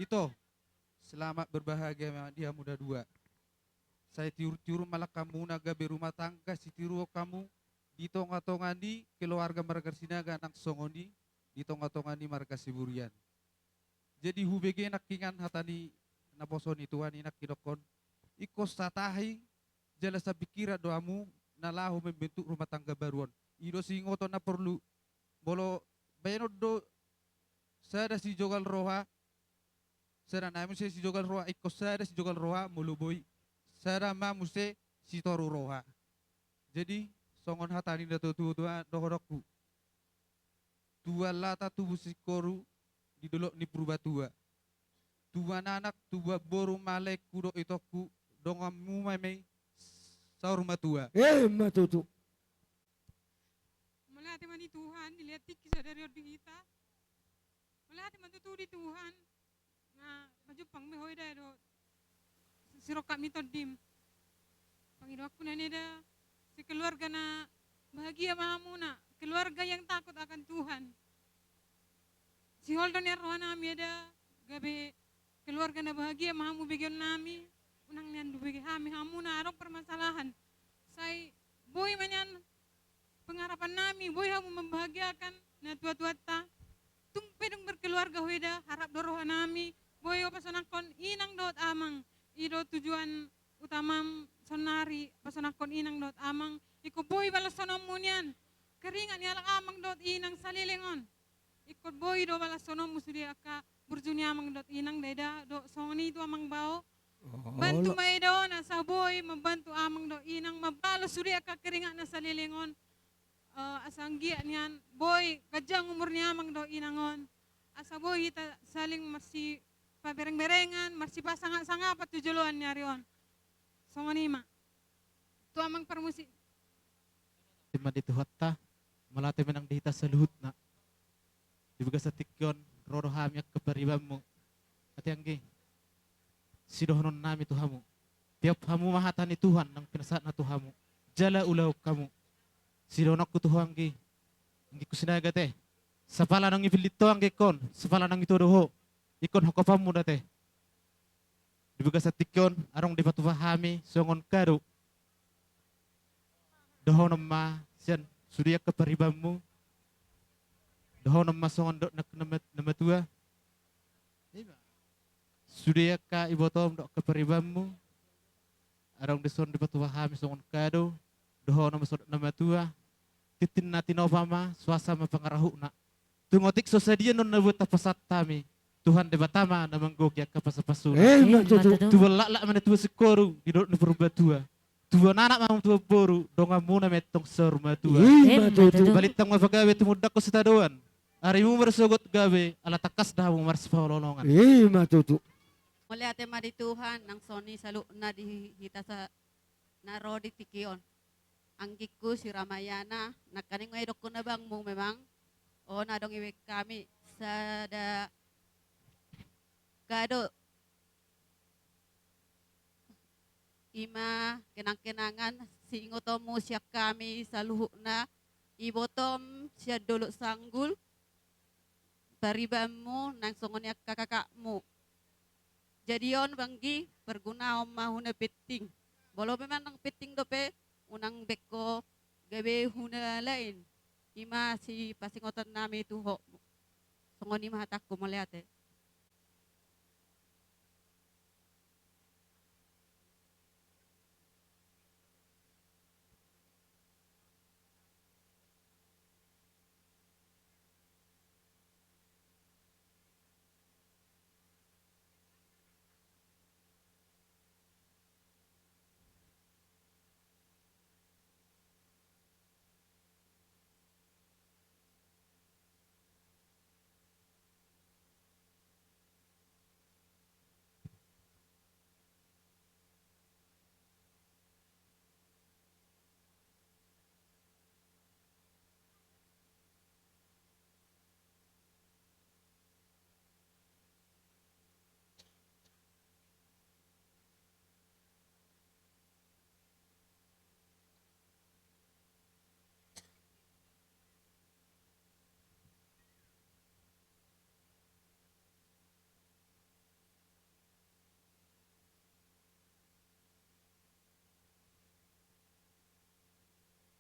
Ito, selamat berbahagia ma di hamu na dua. Sai tiur-tiur ma langkamuna gabe rumah tangga sitiruon hamu di tonga-tonga ni keluarga marga Sinaga nang songon i di tonga-tonga ni marga Siburian. Jadi hubege nangkiningan hata ni naposo ni Tuhan i nangkin dokkon, ingkon satahi jala sapingkiran do hamu na laho membentuk rumah tangga baru on. I do siingoton na porlu. Molo baenon do sada sijogal roha, sada nai muse sijogal roha, ingkon sada sijogal roha, molo boi sada ma muse sitoru roha. Jadi songon hata ni natuatua dohononku, tubuan lata tubu singkoru di dolok ni Purbatua. Tubuan anak tubuan boru ma laengku dohot itongku, donganmu ma i saur matua. Emma tutu. Mauliate ma di Tuhan, dilehon tingki sadari on di hita. Mauliate ma tutu di Tuhan na pajumpang ma ho eda dohot sirongkap ni tondim. Pangidoanku na nian eda, sekeluarga na bahagia ma hamuna, keluarga yang takut akan Tuhan. Sihol do nian rohanami eda, gabe keluarga na bahagia ma hamu begeonnami. Unang nian dibege hami hamuna adong permasalahan. Sai boi ma nian pengarapannami, boi hamu membahagiakan natuatuanta. Tung pe dung berkeluarga ho eda, harap do rohanami boi ho pasonangkon inang dohot amang. I do tujuan utamam saonnari, pasonangkon inang dohot amang. Ingkon boi balashononmu nian keringat ni halak amang dohot inang saleleng on. Ingkon boi do balashononmu sude angka burju ni amang dohot inang, da eda do songon i tu amang bao. Bantu ma eda on asa boi mambantu amang dohot inang mambalos sude angka keringatna saleleng on. Eh, asa anggiat nian boi ganjang umur ni amang dohot inang on, asa boi hita saling marsipaberengberengan, marsipasangapansangapan tu joloan ni ari on. Songon i ma. Tu amang parmusik. Ima di Tuhanta, mauliate ma nang di hita saluhutna. Di bagasan tingki on ro do hami angka paribanmu. Ate anggi, sidohononnami tu hamu, tiop hamu ma hata ni Tuhan naung pinasahatna tu hamu, jala ulahon hamu. Sidohononku tu ho anggi, anggingku Sinaga ate, sapala naung ipillit ho anggi ingkon, sapala naung ito do ho, ingkon hangkopanmu do ate. Di bagasan tingki on adong dipatupa hami songon kado. Dohonon ma sian sude angka paribanmu. Dohonon ma songon dok na, na, na matua. Sude angka ibotom dohot angka paribanmu. Adong dison dipatupa hami songon kado. Dohonon ma songon dok na matua. Tintin na tinopa ma, suasa ma pangarahutna. Tung otik so sadia nuaeng na boi tapasahat hami, Tuhan Debata ma na manggohi angka pasupasuna. Emma tutu. Tubuan laklak ma na tubu singkoru di dolok ni Purbatua. Tubuan anak ma tubuan boru, donganmuna ma i tong saur matua. Emma tutu. Balintang ma pagabe tumundalhon sitadoan. Arimu marsogot gabe ala tangkas do hamu marsipaoloolongan. Emma tutu. Mauliate ma di Tuhan, nang songon i saluhutna di hita sa na ro di tingki on. Anggingku si Ramayana, nangkaning ma idokkon abangmu memang. O, na adong dibahen hami sada kado. Ima kenangkenangan siingotonmu sian hami saluhutna, ibotom sian Dolok Sanggul, paribanmu nang songon i angka kakakmu. Jadi on anggi, pargunaon ma huna penting. Molo memang nang penting dope, unang bahen ho gabe huna lain. Ima sipasingoton nami tu ho. Songon i ma hatangku, mauliate.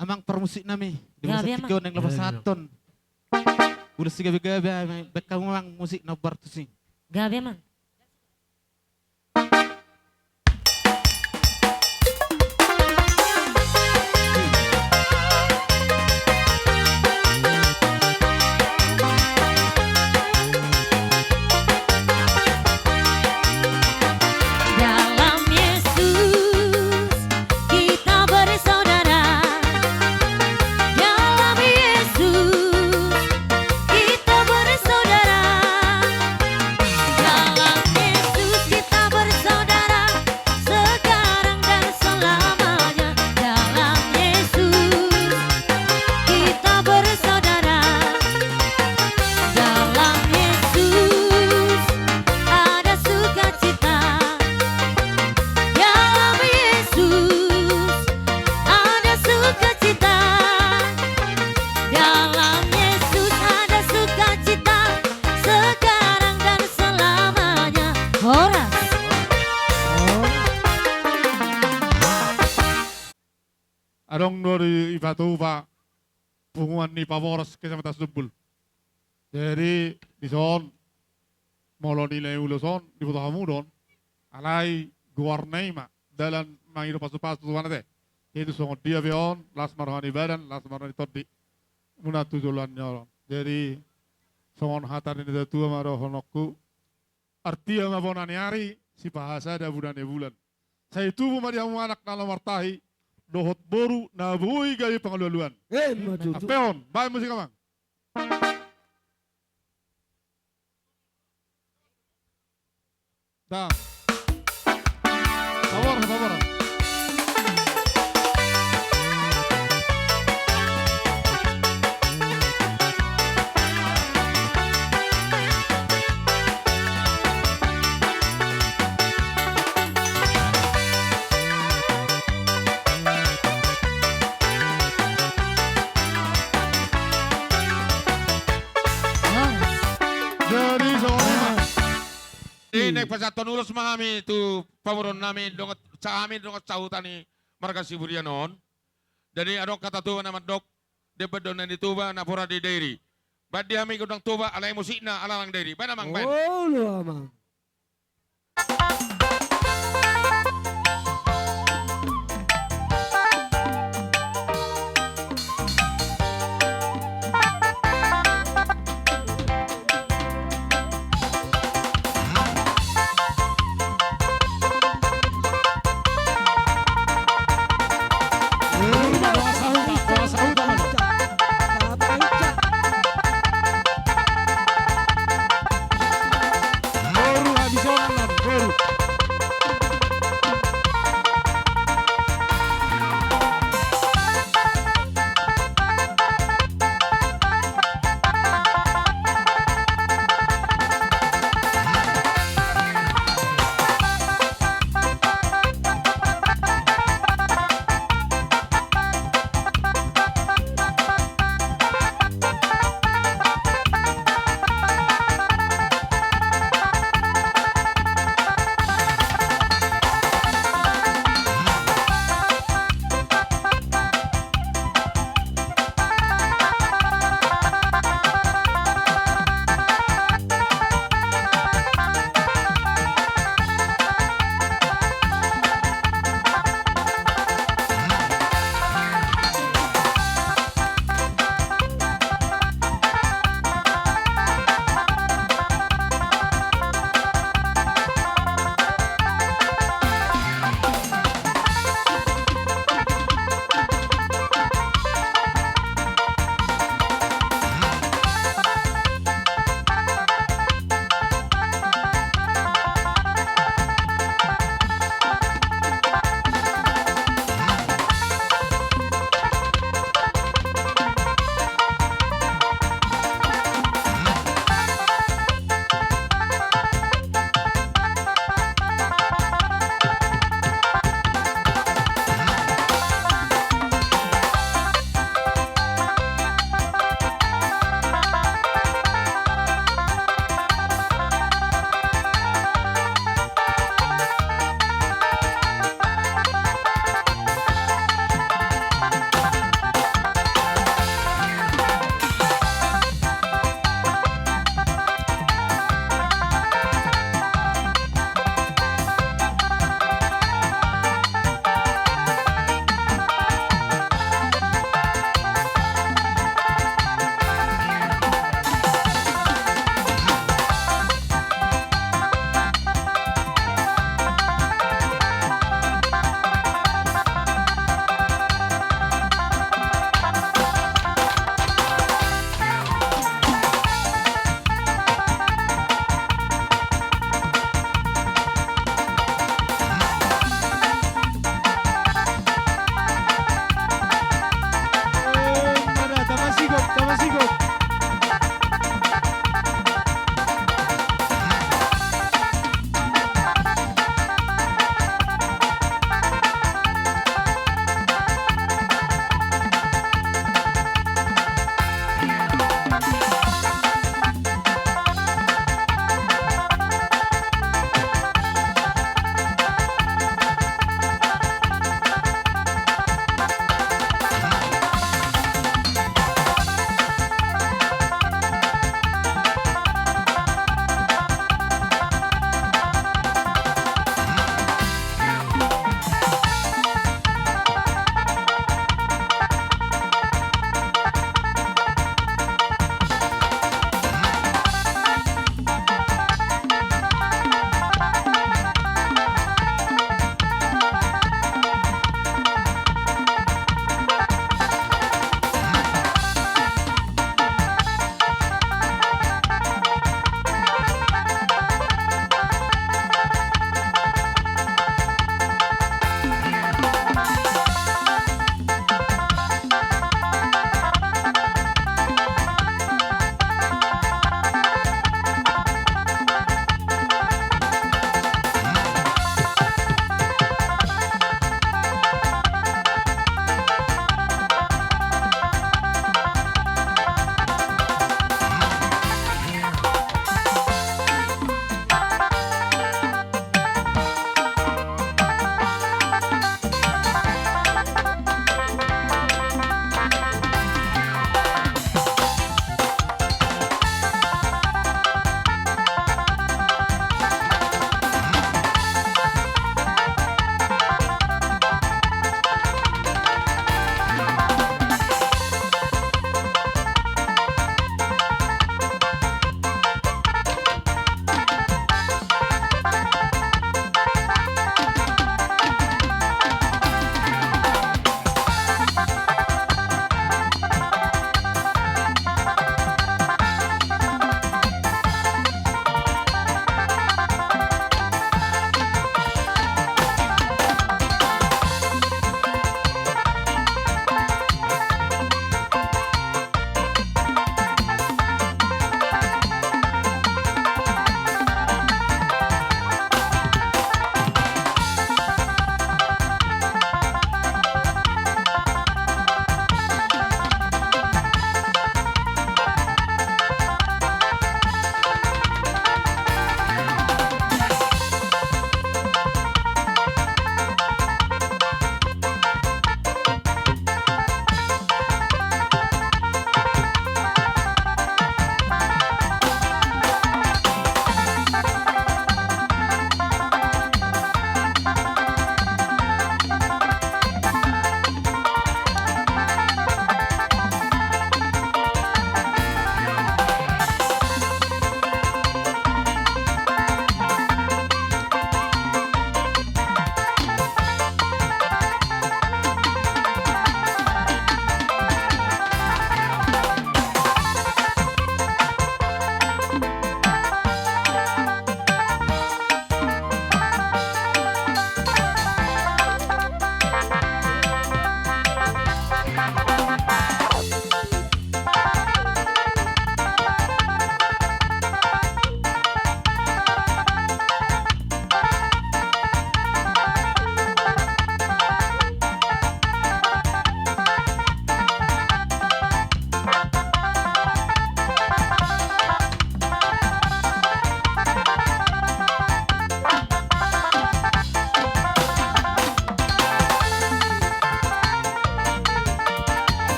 Amang parmusik nami, di masa tingki on naeng lapasathon. Ulos si gabe-gabe, baen hamu amang musik na bartusi. Gabe amang. Dalam Yesus kita bersaudara. Dalam Yesus kita bersaudara. Dalam Yesus kita bersaudara. Sekarang dan selamanya. Dalam Yesus kita bersaudara. Dalam Yesus ada sukacita. Dalam Yesus ada sukacita. Dalam Yesus ada sukacita. Sekarang dan selamanya. Horas. Adong do di Ipatupa, punguan ni Paboros, Kecamatan Sumbul. Jadi dison, molo nilai ulos on diboto hamu do on, alai goarna i ma dalan mangido pasupasu tu Tuhanta. Jadi songon dia pe on, las ma roha ni badan, las ma roha ni tondi muna tu joloan ni ari on. Jadi songon hata ni natuatua ma dohononku: Artia ma bona ni ari, sipahasada bulan ni bulan. Sai tubu ma di hamu anak na laho martahi, dohot boru na boi gabe pangalualuan. Emma tutu. Ampehon, baen musik amang. Dang. Sabar, sabar. Jadi songon i ma. Jadi naeng pasahathon ulos ma hami tu pamoruon nami, dongan sa-, hami dongan sahuta ni marga Siburian on. Jadi adong hata Toba na mandok: Demban do na ni Toba, na pora di Dairi. Baen di hami gondang Toba, alai musikna ala nang Dairi. Baen amang, baen. Olo amang. Boru habisonan, boru.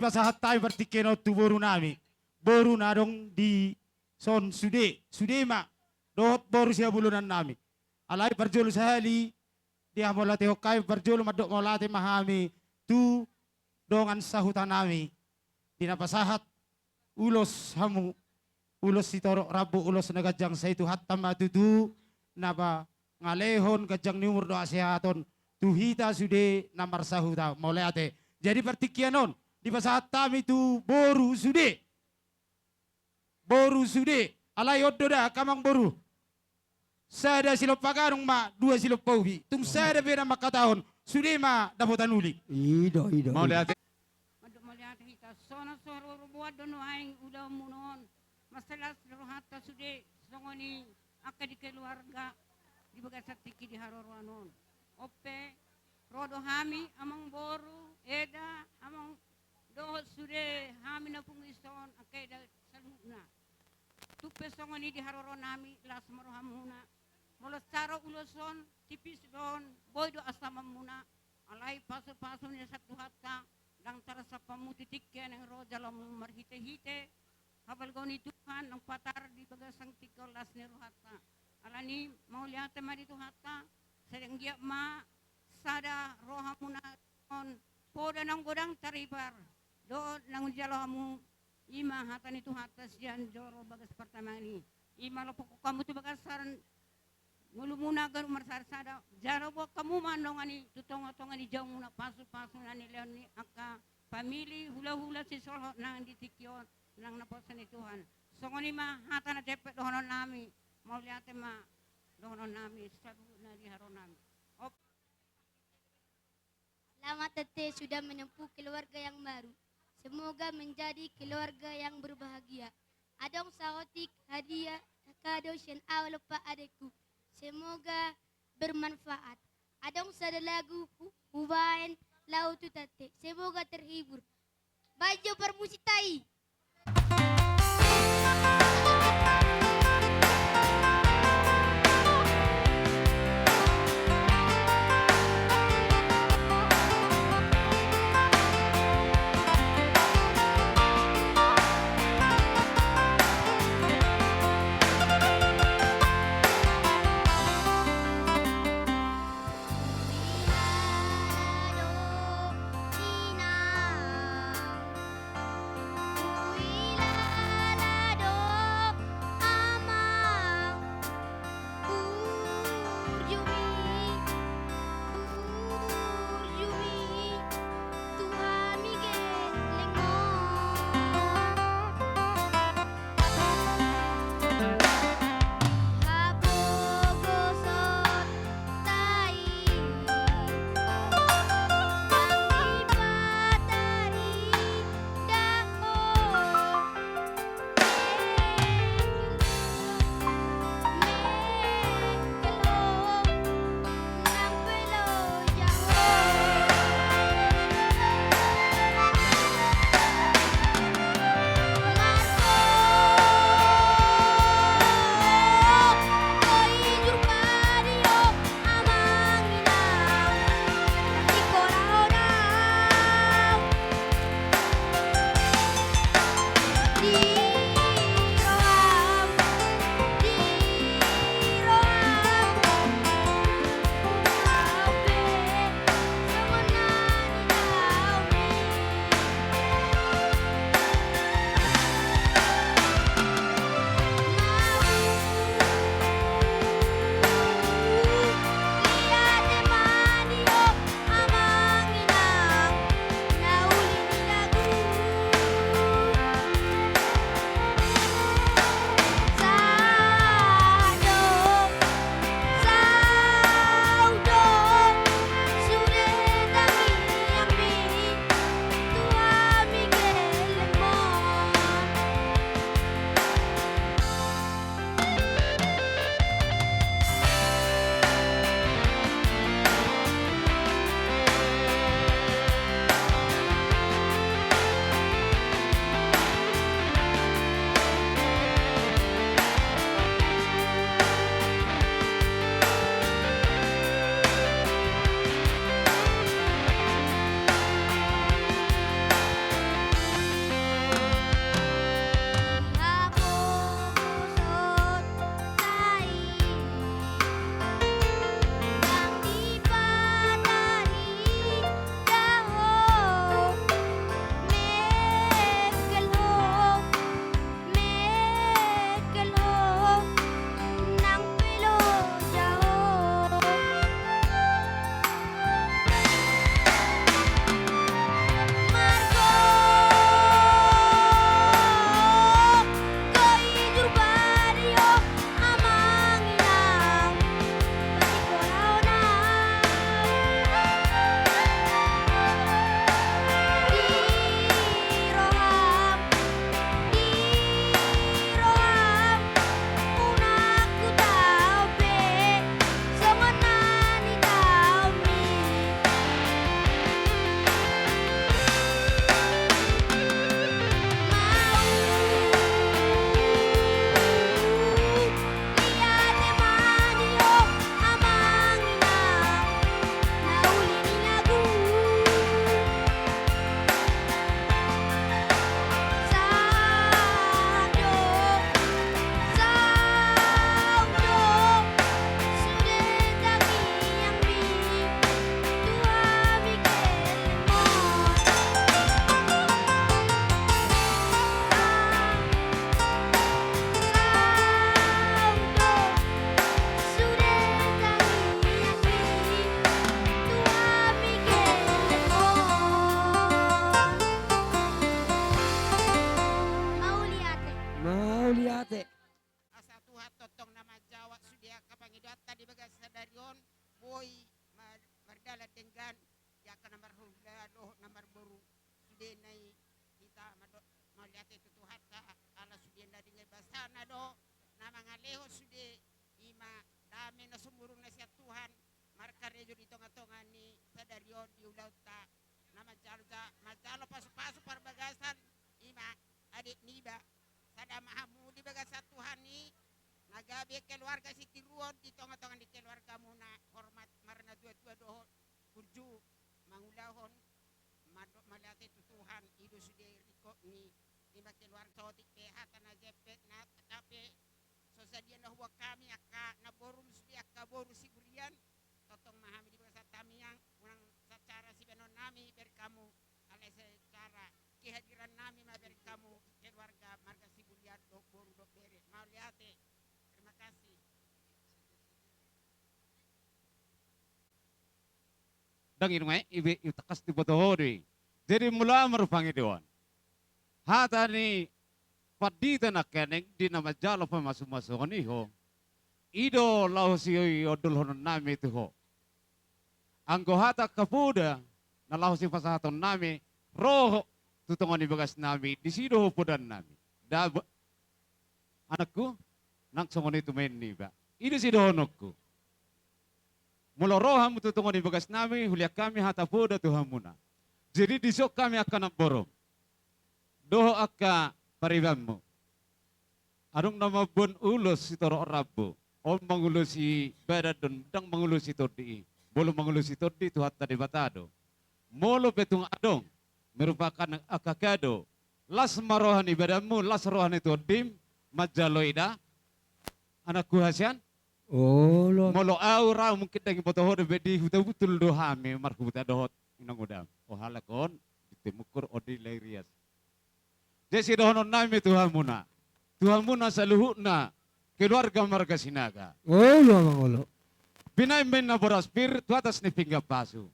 pasahat hami partingkian on tu boru nami, boru na adong di son sude, sude ma dohot boru sihabolongan nami. Alai parjolo sahali di hamauliatehon hami, parjolo mandok mauliate ma hami tu dongan sahuta nami di na pasahat ulos hamu, ulos sitorop rambu, ulos na ganjang. Sai Tuhanta ma tutu na mangalehon ganjang ni umur dohot hasehaton tu hita sude na marsahuta. Mauliate. Jadi partingkian on dipasahat hami tu boru sude. Boru sude. Alai on do da, angka amangboru. Sada silompa ganong ma, dua silompa ubi. Tung sada pe na mangkatahon, sude ma dapotan uli. I do, i do, i do. Mauliate. Mandok mauliate hita, songon na so haruaruan do nuaeng ulaonmuna on. Mansai las rohanta sude, songon i angka di keluarga di bagasan tingki di haruaruan on. On pe, ro do hami, amangboru, eda, amang dohot sude hami na pungu dison, angka eda saluhutna. Tung pe songon i di haroronami, las ma rohamuna. Molo saro ulos on, tipis do on, boi do ansamanmuna. Alai pasupasu ni Tuhanta, ndang tarasap hamu tu tingki na naeng ro jaloonmu marhitehite habalgaon ni Tuhan naung patar di bagasan tingki on, las ni rohanta. Alani mauliate ma di Tuhanta, sai anggiat ma sada rohamuna on, poda naung godang taribar, dohot naung dijalo hamu, i ma hata ni Tuhanta sian joro bagas partamaan i. I ma lopokhon hamu tu bagasan ngolumuna ganup marsadasada, jala boan hamu ma dongan i tu tongatonga ni jaumuna, pasupasu na nilehon ni angka pamili, hulahula, sisolhot nang di tingki on, nang naposo ni Tuhan. Songon i ma hata na jempek dohononnami, mauliate ma dohononnami, saluhutna di haroronami. Op. Selamat tete sudah menempuh keluarga yang baru. Semoga menjadi keluarga yang berbahagia. Adong saotik hadiah kado sian au lompa adekku. Semoga bermanfaat. Adong sada lagu hu-, hubaen laho tu tete. Semoga terhibur. Baen jo parmusik ta i. Ate. Asa Tuhan tongtong na manjawab sude angka pangidoanta di bagasan sadari on, boi mar-, mardalan denggan di angka na marhula dohot na marboru. Sude na i hita mado-, mauliate tu Tuhanta, ala sude na denggan basana do na mangalehon sude, i ma dame na sumurung na sian Tuhan markarejo di tongatonga ni sadari on di ulaonta, na manjalo ja-, manjalo pasupasu parbagasan, i ma adik niba. Sada ma hamu di bagasan Tuhan i, na gabe keluarga sitiruon di tongatonga ni keluargamuna, hormat marnatuatua dohot burju, mangulahon mandok mauliate tu Tuhan, i do sude ringkot ni, i ma keluarga. Saotik pe hata na jempek na, tape so sadia na huboan hami angka namborum sude angka boru Siburian, tongtong ma hami di bagasan tangiang, unang secara sibahenonnami bere hamu, alai secara kehadirannami ma bere hamu keluarga marga Siburian dohot boru dohot bere. Mauliate. Terima kasih. Ndang i nunga i, ibe i tangkas diboto ho do i. Jadi molo au marpangidoan, hata ni pandita nangkining di na manjalo pamasumasuon i ho, i do laho siondolhononnami tu ho. Anggo hata angka poda na laho sipasahatonnami ro tu tonga ni bagasnami, disi do ho podannami. Daba anakku, nang songon i tu maen niba. I do sidohononku. Molo ro hamu tu tonga ni bagasnami, hulean hami hata poda tu hamuna. Jadi dison hami angka namborum dohot angka paribanmu. Adong na mamboan ulos sitorop rambu. On mangulosi badan do, ndang mangulosi tondi i. Molo mangulosi tondi, Tuhanta Debata do. Molo pe tung adong merupakan angka kado, las ma roha ni badanmu, las roha ni tondim, manjalo i da. Anakku hasian? Olo. Molo au ra mungkin ndang diboto ho dope, di huta Butul do hami marhuta dohot inang udam. O halak on di Timungkur, on di Lairias. Jadi sidohononnami tu hamuna, tu hamuna saluhutna keluarga marga Sinaga. Olo, Amang, olo. Binaen ma inna boras pir tu atas ni pinggan pasu.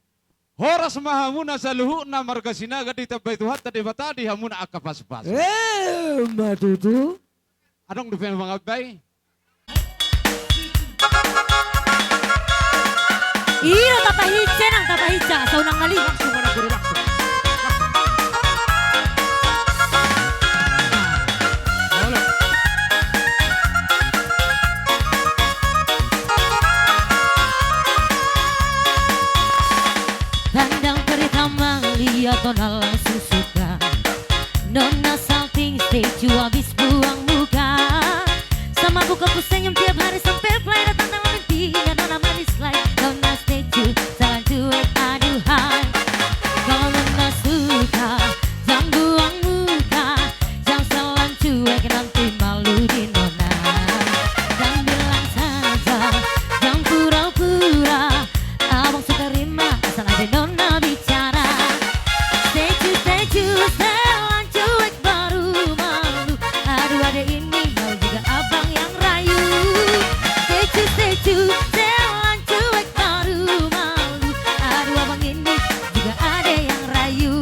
Horas ma hamuna saluhutna marga Sinaga, ditambai Tuhanta Debata di hamuna angka pasupasu. Eh, ma tutu. Adong dope mangambai. Io, tapahinsa nang, tapahinsa. Asa unang ngali. Langsung, mana guru, langsung. Langsung. Halo. Pandang pertama lihat nona langsung suka. Nona salting, stay tune habis buang muka. Sama buka ku senyum tiap hari sampai fly datang dalam mimpi. Ya nona manis lai, nona stay tune, jangan cuek, aduhai. Kalau nona suka, jangan buang muka. Jangan selalu cuek, nanti malu di nona. Jangan bilang saja, jangan pura-pura. Abang suka rima, asal ada nona bicara. Stay tune, stay tune, setelan cuek baru malu. Aduh, adek ini mau juga abang yang rayu. Stay tune, stay tune, setelan cuek baru malu. Aduh, abang ini juga ada yang rayu.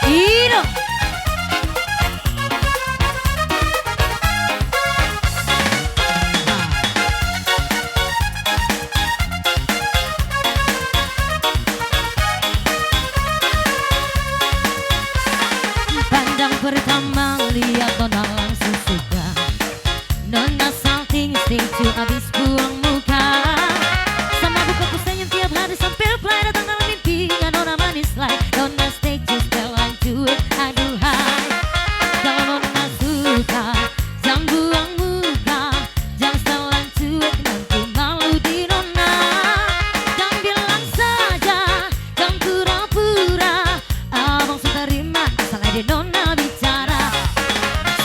Ino. Pandang pertama lihat nona langsung suka. Nona salting, stay tune habis buang muka. Sama buka ku senyum tiap hari sampai fly datang dalam mimpi. Ya nona manis lai, nona stay tune, setelan cuek, aduhai. Kalau nona suka, jangan buang muka. Jangan setelan cuek, nanti malu di nona. Jangan bilang saja, jangan pura-pura. Abang suka rima, asal ada nona bicara.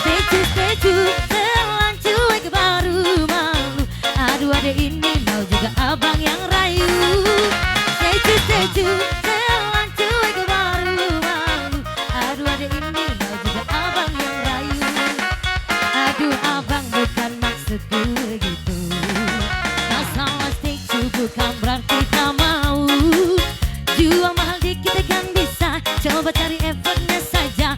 Stay tune, stay tune, setelan cuek baru malu. Aduh, adek ini mau juga abang yang rayu. Stay tune, stay tune, setelan cuek baru malu. Aduh, adek ini mau juga abang yang rayu. Aduh, abang, bukan maksudku begitu. Masalah stay tune bukan berarti tak mau. Jual mahal dikit kan bisa, coba cari efeknya saja.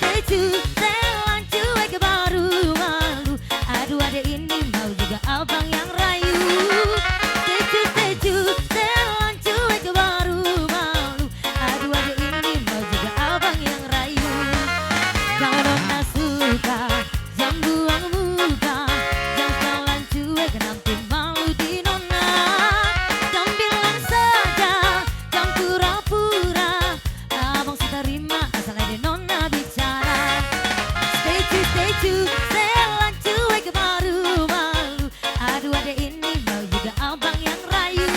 Tecu, telan cuek baru malu. Aduh, adek ini mau juga abang yang rayu. Tecu, tecu, telan cuek baru malu. Aduh, adek ini mau juga abang yang rayu. Kalau nona suka, jangan buang muka, jangan telan cuek, nanti malu di nona. Jangan bilang saja, jangan pura-pura. Abang sudah terima, asal ada nona bicara. Stay tune, stay tune, telan cuek baru malu. Aduh, adek ini mau juga abang yang rayu.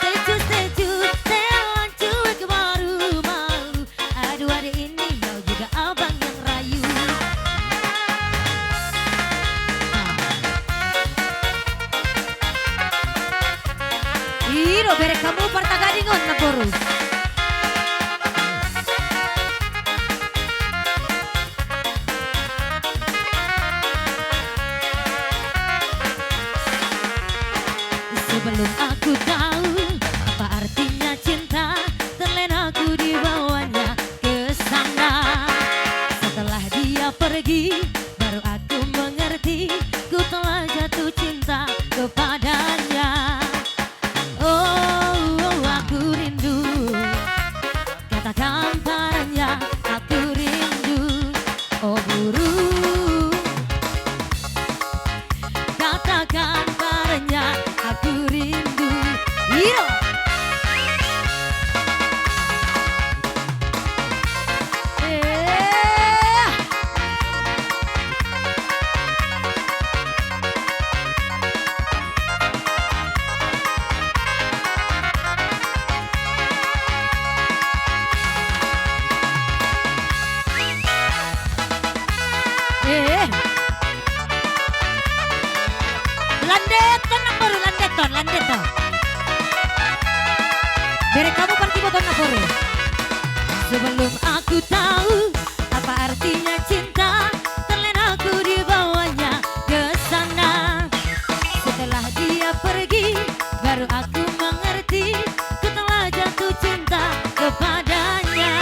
Stay tune, stay tune, telan cuek baru malu. Aduh, adek ini mau juga abang yang rayu. I do, bereng hamu partagadingon, namboru. Sebelum aku tahu apa artinya cinta, terlena ku dibawanya ke sana. Setelah dia pergi, baru aku mengerti, ku telah jatuh cinta kepadanya. Oh, aku rindu. Katakan padanya, aku rindu. Oh, burung. Katakan padanya, aku rindu. Iyo. Eh. Eh. Landeton, namboru, landeton, landeton. Bereng hamu partiboton, namboru. Sebelum aku tahu apa artinya cinta, terlena ku dibawanya ke sana. Setelah dia pergi, baru aku mengerti, ku telah jatuh cinta kepadanya.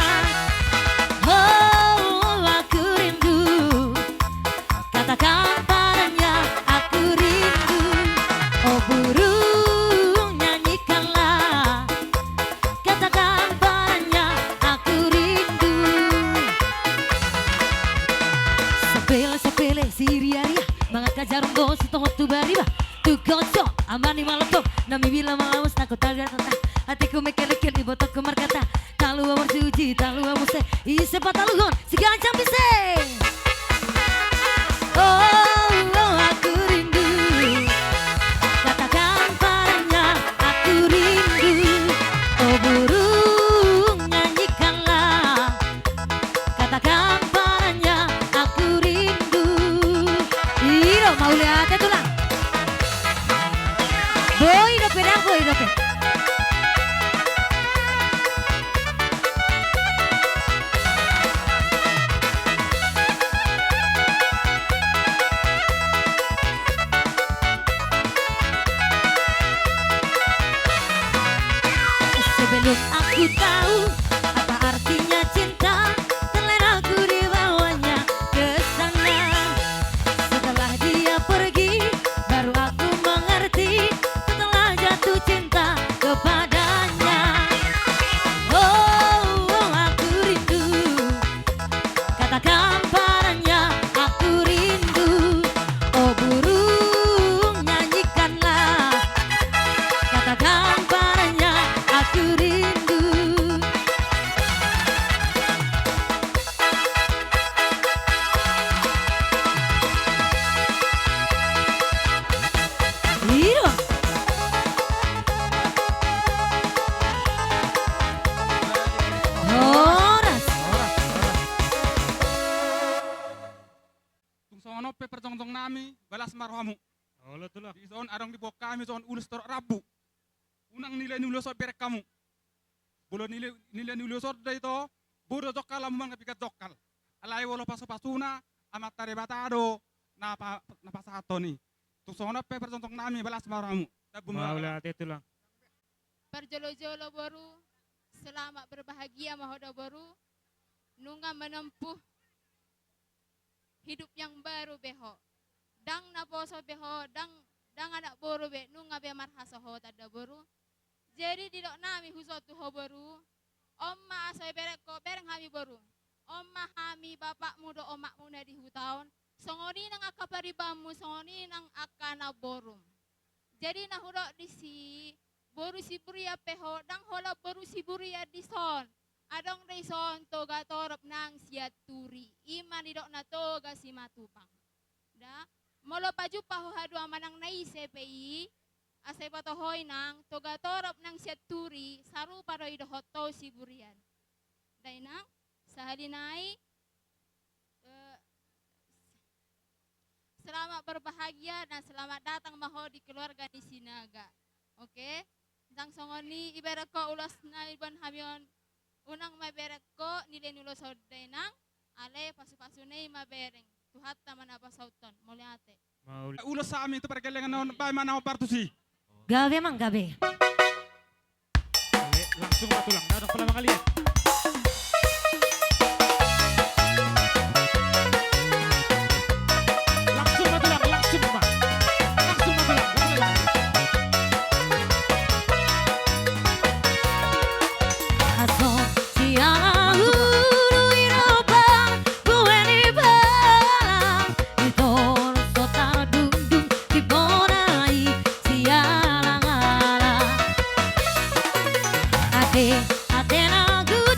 Oh, aku rindu. Katakan padanya, aku rindu. Oh, burung, nyanyikanlah. Katakan padanya, aku rindu. Sapele, sapele, siriaria, mangangkat jarum bosi, tongon tu bariba. Tu kocok, amani maloto, nami bila malamus, takut tagar tata. Hatiku mekelekel, ibotongku markata. Talu amor suji, talu amor se, ise pataluhon, si gancang bise. Oh, oh, aku rindu. Katakan padanya, aku rindu. Oh, burung, nyanyikanlah. Katakan padanya, aku rindu. I do, mauliate, tulang. Boi dope, dang, boi dope. Sebelum aku tahu apa artinya cinta, terlena ku dibawanya ke sana. Setelah dia pergi, baru aku mengerti, ku telah jatuh cinta kepadanya. Oh, oh, aku rindu. Katakan padanya, aku rindu. Oh, burung, nyanyikanlah. Katakan padanya, aku rindu. I do. Horas. Tung songon on pe parjongjong nami, balas ma rohamu. Olo, tulang. Dison adong diboan hami songon ulos torop rambu. Unang nilai ni ulos on, bereng hamu. Molo nilai, nilai ni ulos on do ito, boru do jongkal, hamu manang piga jongkal. Alai molo pasupasuna, Amanta Debata do na pa-, na pasahathon i. Tung songon on pe parjongjong nami, balas ma rohamu. Tabu ma. Mauliate, tulang. Parjolo-jolo, boru, selamat berbahagia ma ho do, boru. Nunga menempuh hidup yang baru be ho. Ndang naposo be ho, ndang, ndang anak boru be, nunga be marhasohotan da boru. Jadi didok nami huson tu ho boru, on ma aso ibereng ho, bereng hami boru. On ma hami bapakmu dohot omakmu na di huta on, songon i nang angka paribanmu, songon i nang angka namborum. Jadi na hudok disi, boru Siburian pe ho, ndang holan boru Siburian dison. Adong do dison Toga Torop nang Sianturi. I ma nidokna Toga Simatupang. Da, molo pajumpang ho haduan manang na ise pe i, asa iboto ho inang, Toga Torop nang Sianturi, sarupa do i dohot ho Siburian. Da inang, sahali nai, eh, selamat berbahagia dan selamat datang ma ho di keluarga ni Sinaga. Oke? Ndang songon i, ibereng ho ulos na iboan hami on, unang ma ibereng ho nilehon ulos on da inang, alai pasu-pasuna i ma bereng. Tuhanta ma na pasauthon. Mauliate. Mauliate. Ulos hami tu pargellengan on, baen ma na hombar tusi. Gabe amang, gabe. Langsung ma tulang, ndang adong pola mangaliat. Langsung ma tulang, langsung ma. Langsung ma tulang, langsung ma. Aso sian ulu i roba, bue ni balang, di toru so tardungdung, di bona i sialang-alang. Ate, ate na gut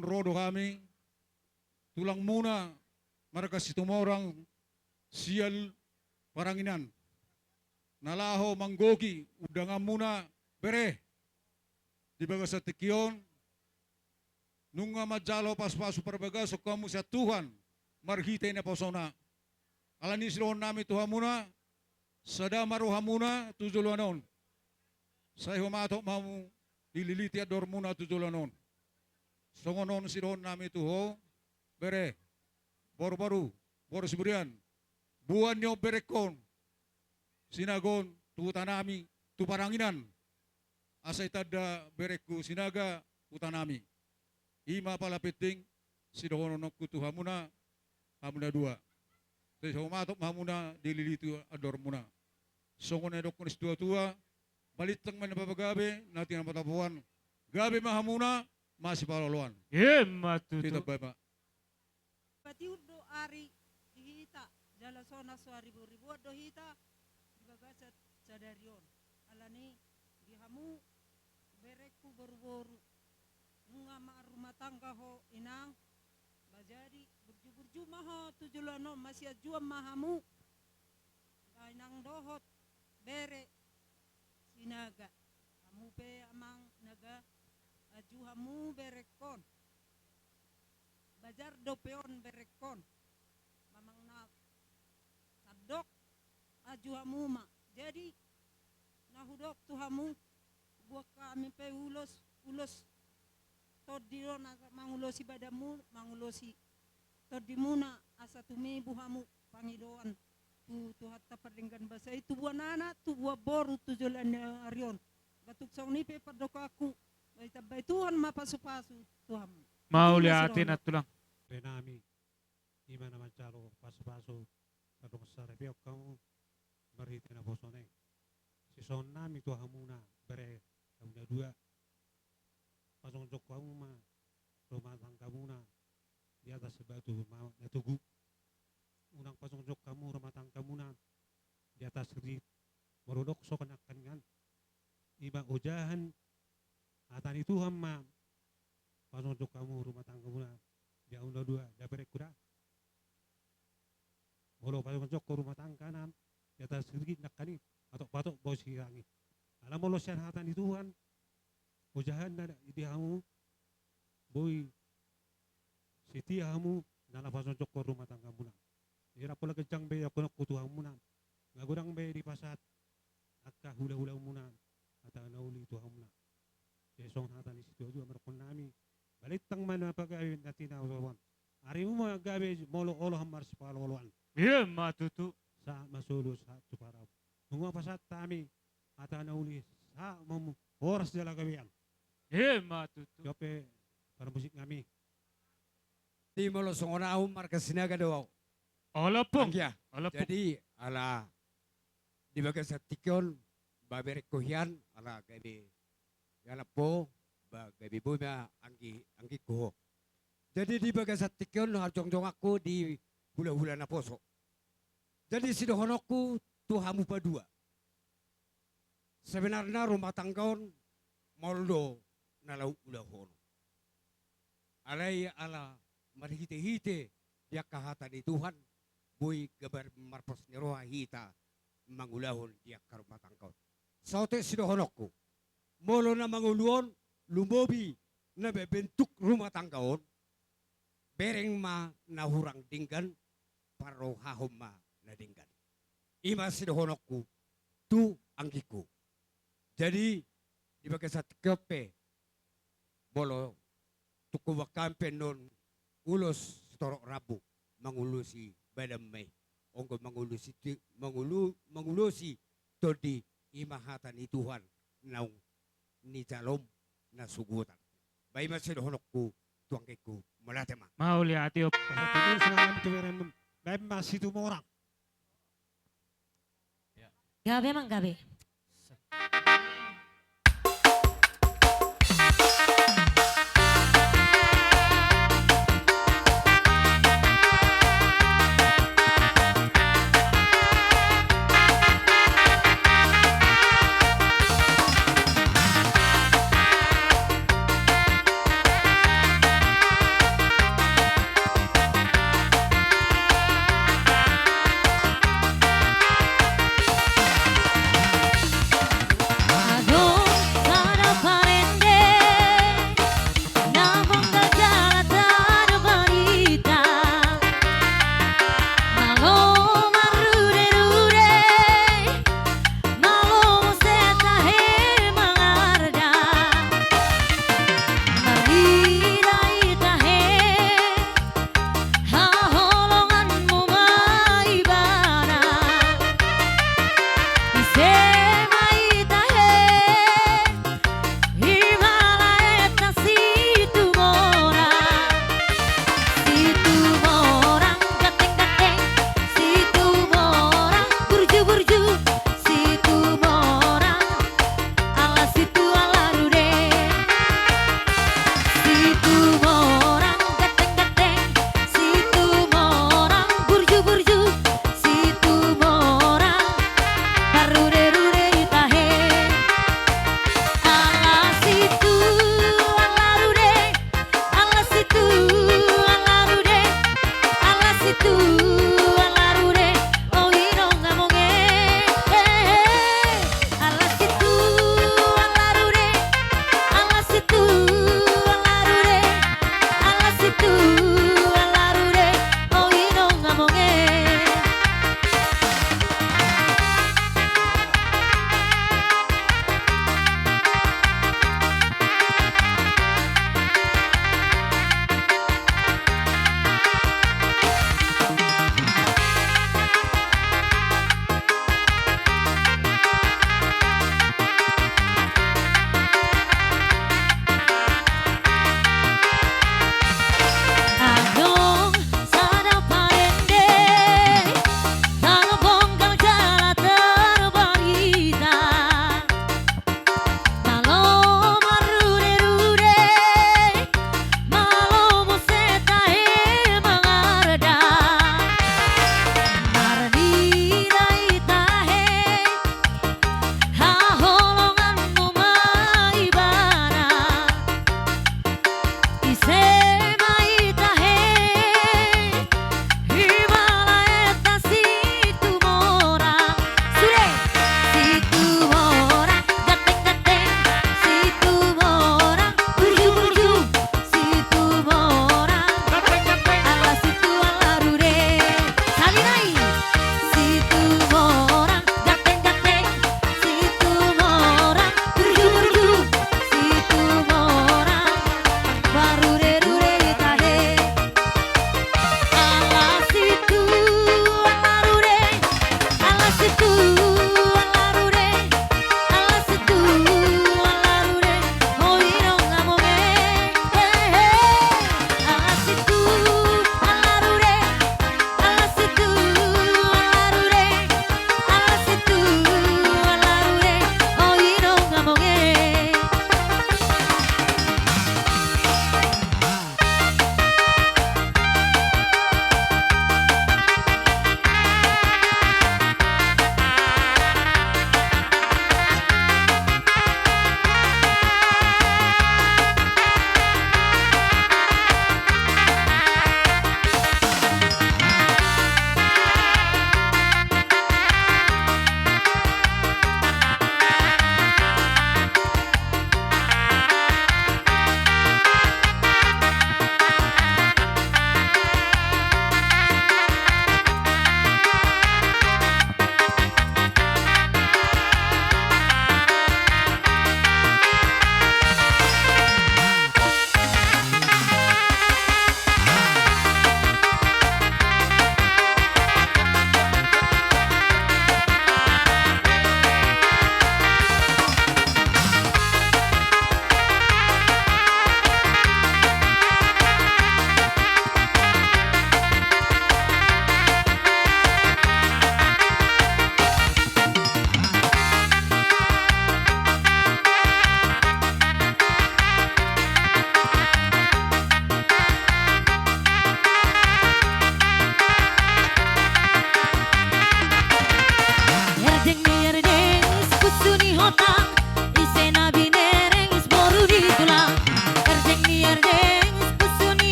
ro do hami, tulangmuna marga Situmorang sian Paranginan, na laho manggohi undanganmuna bere di bagasan tingki on, nunga manjalo pasupasu parbagason hamu sian Tuhan marhite naposona. Alani i sidohononnami tu hamuna, sada ma rohamuna tu joloan on. Sai humatop ma hamu dililiti andormuna tu joloan on. Songon on sidohononnami tu ho, bere, boruboru, boru Siburian, boan ni on berengkon Sinaga on tu hutanami, tu Paranginan, asa ditanda berengku Sinaga hutanami. I ma pala penting sidohononku tu hamuna, hamu na dua. Sai humatop ma hamuna dililiti andormuna. Songon na nidok ni situatua, balintang ma na pagabe, na tinambotamboan, gabe ma hamuna masipaoloan. I ma tutu. Hita bae ma. Patiur do ari di hita, jala sonang so hariboriboan do hita di bagasan sadari on. Alani i di hamu berengku boruboru, nunga marrumah tangga ho inang, ba jadi burjuburju ma ho tu joloan on, masianjuan ma hamu. Inang dohot bere Sinaga. Hamu pe amang Naga, anju hamu berengkon. Bajar dope on berengkon. Mamang na sandok, anju hamu ma. Jadi na hudok tu hamu, boan hami pe ulos, ulos tondi do na mangulosi badanmu, mangulosi tondimuna, asa tumibu hamu pangidoan tu Tuhanta pardenggan basa i, tubuan anak, tubuan boru tu joloan ni ari on. Ba tung songon i pe pandohanku, ba ditambai Tuhan ma pasupasu tu hamu. Mauliate nantulang. Bere nami, i ma na manjalo pasupasu, tardongan saripeon hamu marhite naposona i. Sisahatonnami tu hamuna bere, hamu na dua, pajongjong hamu ma rumah tanggamuna di atas batu ma-, na togu. Unang pajongjong hamu rumah tanggamuna di atas rit, molo didok songon nangkaningan, i ma ojahan hata ni Tuhan ma pajongjong hamu rumah tanggamuna, di hamu na dua, da berengku da. Molo pajongjong ho rumah tanggana di atas rit nangkaning, patok-patok bosi rangi. Ala molo sian hata ni Tuhan, ojahanna di hamu, boi setia hamu na laho pajongjong ho rumah tanggamuna. Jadi pola ganjang be dohononku tu hamuna, nga godang be dipasahat angka hulahulamuna hata na uli tu hamuna. Jadi songon hata ni situatua ma dohononnami, balintang ma na pagabe, na tinambotamboan. Arimu ma gabe molo olo hamu masipaolooloan. I ma tutu. Sahat ma solu, sahat tu parau. Nunga pasahat hami hata na uli, sahat ma hamu horas jala gabean. I ma tutu. Dope parmusik nami. Di molo songon au marga Sinaga do au. Olo pung. Anggia. Olo pung. Jadi ala di bagasan tingki on, ba berengku hian, ala gabe ialap ho, ba gabe boi ma anggi, anggingku ho. Jadi di bagasan tingki on harjongjonganku di hulahula naposo. Jadi sidohononku tu hamu padua. Sebenarna rumah tangga on maol do na laho ulahonon. Alai ala marhitehite di angka hata ni Tuhan, boi gabe marpos ni roha hita mangulahon di angka rumah tangga on. Saotik sidohononku, molo na mangolu on, lumobi na be-, bentuk rumah tangga on, bereng ma na hurang denggan, parrohahon ma na denggan. I ma sidohononku tu anggingku. Jadi di bagasan tingki on pe, molo tung huboan hami pe annon ulos sitorop rambu, mangulosi badan ma i. Anggo mangulosi ti-, mangulu-, mangulosi tondi, i ma hata ni Tuhan naung nijalomu na sogot an. Ba i ma sidohononku tu anggingku, mauliate ma. Mauliate, Om. Pasahat hami tu beremmu. Baen ma Situmorang. Gabe, amang, gabe.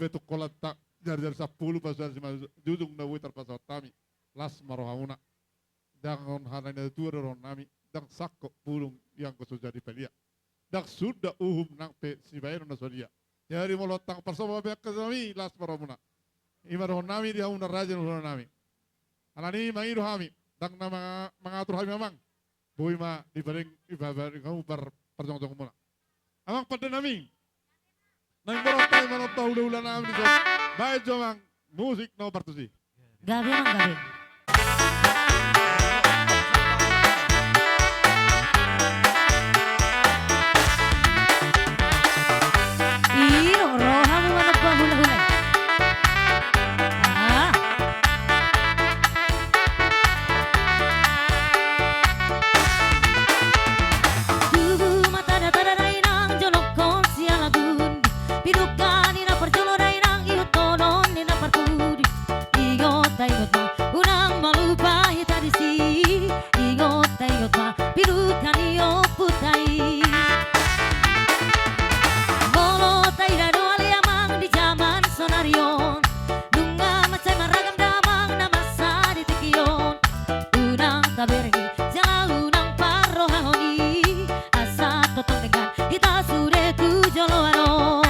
betuk kolanta, jari-jari sampulu pasu-pasu simanjujung na boi tarpasahat hami. Las ma rohamuna. Ndang on hata ni natua-tua dohonon nami, ndang sangkop bulung ianggo so jadi palia. Ndang sunda uhum nang pe sibahenon na sodia. Jadi molo tang parsomba be angka nami, las ma rohamuna. I ma dohonon nami di hamuna raja ni huta nami. Alani i mangido hami, ndang na manga-, mangatur hami amang. Boi ma dibaring, dibaring hamu par-, parjongjongmuna. Amang pande nami. Naeng borat hami manomba hula-hula nami dison. Baen jo amang musik nomor tusi. Gabe amang gabe. Iro rohamu manomba hula-hula. Ah. Tubu ma tada-tada dainang jolongkon sialagun. Pidungka ni na parjolo dainang ihuthonon ni na parpudi. Ingot ta ingot ma unang malupa hita disi. Ingot ta ingot ma pidungka ni ompunta i. Molo taida do ale amang di jaman sonari on. Nunga mansai marragam damang na masa di tingki on. Unang tabereng i jala unang parrohahon i. Asa tongtong denggan hita sude tu joloan on.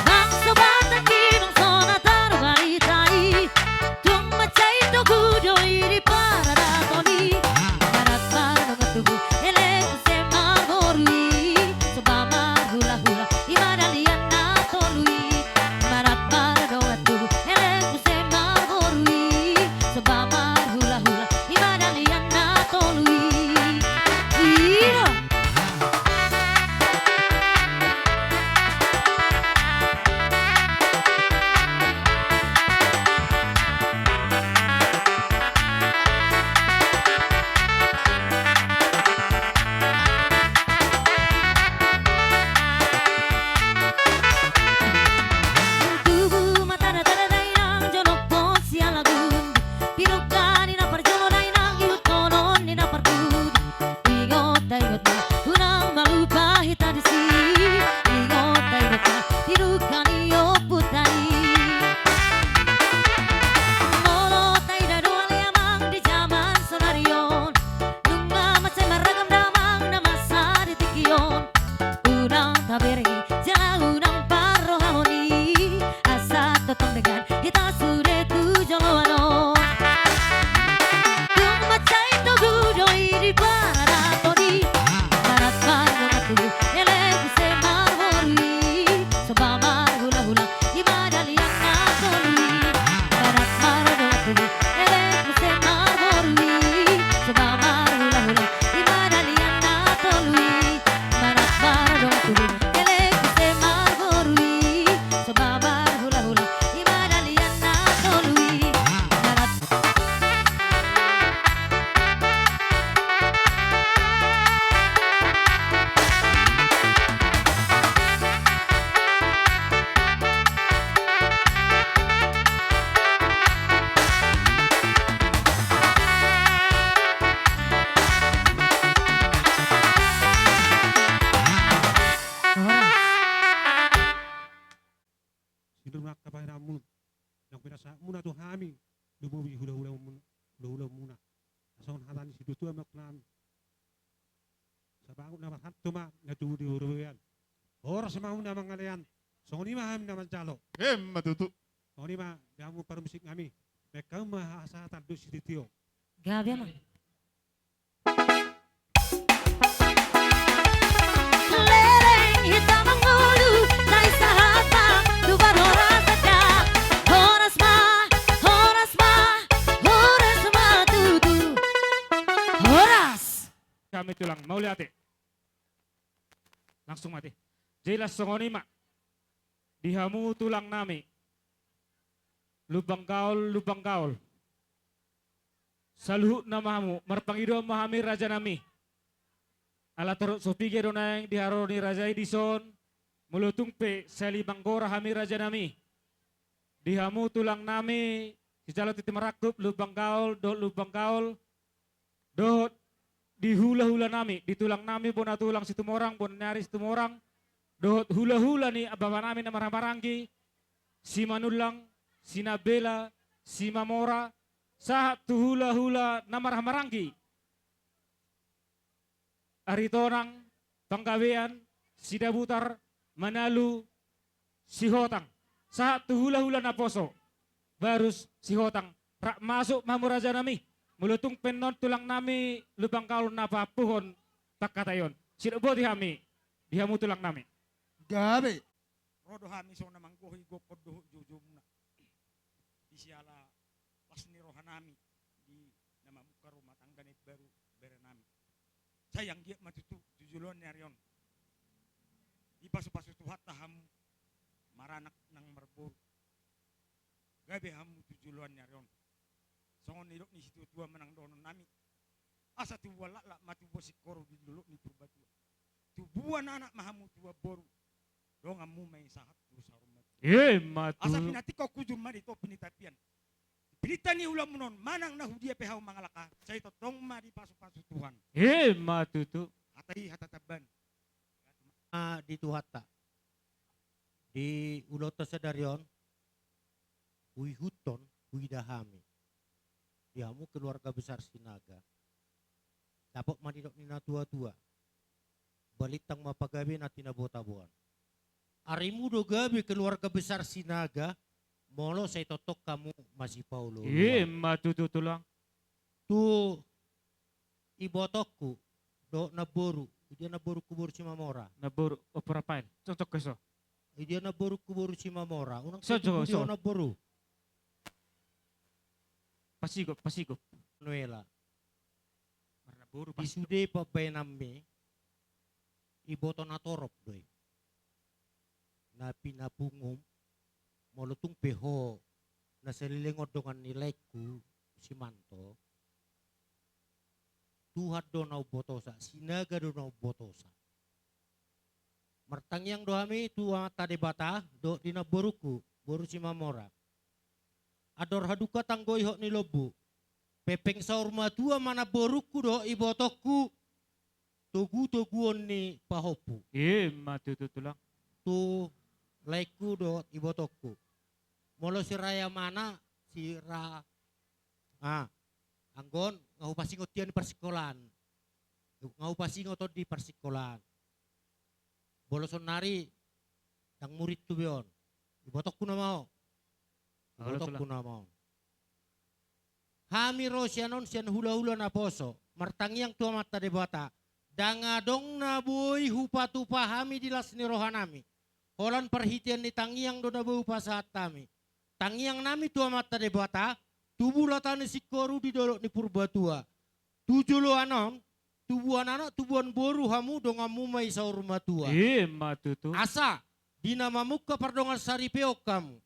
Bangso Batak i bangso na tarbarita i. Tung mansai togu do i di paradaton i. Manat mardongan tubu elek muse marboru i. Somba marhula-hula i ma dalihan na tolu i. Manat mardongan tubu elek muse marboru i. Somba marhula-hula i ma dalihan na tolu i. Ira. Tubu ma tada-tada dainang jolongkon sialagun. Pidungka ni na parjolo dainang ihuthonon ni na parpudi. Ingot ta ingot ma unang malupa hita disi. Ingot ta ingot ma pidungka ni ompunta i. Molo taida do ale amang di jaman sonari on. Nunga mansai marragam damang na masa di tingki on. Unang tabereng i jala unang parrohahon i. Asa tongtong denggan hita sude tu joloan on. Tung mansai togu do i di paradaton i. Manat mardongan tubu elek muse marboru i. Somba marhula-hula i ma dalihan na tolu i. Manat mardongan tubu elek muse marboru i. Somba marhula-hula i ma dalihan na tolu i. Manat mardongan tubu elek muse marboru i. Somba marhula-hula i ma dalihan na tolu i. Manat Horas. Silumna angka pahenaonmuna, naung pinasahatmuna tu hami, lumobi hula-hulamu-, hula-hulaonmuna. Asa songon hata ni situatua ma nami. Sabangun na marhalto ma na tubu di robean. Horas ma hamu na mangalean. Songon i ma hami na manjalo. Emma tutu. Songon i ma di hamu parmusik nami. Baen hamu ma hasahatan dohot sitio. Gabe ma. Leleng hita mangolu, sai sahat ma tu parhorasan da. Horas ma, horas ma, horas ma tutu. Horas. Hami tulang, mauliate. Langsung mate. Jelas songon i ma. Di hamu tulang nami. Lumban Gaol, Lumban Gaol. Saluhutna ma hamu, marpangidoan ma hami raja nami. Ala torop so piga do naeng di haroro ni raja i dison, molo tung pe sahali manggora hami raja nami. Di hamu tulang nami, sijalo tintin marangkup, Lumban Gaol, dohot Lumban Gaol, dohot di hula-hula nami, di tulang nami, bona tulang Situmorang, bona ni ari Situmorang, dohot hulahula ni amang bapa nami na marhahamaranggi, Simanullang, Sinambela, Simamora, sahat tu hulahula na marhahamaranggi, Aritonang, Panggabean, Sidabutar, Manalu, Sihotang, sahat tu hulahula naposo, Barus, Sihotang, rap masuk ma hamu raja nami, molo tung pe annon tulang nami Lumban Gaol na paampuhon pangkataion. Sidok boti hami di hamu tulang nami. Gabe. Ro do hami songon na manggohi gokhon dohot joujoumuna. Di siala las ni roha nami di na mamungka rumah tangga na imbaru bere nami. Sai anggiat ma tutu tu joloan ni ari on dipasupasu Tuhanta hamu maranak nang marboru. Gabe hamu tu joloan ni ari on. Songon nidok ni situatua manang dohonon nami. Asa tubuan laklak ma tubuan singkoru di dolok ni Purbatua. Tubuan anak ma hamu tubuan boru. Donganmu ma i sahat tu saur matua. Ima tutu. Asa pinantikhon hujur ma di topi ni tapian. Pinantikhon ni ulaonmuna on manang na hudia pe hamu mangalangka, sai tongtong ma dipasupasu Tuhan. Ima tutu. Hata i hata tamban. Ah, di Tuhanta. Di ulaonta sadari on, huihuthon, huida hami. Di hamu keluarga besar Sinaga. Dapot ma nidok ni natuatua. Balintang ma pagabe na tinabotaboan. Arimu do gabe keluarga besar Sinaga, molo sai tongtong hamu masipaolooloan. Ima tutu tulang. Tu ibotongku dohot namboru, idia namborungku boru Simamora. Namboru, oh, Rafael. Cocok ke so. Idia namborungku boru Simamora. Unang so, so, so. Namboru. Pasigop, pasigop. Noela. Marnamboru. Di sude pambahenanmi, iboto na torop do i. Na pinapungum, molo tung pe ho na saleleng on dongan ni laengku Simanto, Tuhan do na umbotosa, Sinaga do na umbotosa. Martangiang do hami tu Amanta Debata dohot di namborungku boru Simamora. Andor halumpang tanggo ihot ni lombu. Pengpeng saur matua ma namborungku dohot ibotongku, togutoguon ni pahompu. Ima tutu tulang. Tu laengku dohot ibotongku. Molo sirayamana, sira, ah, anggo on nga hupasingot ia ni parsikolaan. Nga hupasingot on di parsikolaan. Molo saonari ndang muridhu be on. Ibotongku nama on. Ibotongku nama on. Hami ro sian on sian hulahula naposo, martangiang tu Amanta Debata. Ndang adong na boi hupatupa hami di las ni roha nami. Holan parhitean ni tangiang do na boi hupasahat hami. Tangiang nami tu Amanta Debata, tubu lata ni singkoru di dolok ni Purbatua. Tu joloan on, tubuan anak, tubuan boru hamu, donganmu ma i saur matua. Ima tutu. Asa, di na mamungka pardongan saripeon hamu.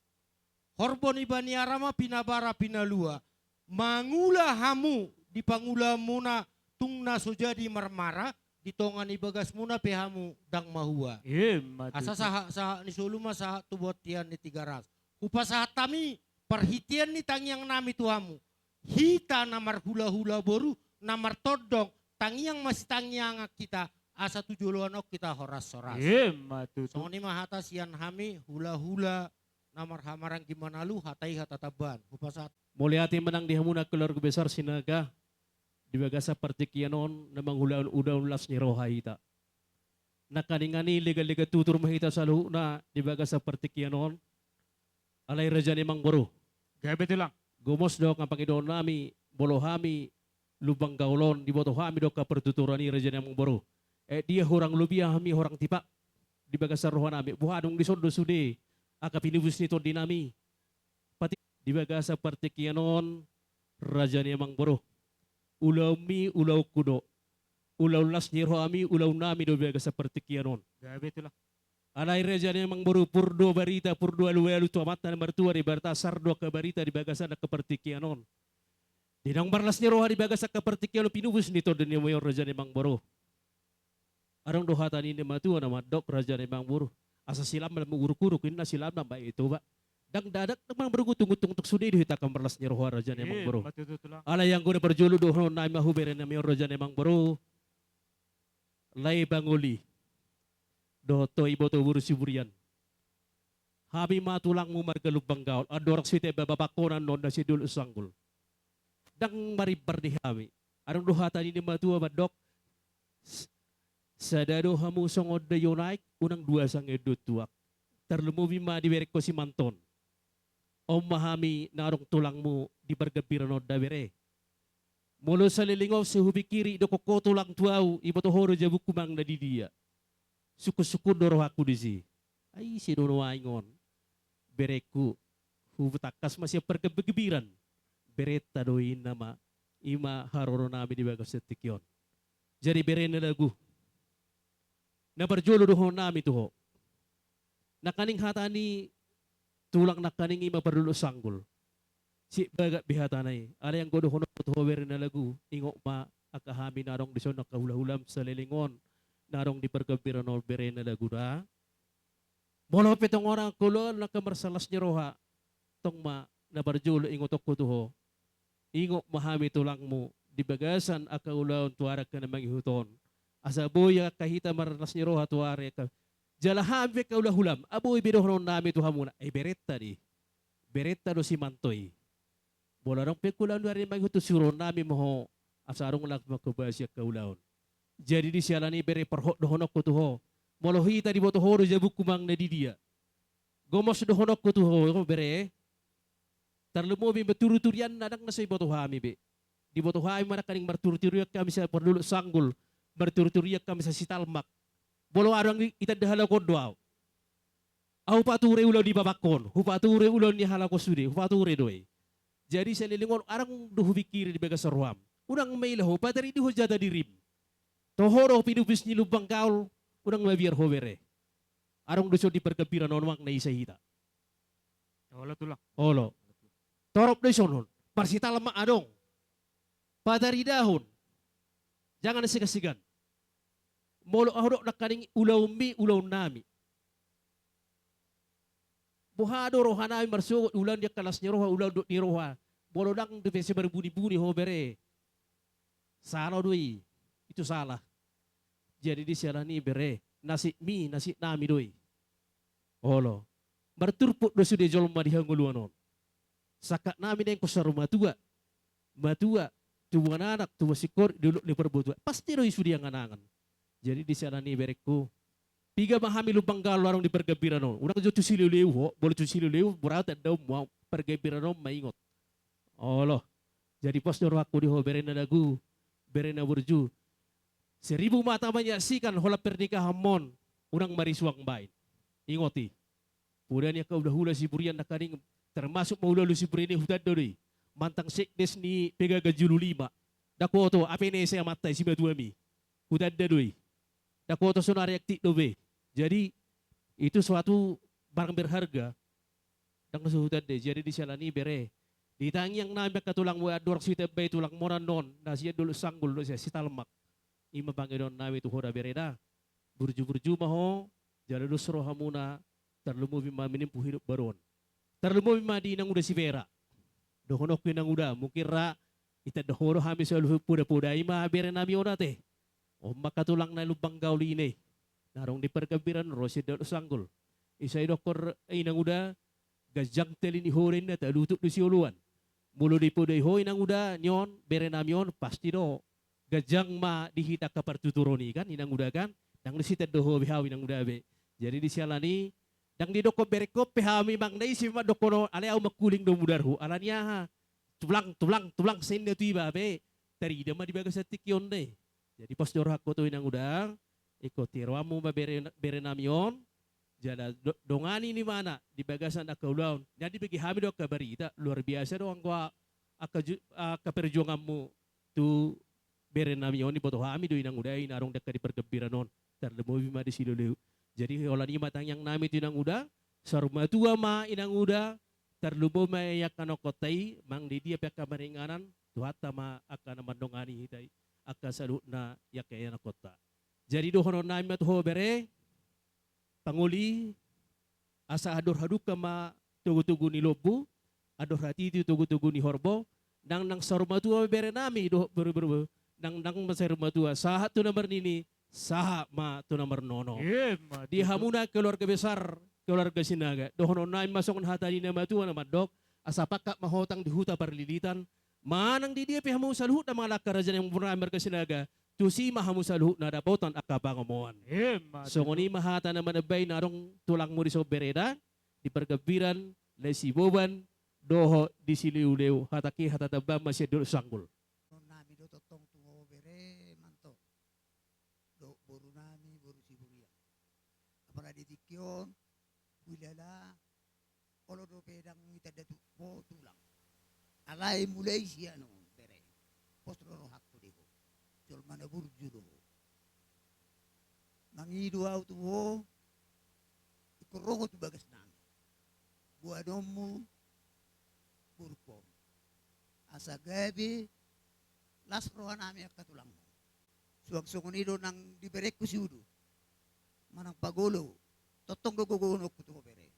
Horbo ni baniara ma pinabara pinalua. Mangula hamu di pangulaonmuna tung na so jadi marmara, di tonga ni bagasmuna pe hamu ndang mahua. Ima tutu. Asa sahat, sahat ni solu ma sahat tu bontean ni Tigaras. Hupasahat hami parhitean ni tangiang nami tu hamu. Hita na marhulahula boru, na martondong, tangiang masitangiangan hita, asa tu joloan on hita horashoras. Ima tutu. Songon i ma hata sian hami, hulahula na marhahamaranggi Manalu, hata i hata tamban. Hupasahat. Mauliate ma nang di hamuna keluarga besar Sinaga, di bagasan partingkian on, na mangulahon ulaon las ni roha hita. Nangkiningan i leganlegan tutur ma hita saluhutna di bagasan partingkian on. Alai raja ni amangboru. Gabe tulang. Gomos do angka pangidoan nami, molo hami Lumban Gaol on, diboto hami do angka partuturan i raja ni amangboru. Eh, dia hurang lobi hami hurang tipak di bagasan roha nami. Boha dung dison do sude angka pinubus ni tondi nami. Pati di bagasan partingkian on, raja ni amangboru. Ulaonmi, ulaonku do. Ulaon las ni rohami, ulaon nami do di bagasan partingkian on. Gabe tulang. Alai raja ni amangboru, pur do barita, pur do alualu tu Amanta na martua Debata, sar do angka barita di bagasan angka partingkian on. Di naung marlas ni roha di bagasan angka partingkian on, pinubus ni tondi nami on raja ni amangboru. Adong do hata ni na matua na mandok raja ni amangboru. Asa silamlam ma uruk-uruk, inna silamlam ma i Toba. Ndang dadak na margutung-gutung, tung sude do hita angka marlas ni roha raja ni amangboru. Ima tutu tulang. Alai anggo na parjolo dohonon nami ma tu bere nami on raja ni amangboru. Lae bangoli. dohot ho iboto boru Siburian. Hami ma tulangmu marga Lumban Gaol, andorang so hita babakkon annon na sian Dolok Sanggul. Ndang marimbar di hami. Adong do hata ni na matua mandok, s-, sada do hamu songon daion aek, unang dua sangean do tuak. Tarlumobi ma di berengku si Manton. On ma hami na adong tulangmu di pargambiran on da bere. Molo saleleng on sai hupikiri, didokkon ho tulang tu ahu, iboto ho do jabungku manang na di dia. Sungkun-sungkun do rohangku disi. Ai ise do nuaeng on berengku, hutangkas ma sian pargambiran. Berenta do i, ninna ma. I ma haroronami di bagasan tingki on. Jadi bere na lagu, na parjolo dohononnami tu ho. Nangkaning hata ni tulang nangkaning i ma pardolok sanggul. Sibaga be hatana i, alai anggo dohononku tu ho bere na lagu, ingot ma angka hami na adong dison, angka hulahulam saleleng on na adong di pargambiran on bere na lagu da. Molo pe tong adong angka ulaon angka marsalas ni roha, tong ma na parjolo ingotonku tu ho. Ingot ma hami tulangmu di bagasan angka ulaon tu ari angka na mangihut on. Asa boi angka hita marlas ni roha tu ari angka. Jala hami pe angka hulahulam, a boi be dohononnami tu hamuna, ai berenta do i. Berenta do si Manto i. Molo adong pe angka ulaon tu ari na mangihut on, suruonnami ma ho, asa adong laos mangkobasi angka ulaon. Jadi di siala ni i bere, parhot dohononku tu ho. Molo hita diboto ho do jabungku manang na di dia. Gomos dohononku tu ho bere. Tarlumobi ma turiturianna, ndang na so diboto hami be. Diboto hami ma nangkaning marturiturian hami sian pardolok sanggul, marturiturian hami sian Sitalmak. Molo adong i, itanda halak on do ahu. Ahu hupature ulaon ni babangkon, hupature ulaon ni halak on sude, hupature do i. Jadi saleleng on adong do hupikiri di bagasan roham. Unang maila ho, patarida ho jata dirim. Toho do pinupus ni Lumban Gaol, unang mabiar ho bere. Adong do dison di pargambiran on manang na ise hita. Olo tulang. Olo. Torop do dison on. Parsitalmak adong. Pataridahon. Jangan segan-segan. Molo ahu dok nangkaning ulaonmi, ulaonnami. Boha do rohanami marsogot ulaon di angka las ni roha, ulaon dok ni roha. Molo ndang dope sai marbunibuni ho bere. Sala do i, itu sala. Jadi di siala ni i bere, nasibmi, nasibnami do i. Olo. Marturpuk do sude jolma di hangoluan on. Sangkapnami na ingkon saur matua, matua, tubuan anak, tubuan singkoru, di dolok ni parbotua. Pasti do i sude angan-angan. Jadi di siala ni i berengku, piga ma hami Lumban Gaol adong di pargambiran on. Unang jo tu Siloleu ho, molo tu Siloleu, mura tandaonmu ahu, pargambiran on ma ingot. Olo. Jadi pos do rohangku di ho bere na lagu, bere na burju. Seribu mata menyaksikan holan pernikahanmon, unang marisuang baen. Ingot i. Poda ni angka hulahula Siburian nangkaning, termasuk ma hulahula Siburian i, hutanda do i. Mantan sekdes ni Pegagan Julu Lima. Ndang huoto, A P N S amanta i, simatuami. Hutanda do i. Ndang huoto sonari aktif dope. Jadi itu suatu barang berharga. Ndang na so hutanda i. Jadi di siala ni i bere, di tangiangnami angka tulangmu, andorang so hutambai tulangmon annon na sian Dolok Sanggul dohot sian Sitalmak. I ma pangidoannami tu ho da bere da. Burju-burju ma ho, jala dos rohamuna, tarlumobi ma menempuh hidup baru on. Tarlumobi ma di inanguda si Vera. Dohononku inanguda, mungkin ra itanda ho do hami solu poda-poda i ma berenami on ate. On ma angka tulang na Lumban Gaol i, na adong di pargambiran ro sian Dolok Sanggul. Isa i dokkon inanguda, ganjang tali ni ho da inna, talutuk do sioloan. Molo dipodai ho inanguda ni on, berenami on, pasti do ganjang ma di hita angka partuturon i kan, inanguda kan, ndang dos itanda ho be hau inanguda be. Jadi di siala ni i, ndang didokkon berengkon pe hami manang na ise mandokkon on, alai ahu mangkuling do mudarhu, ala ni aha? Tulang, tulang, tulang, sai inna tu iba be, tarida ma di bagasan tingki on da i. Jadi pos do rohangku tu inanguda, ingkon tiroanmu ma bere, berenami on, jala do-, dongani ma ibana di bagasan angka ulaon. Jadi bagi hami do angka barita, luar biasa do anggo a-, angka ju-, angka perjuanganmu tu berenami on, diboto hami do inanguda i na adong di angka di pargambiran on. Tarlumobi ma di Siloleu. Jadi holan i ma tangiangnami tu inanguda, saur matua ma inanguda, tarlumobi ma i angka anakkonta i, manang di dia pe angka maringanan, Tuhanta ma angka na mandongani hita i, angka saluhutna i angka anakkonta. Jadi dohononnami ma tu ho bere, pangoli, asa andor hadungka ma togu-togu ni lombu, andor hatiti togu-togu ni horbo, nang, nang saur matua berenami dohot boru-boru, nang, nang ma saur matua, sahat tu na marnini, sahat ma tu na marnono. Emma tutu. Di hamuna keluarga besar, keluarga Sinaga, dohonon nami ma songon hata ni na matua na mandok, asa pangkat ma hotang di huta Parlilitan, manang di dia pe hamu saluhutna mangalangka raja ni amangboru nami marga Sinaga, tusi ma hamu saluhutna dapotan angka pangomoan. Emma tutu. Songon i ma hata na manambai na adong tulangmu dison, bere, da, di pargambiran Lae Siboban dohot di Siliuleu, hatangki hata tambahan ma sian dolok Sanggul. Nami do tongtong tu ho, bere, manto dohot boru nami, boru Siburian. Apala di tingki on, huilala, olo dope ndang itanda tu ho tulang. Alai mulai sian on, bere, pos do rohangku di ho. Jolma na burju do ho. Mangido ahu tu ho, ingkon ro ho tu bagas nami. Boanonmu borungkon. Asa gabe las roha nami angka tulangmu. Suang songon i do nang di berengku si Udu. Manang Pagolo, tongtong do gogononku tu ho, bere.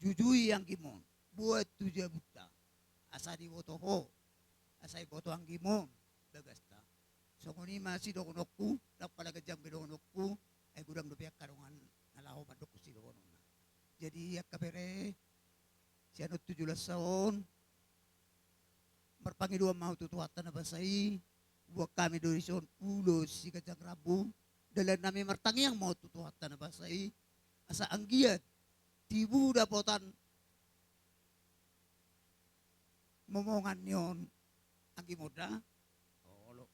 Jujui anggim on, boan tu jabunta. Asa diboto ho, asa diboto anggim on bagasta. Songon i ma sidohononku, ndang pola ganjang be dohononku, ai godang dope angka dongan na laho mandok sidohononna. Jadi angka bere, sian on tu joloan on, marpangidoan ma ahu tu Tuhanta na basa i, huboan hami do dison ulos siganjang rambu, dalan nami martangiang ma on tu Tuhanta na basa i, asa anggiat tibu dapotan momongan ni on anggim on, da. Olo.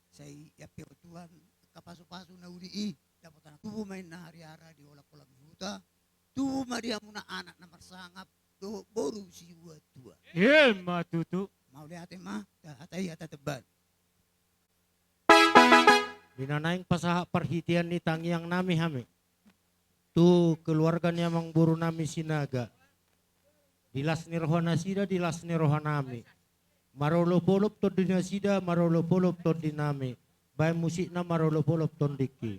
Sai iampe ho Tuhan angka pasupasu na uli i, dapotan tubu ma inna hariara di holangholang ni huta, tubu ma di hamuna anak na marsangap dohot boru siuatua. Emma tutu. Mauliate ma, ta hatai hata tambahan. Di na naeng pasahat parhitean ni tangiang nami hami tu keluarga ni amangboru nami Sinaga. Di las ni roha nasida, di las ni roha nami. Marolopolop tondi nasida, marolopolop tondi nami. Baen musikna marolopolop tondingki.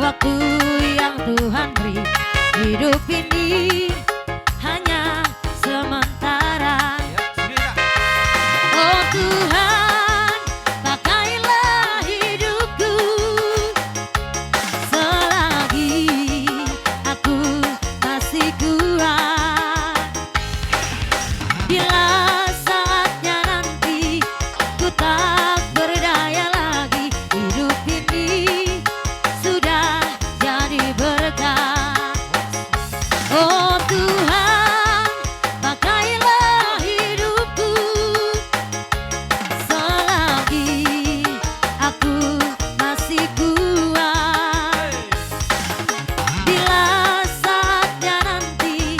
Waktu yang Tuhan beri, hidup ini hanya sementara. Oh Tuhan, pakailah hidupku selagi aku masih kuat. Bila saatnya nanti ku tak berdaya lagi, hidup ini sudah jadi berkat. Oh Tuhan, pakailah hidupku selagi aku masih kuat. Bila saatnya nanti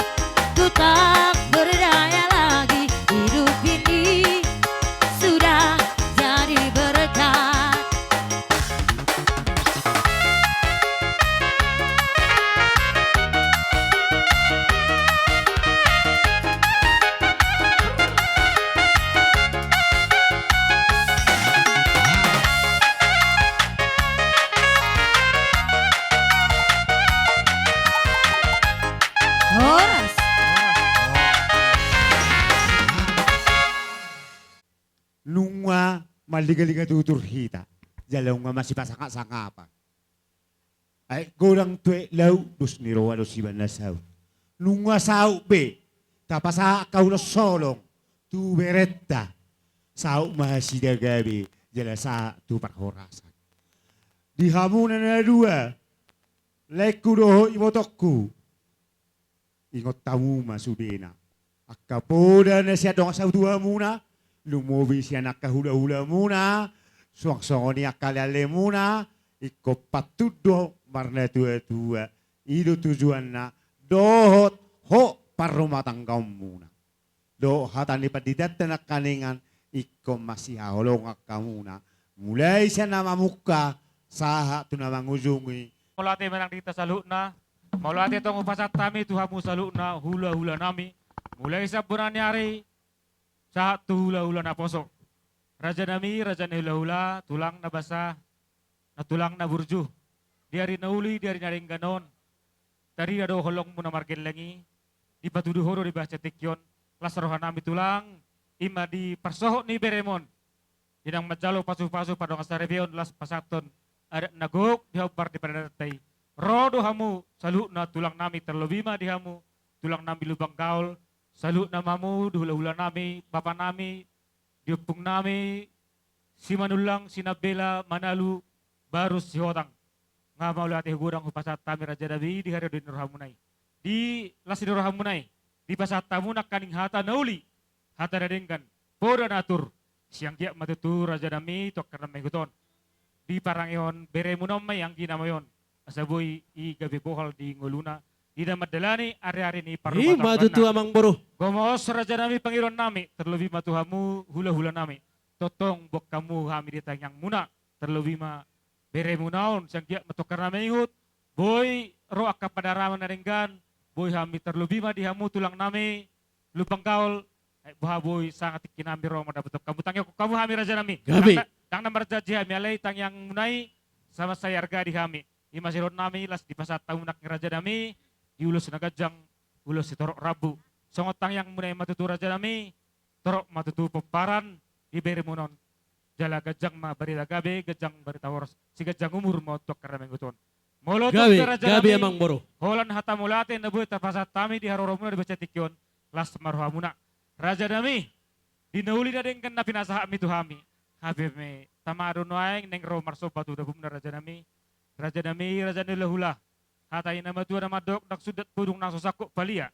ku tak berdaya lagi, hidup ini sudah jadi berkat. Horas. Nunga maliga-liga tutur hita, jala nunga masipasangap-sangapan. Ai godang tu aek laut, dos ni roha do sibahen na saut. Nunga saut be tapasahat haulian holong tu berenta, saut ma nasida gabe jala sahat tu parhorasan. Di hamuna na dua, laengku dohot ibotongku, ingot hamu ma sudena. Angka poda na sian dongan sahutamuna, lumobi sian angka hula-hulamuna, suang songon i angka ale-alemuna, ingkon pantun do marnatua-tua, i do tujuanna, dohot hot parrumatanggaonmuna. Dohot hata ni panditanta nangkaningan, ingkon masihaholongan hamuna. Mulai sian na mamungka, sahat tu na mangujungi. Mauliate ma nang di hita saluhutna, mauliate tong hupasahat hami tu hamu saluhutna, hula-hula nami. Mulai sian bona ni ari, sahat tu hula-hula naposo. Raja nami, raja ni hula-hula, tulang na basa, na tulang na burju. Di ari na uli, di ari na denggan on. Tarida do holongmu na margelleng i, dipatudu ho do di bagasan tingki on, las roha nami tulang, i ma di parsohot ni berem on. Di na manjalo pasu-pasu pardongansaripeon, las pasahathon adat na gok di hombar ni paradanta i. Ro do hamu saluhutna tulang nami, terlebih ma di hamu tulang nami Lumban Gaol, saluhutna ma hamu di hula-hula nami, bapa nami, di ompung nami, Simanullang, Sinambela, Manalu, Barus, Sihotang. Nga mauliate godang hupasahat hami raja nami di hata ni rohamuna i. Di las ni rohamuna i, dipasahat hamu nangkaning hata na uli, hata na denggan, poda na tur. Sai anggiat ma tutu raja nami tu angka na mangihut on. Di parangehon beremuna on ma i anggi na mui on. Asa boi i gabe bohal di ngoluna, di na mandalani ari-ari ni parrumatanggaanna. I ma tutu amang boru. Gomos raja nami pangidoan nami, terlebih ma tu hamu hula-hula nami. Tongtong boan hamu hami di tangiangmuna, terlebih ma beremuna on, sai anggiat ma tu angka na mangihut, boi ro angka pandaraman na denggan, boi hami terlebih ma di hamu tulang nami, Lumban Gaol, eh, boha boi sanga tingki nami ro mandapothon hamu, tangihon hamu hami raja nami. Gabe. Ndang na, ndang na marjanji hami alai tangiangmuna i, sama sai arga di hami. I ma sidohonon nami, las dipasahat hamu nangkin raja nami, di ulos na ganjang, ulos sitorop rambu. Songon tangiangmuna i ma tutu raja nami, torop ma tutu pomparan di beremuna on. Jala ganjang ma barita gabe, ganjang barita horas, sai ganjang umur ma on tu angka na mangihut on. Molo tung pe raja nami, gabe amang boru. Holan hata mauliate na boi tapasahat hami di haroromuna di bagasan tingki on, las ma rohamuna. Raja nami, di na uli na denggan na pinasahatmi tu hami, hape me tama do nuaeng naeng ro marsomba tu dapumuna raja nami. Raja nami, raja ni hula-hula. Hata ni na matua na mandok, ndang sundat pudung na so sangkot palia.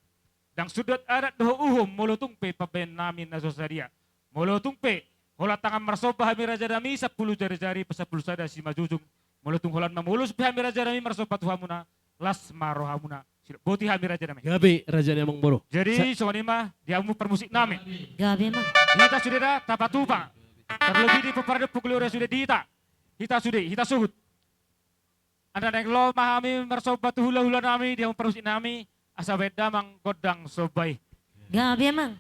Ndang sundat adat dohot uhum, molo tung pe pambahenan nami na so sadia. Molo tung pe holan tangan marsomba hami raja nami, sampulu jari-jari, pasampulu sada simanjujung. Molo tung holan mamolus pe hami raja nami marsomba tu hamuna, las ma rohamuna. Sidok boti hami raja nami. Gabe raja ni amang boru. Jadi, sa- songon i ma di hamu parmusik nami. Gabe ma. Hita sude da tapatupa. Terlebih di pomparan ni Ompu Gloria sude di hita. Hita sude, hita suhut. Annon naeng ro ma hami marsomba tu hula-hula nami, di hamu parmusik nami, asa baen damang gondang somba i. Gabe amang.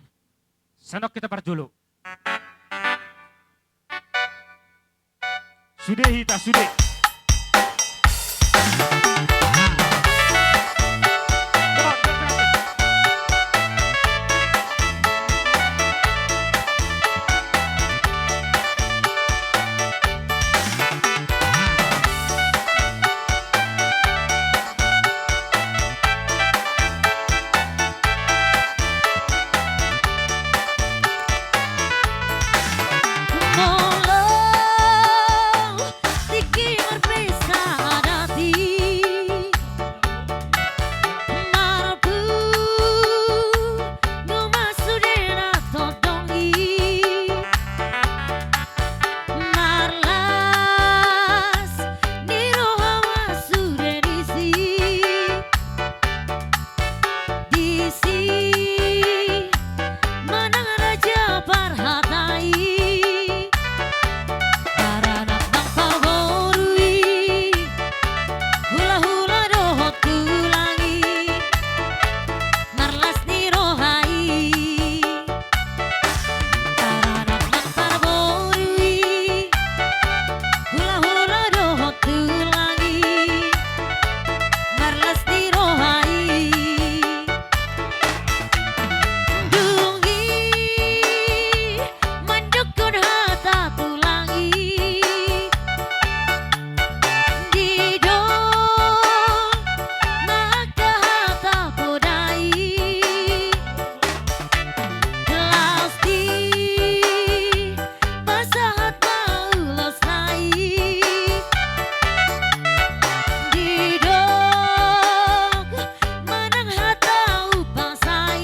Songon hita parjolo. Sude hita, sude. Marpesta adat i, marpungu ma sude na tondong i, marlas ni roha ma sude disi. Disi manang raja parhata i, baranak nang parboru i, hulahula dohot tulang i, marlas ni roha i. Baranak nang parboru i, hulahula dohot tulang i, marlas ni roha i. Dung i mandokkon hata tulang i, didok ma angka hata poda i, laos dipasahat ma ulosna i, didok manang hata umpasa i.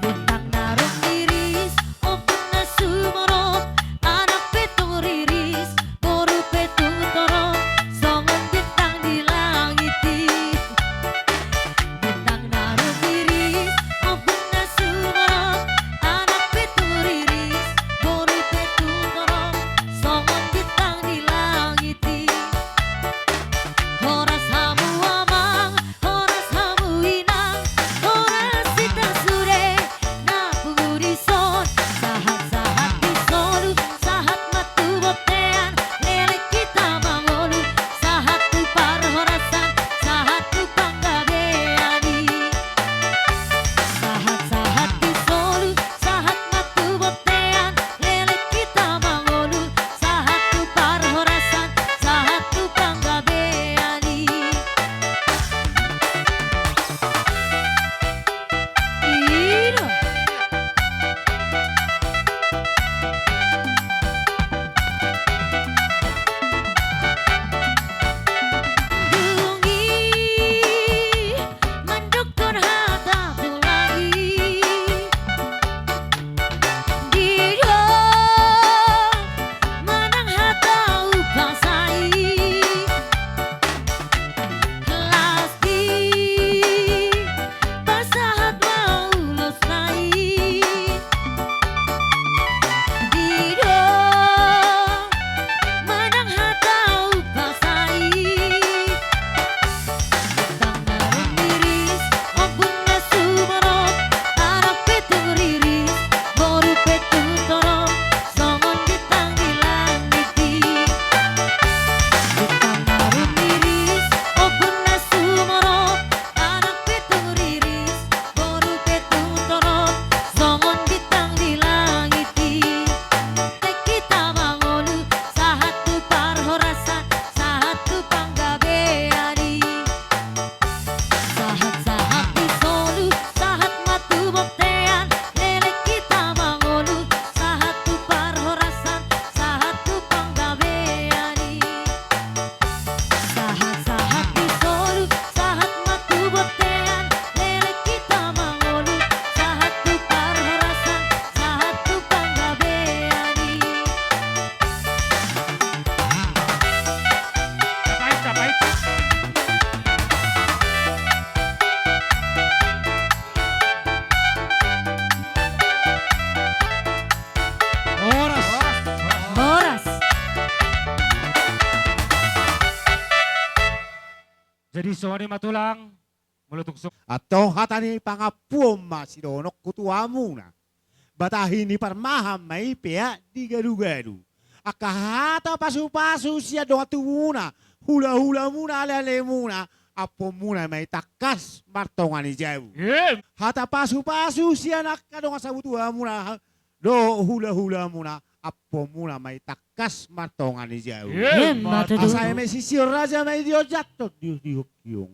Bintang na rong riris, ombun na sumorop, anak pe tung riris, boru pe tung torop, songon bintang di langit i. Bintang na rong riris, ombun na sumorop, anak pe tung riris, boru pe tung torop, songon bintang di langit i. Horas hamu amang, horas hamu inang, horas hita sude na pungu dison. Sahat-sahat di solu, sahat ma tu bontean, leleng hita mangolu, sahat tu parhorasan, sahat tu panggabean i. Sahat-sahat di solu, sahat ma tu bontean, leleng hita mangolu, sahat tu parhorasan, sahat tu panggabean i. I do. Dung i mandokkon hata tulang i, didok manang hata umpasa i, laos dipasahat ma ulosna i, didok manang hata umpasa i. Bintang na rong riris, ombun na sumorop, anak pe tung riris, boru pe tung torop, songon bintang di langit i. Bintang na rong riris, ombun na sumorop, anak pe tung riris, boru pe tung torop, songon bintang di langit i. Leleng hita mangolu, sahat tu parhorasan, sahat tu panggabean i. Sahat-sahat di solu, sahat ma tu bontean, leleng hita mangolu, sahat tu parhorasan, sahat tu panggabean i. Sahat-sahat di solu, sahat ma tu bontean, leleng hita mangolu, sahat tu parhorasan, sahat tu panggabean i. Capait, capait. Horas. Horas. Jadi songon i ma tulang, molo tung so- Antong hata ni pangampuon ma sidohononku tu hamuna. Batahi ni parmahan ma i peak di gadu-gadu. Angka hata pasu-pasu sian dongan tubumuna, hula-hulamuna, ale-alemuna, ampuonmuna ma i tangkas martonga ni jabu. Em. Hata pasu-pasu sian angka dongan sabutuhamuna, dohot hula-hulamuna, ampuonmuna ma i tangkas martonga ni jabu. Em, em, ma tutu. Asa eme sisihon raja ma i dion janton, dion, dion, dion.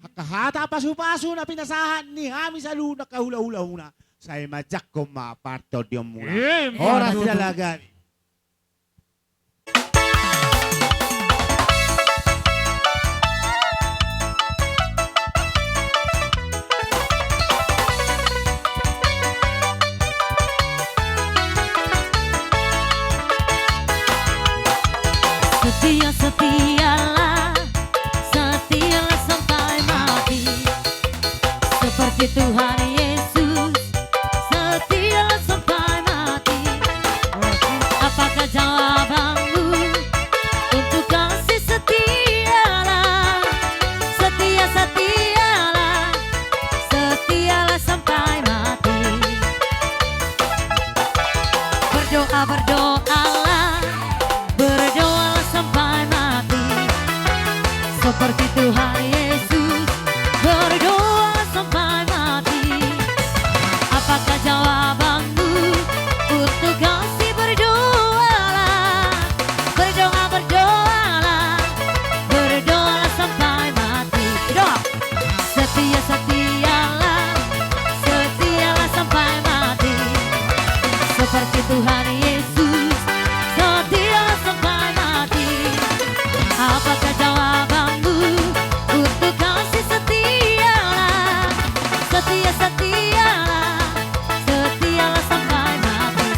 Angka hata pasu-pasu na pinasahat ni hami saluhutna angka hula-hulamuna, sai manjangkon ma partondionmuna. Em, ma tutu. Horas di halak hami. Setia, setialah, setialah sampai mati. Seperti Tuhan Yesus, setialah sampai mati. Apakah jawabanmu untuk kasih? Setialah, setia, setialah, setialah sampai mati. Berdoa, berdoalah, berdoalah sampai mati. Seperti Tuhan Yesus, berdoa sampai mati. Apakah jawabanmu untuk kasih? Berdoalah, berdoa, berdoalah, berdoalah sampai mati. Berdoa. Setia, setialah, setialah sampai mati. Seperti Tuhan Yesus, setialah sampai mati. Apakah jawabanmu untuk kasih? Setialah, setia, setialah, setialah sampai mati.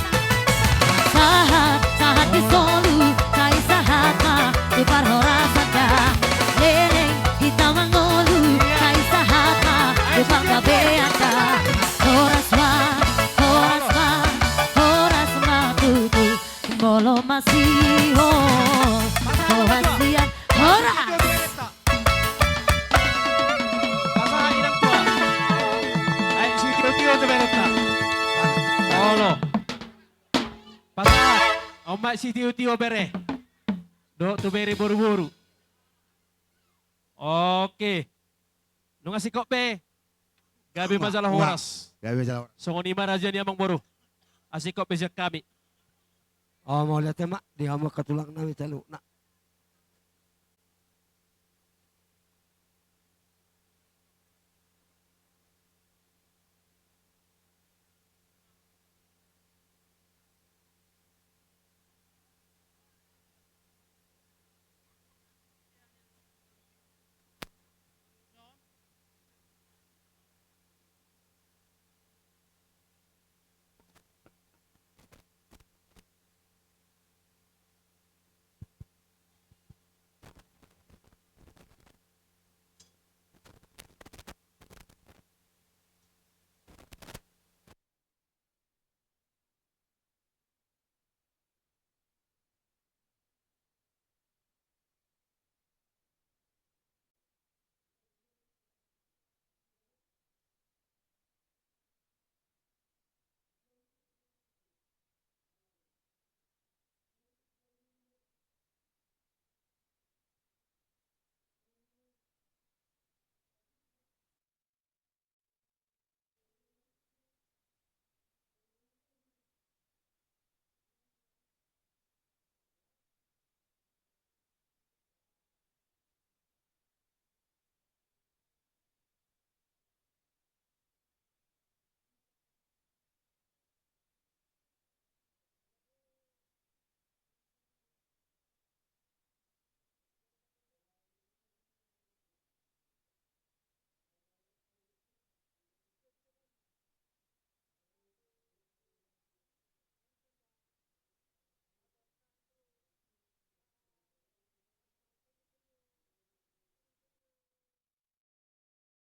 Sahat, sahat di solu, sai sahat ma tu parhorasan da. Leleng hita mangolu, sai sahat ma tu panggabean da. Horas ma, horas ma, horas ma tutu. Molo masihol ho hasian, horas. Pasahat inang tua. Ai, sitio-tio tu berenta. Olo. Pasahat. On ma sitio-tio bere. Dohot tu bere boru-boru. Oke. Nunga singkop be. Gabe ma jala horas. Gabe ma jala horas. Songon i ma raja ni amang boru. Asingkop be sian hami. O, mauliate ma di hamu angka tulang nami saluhutna.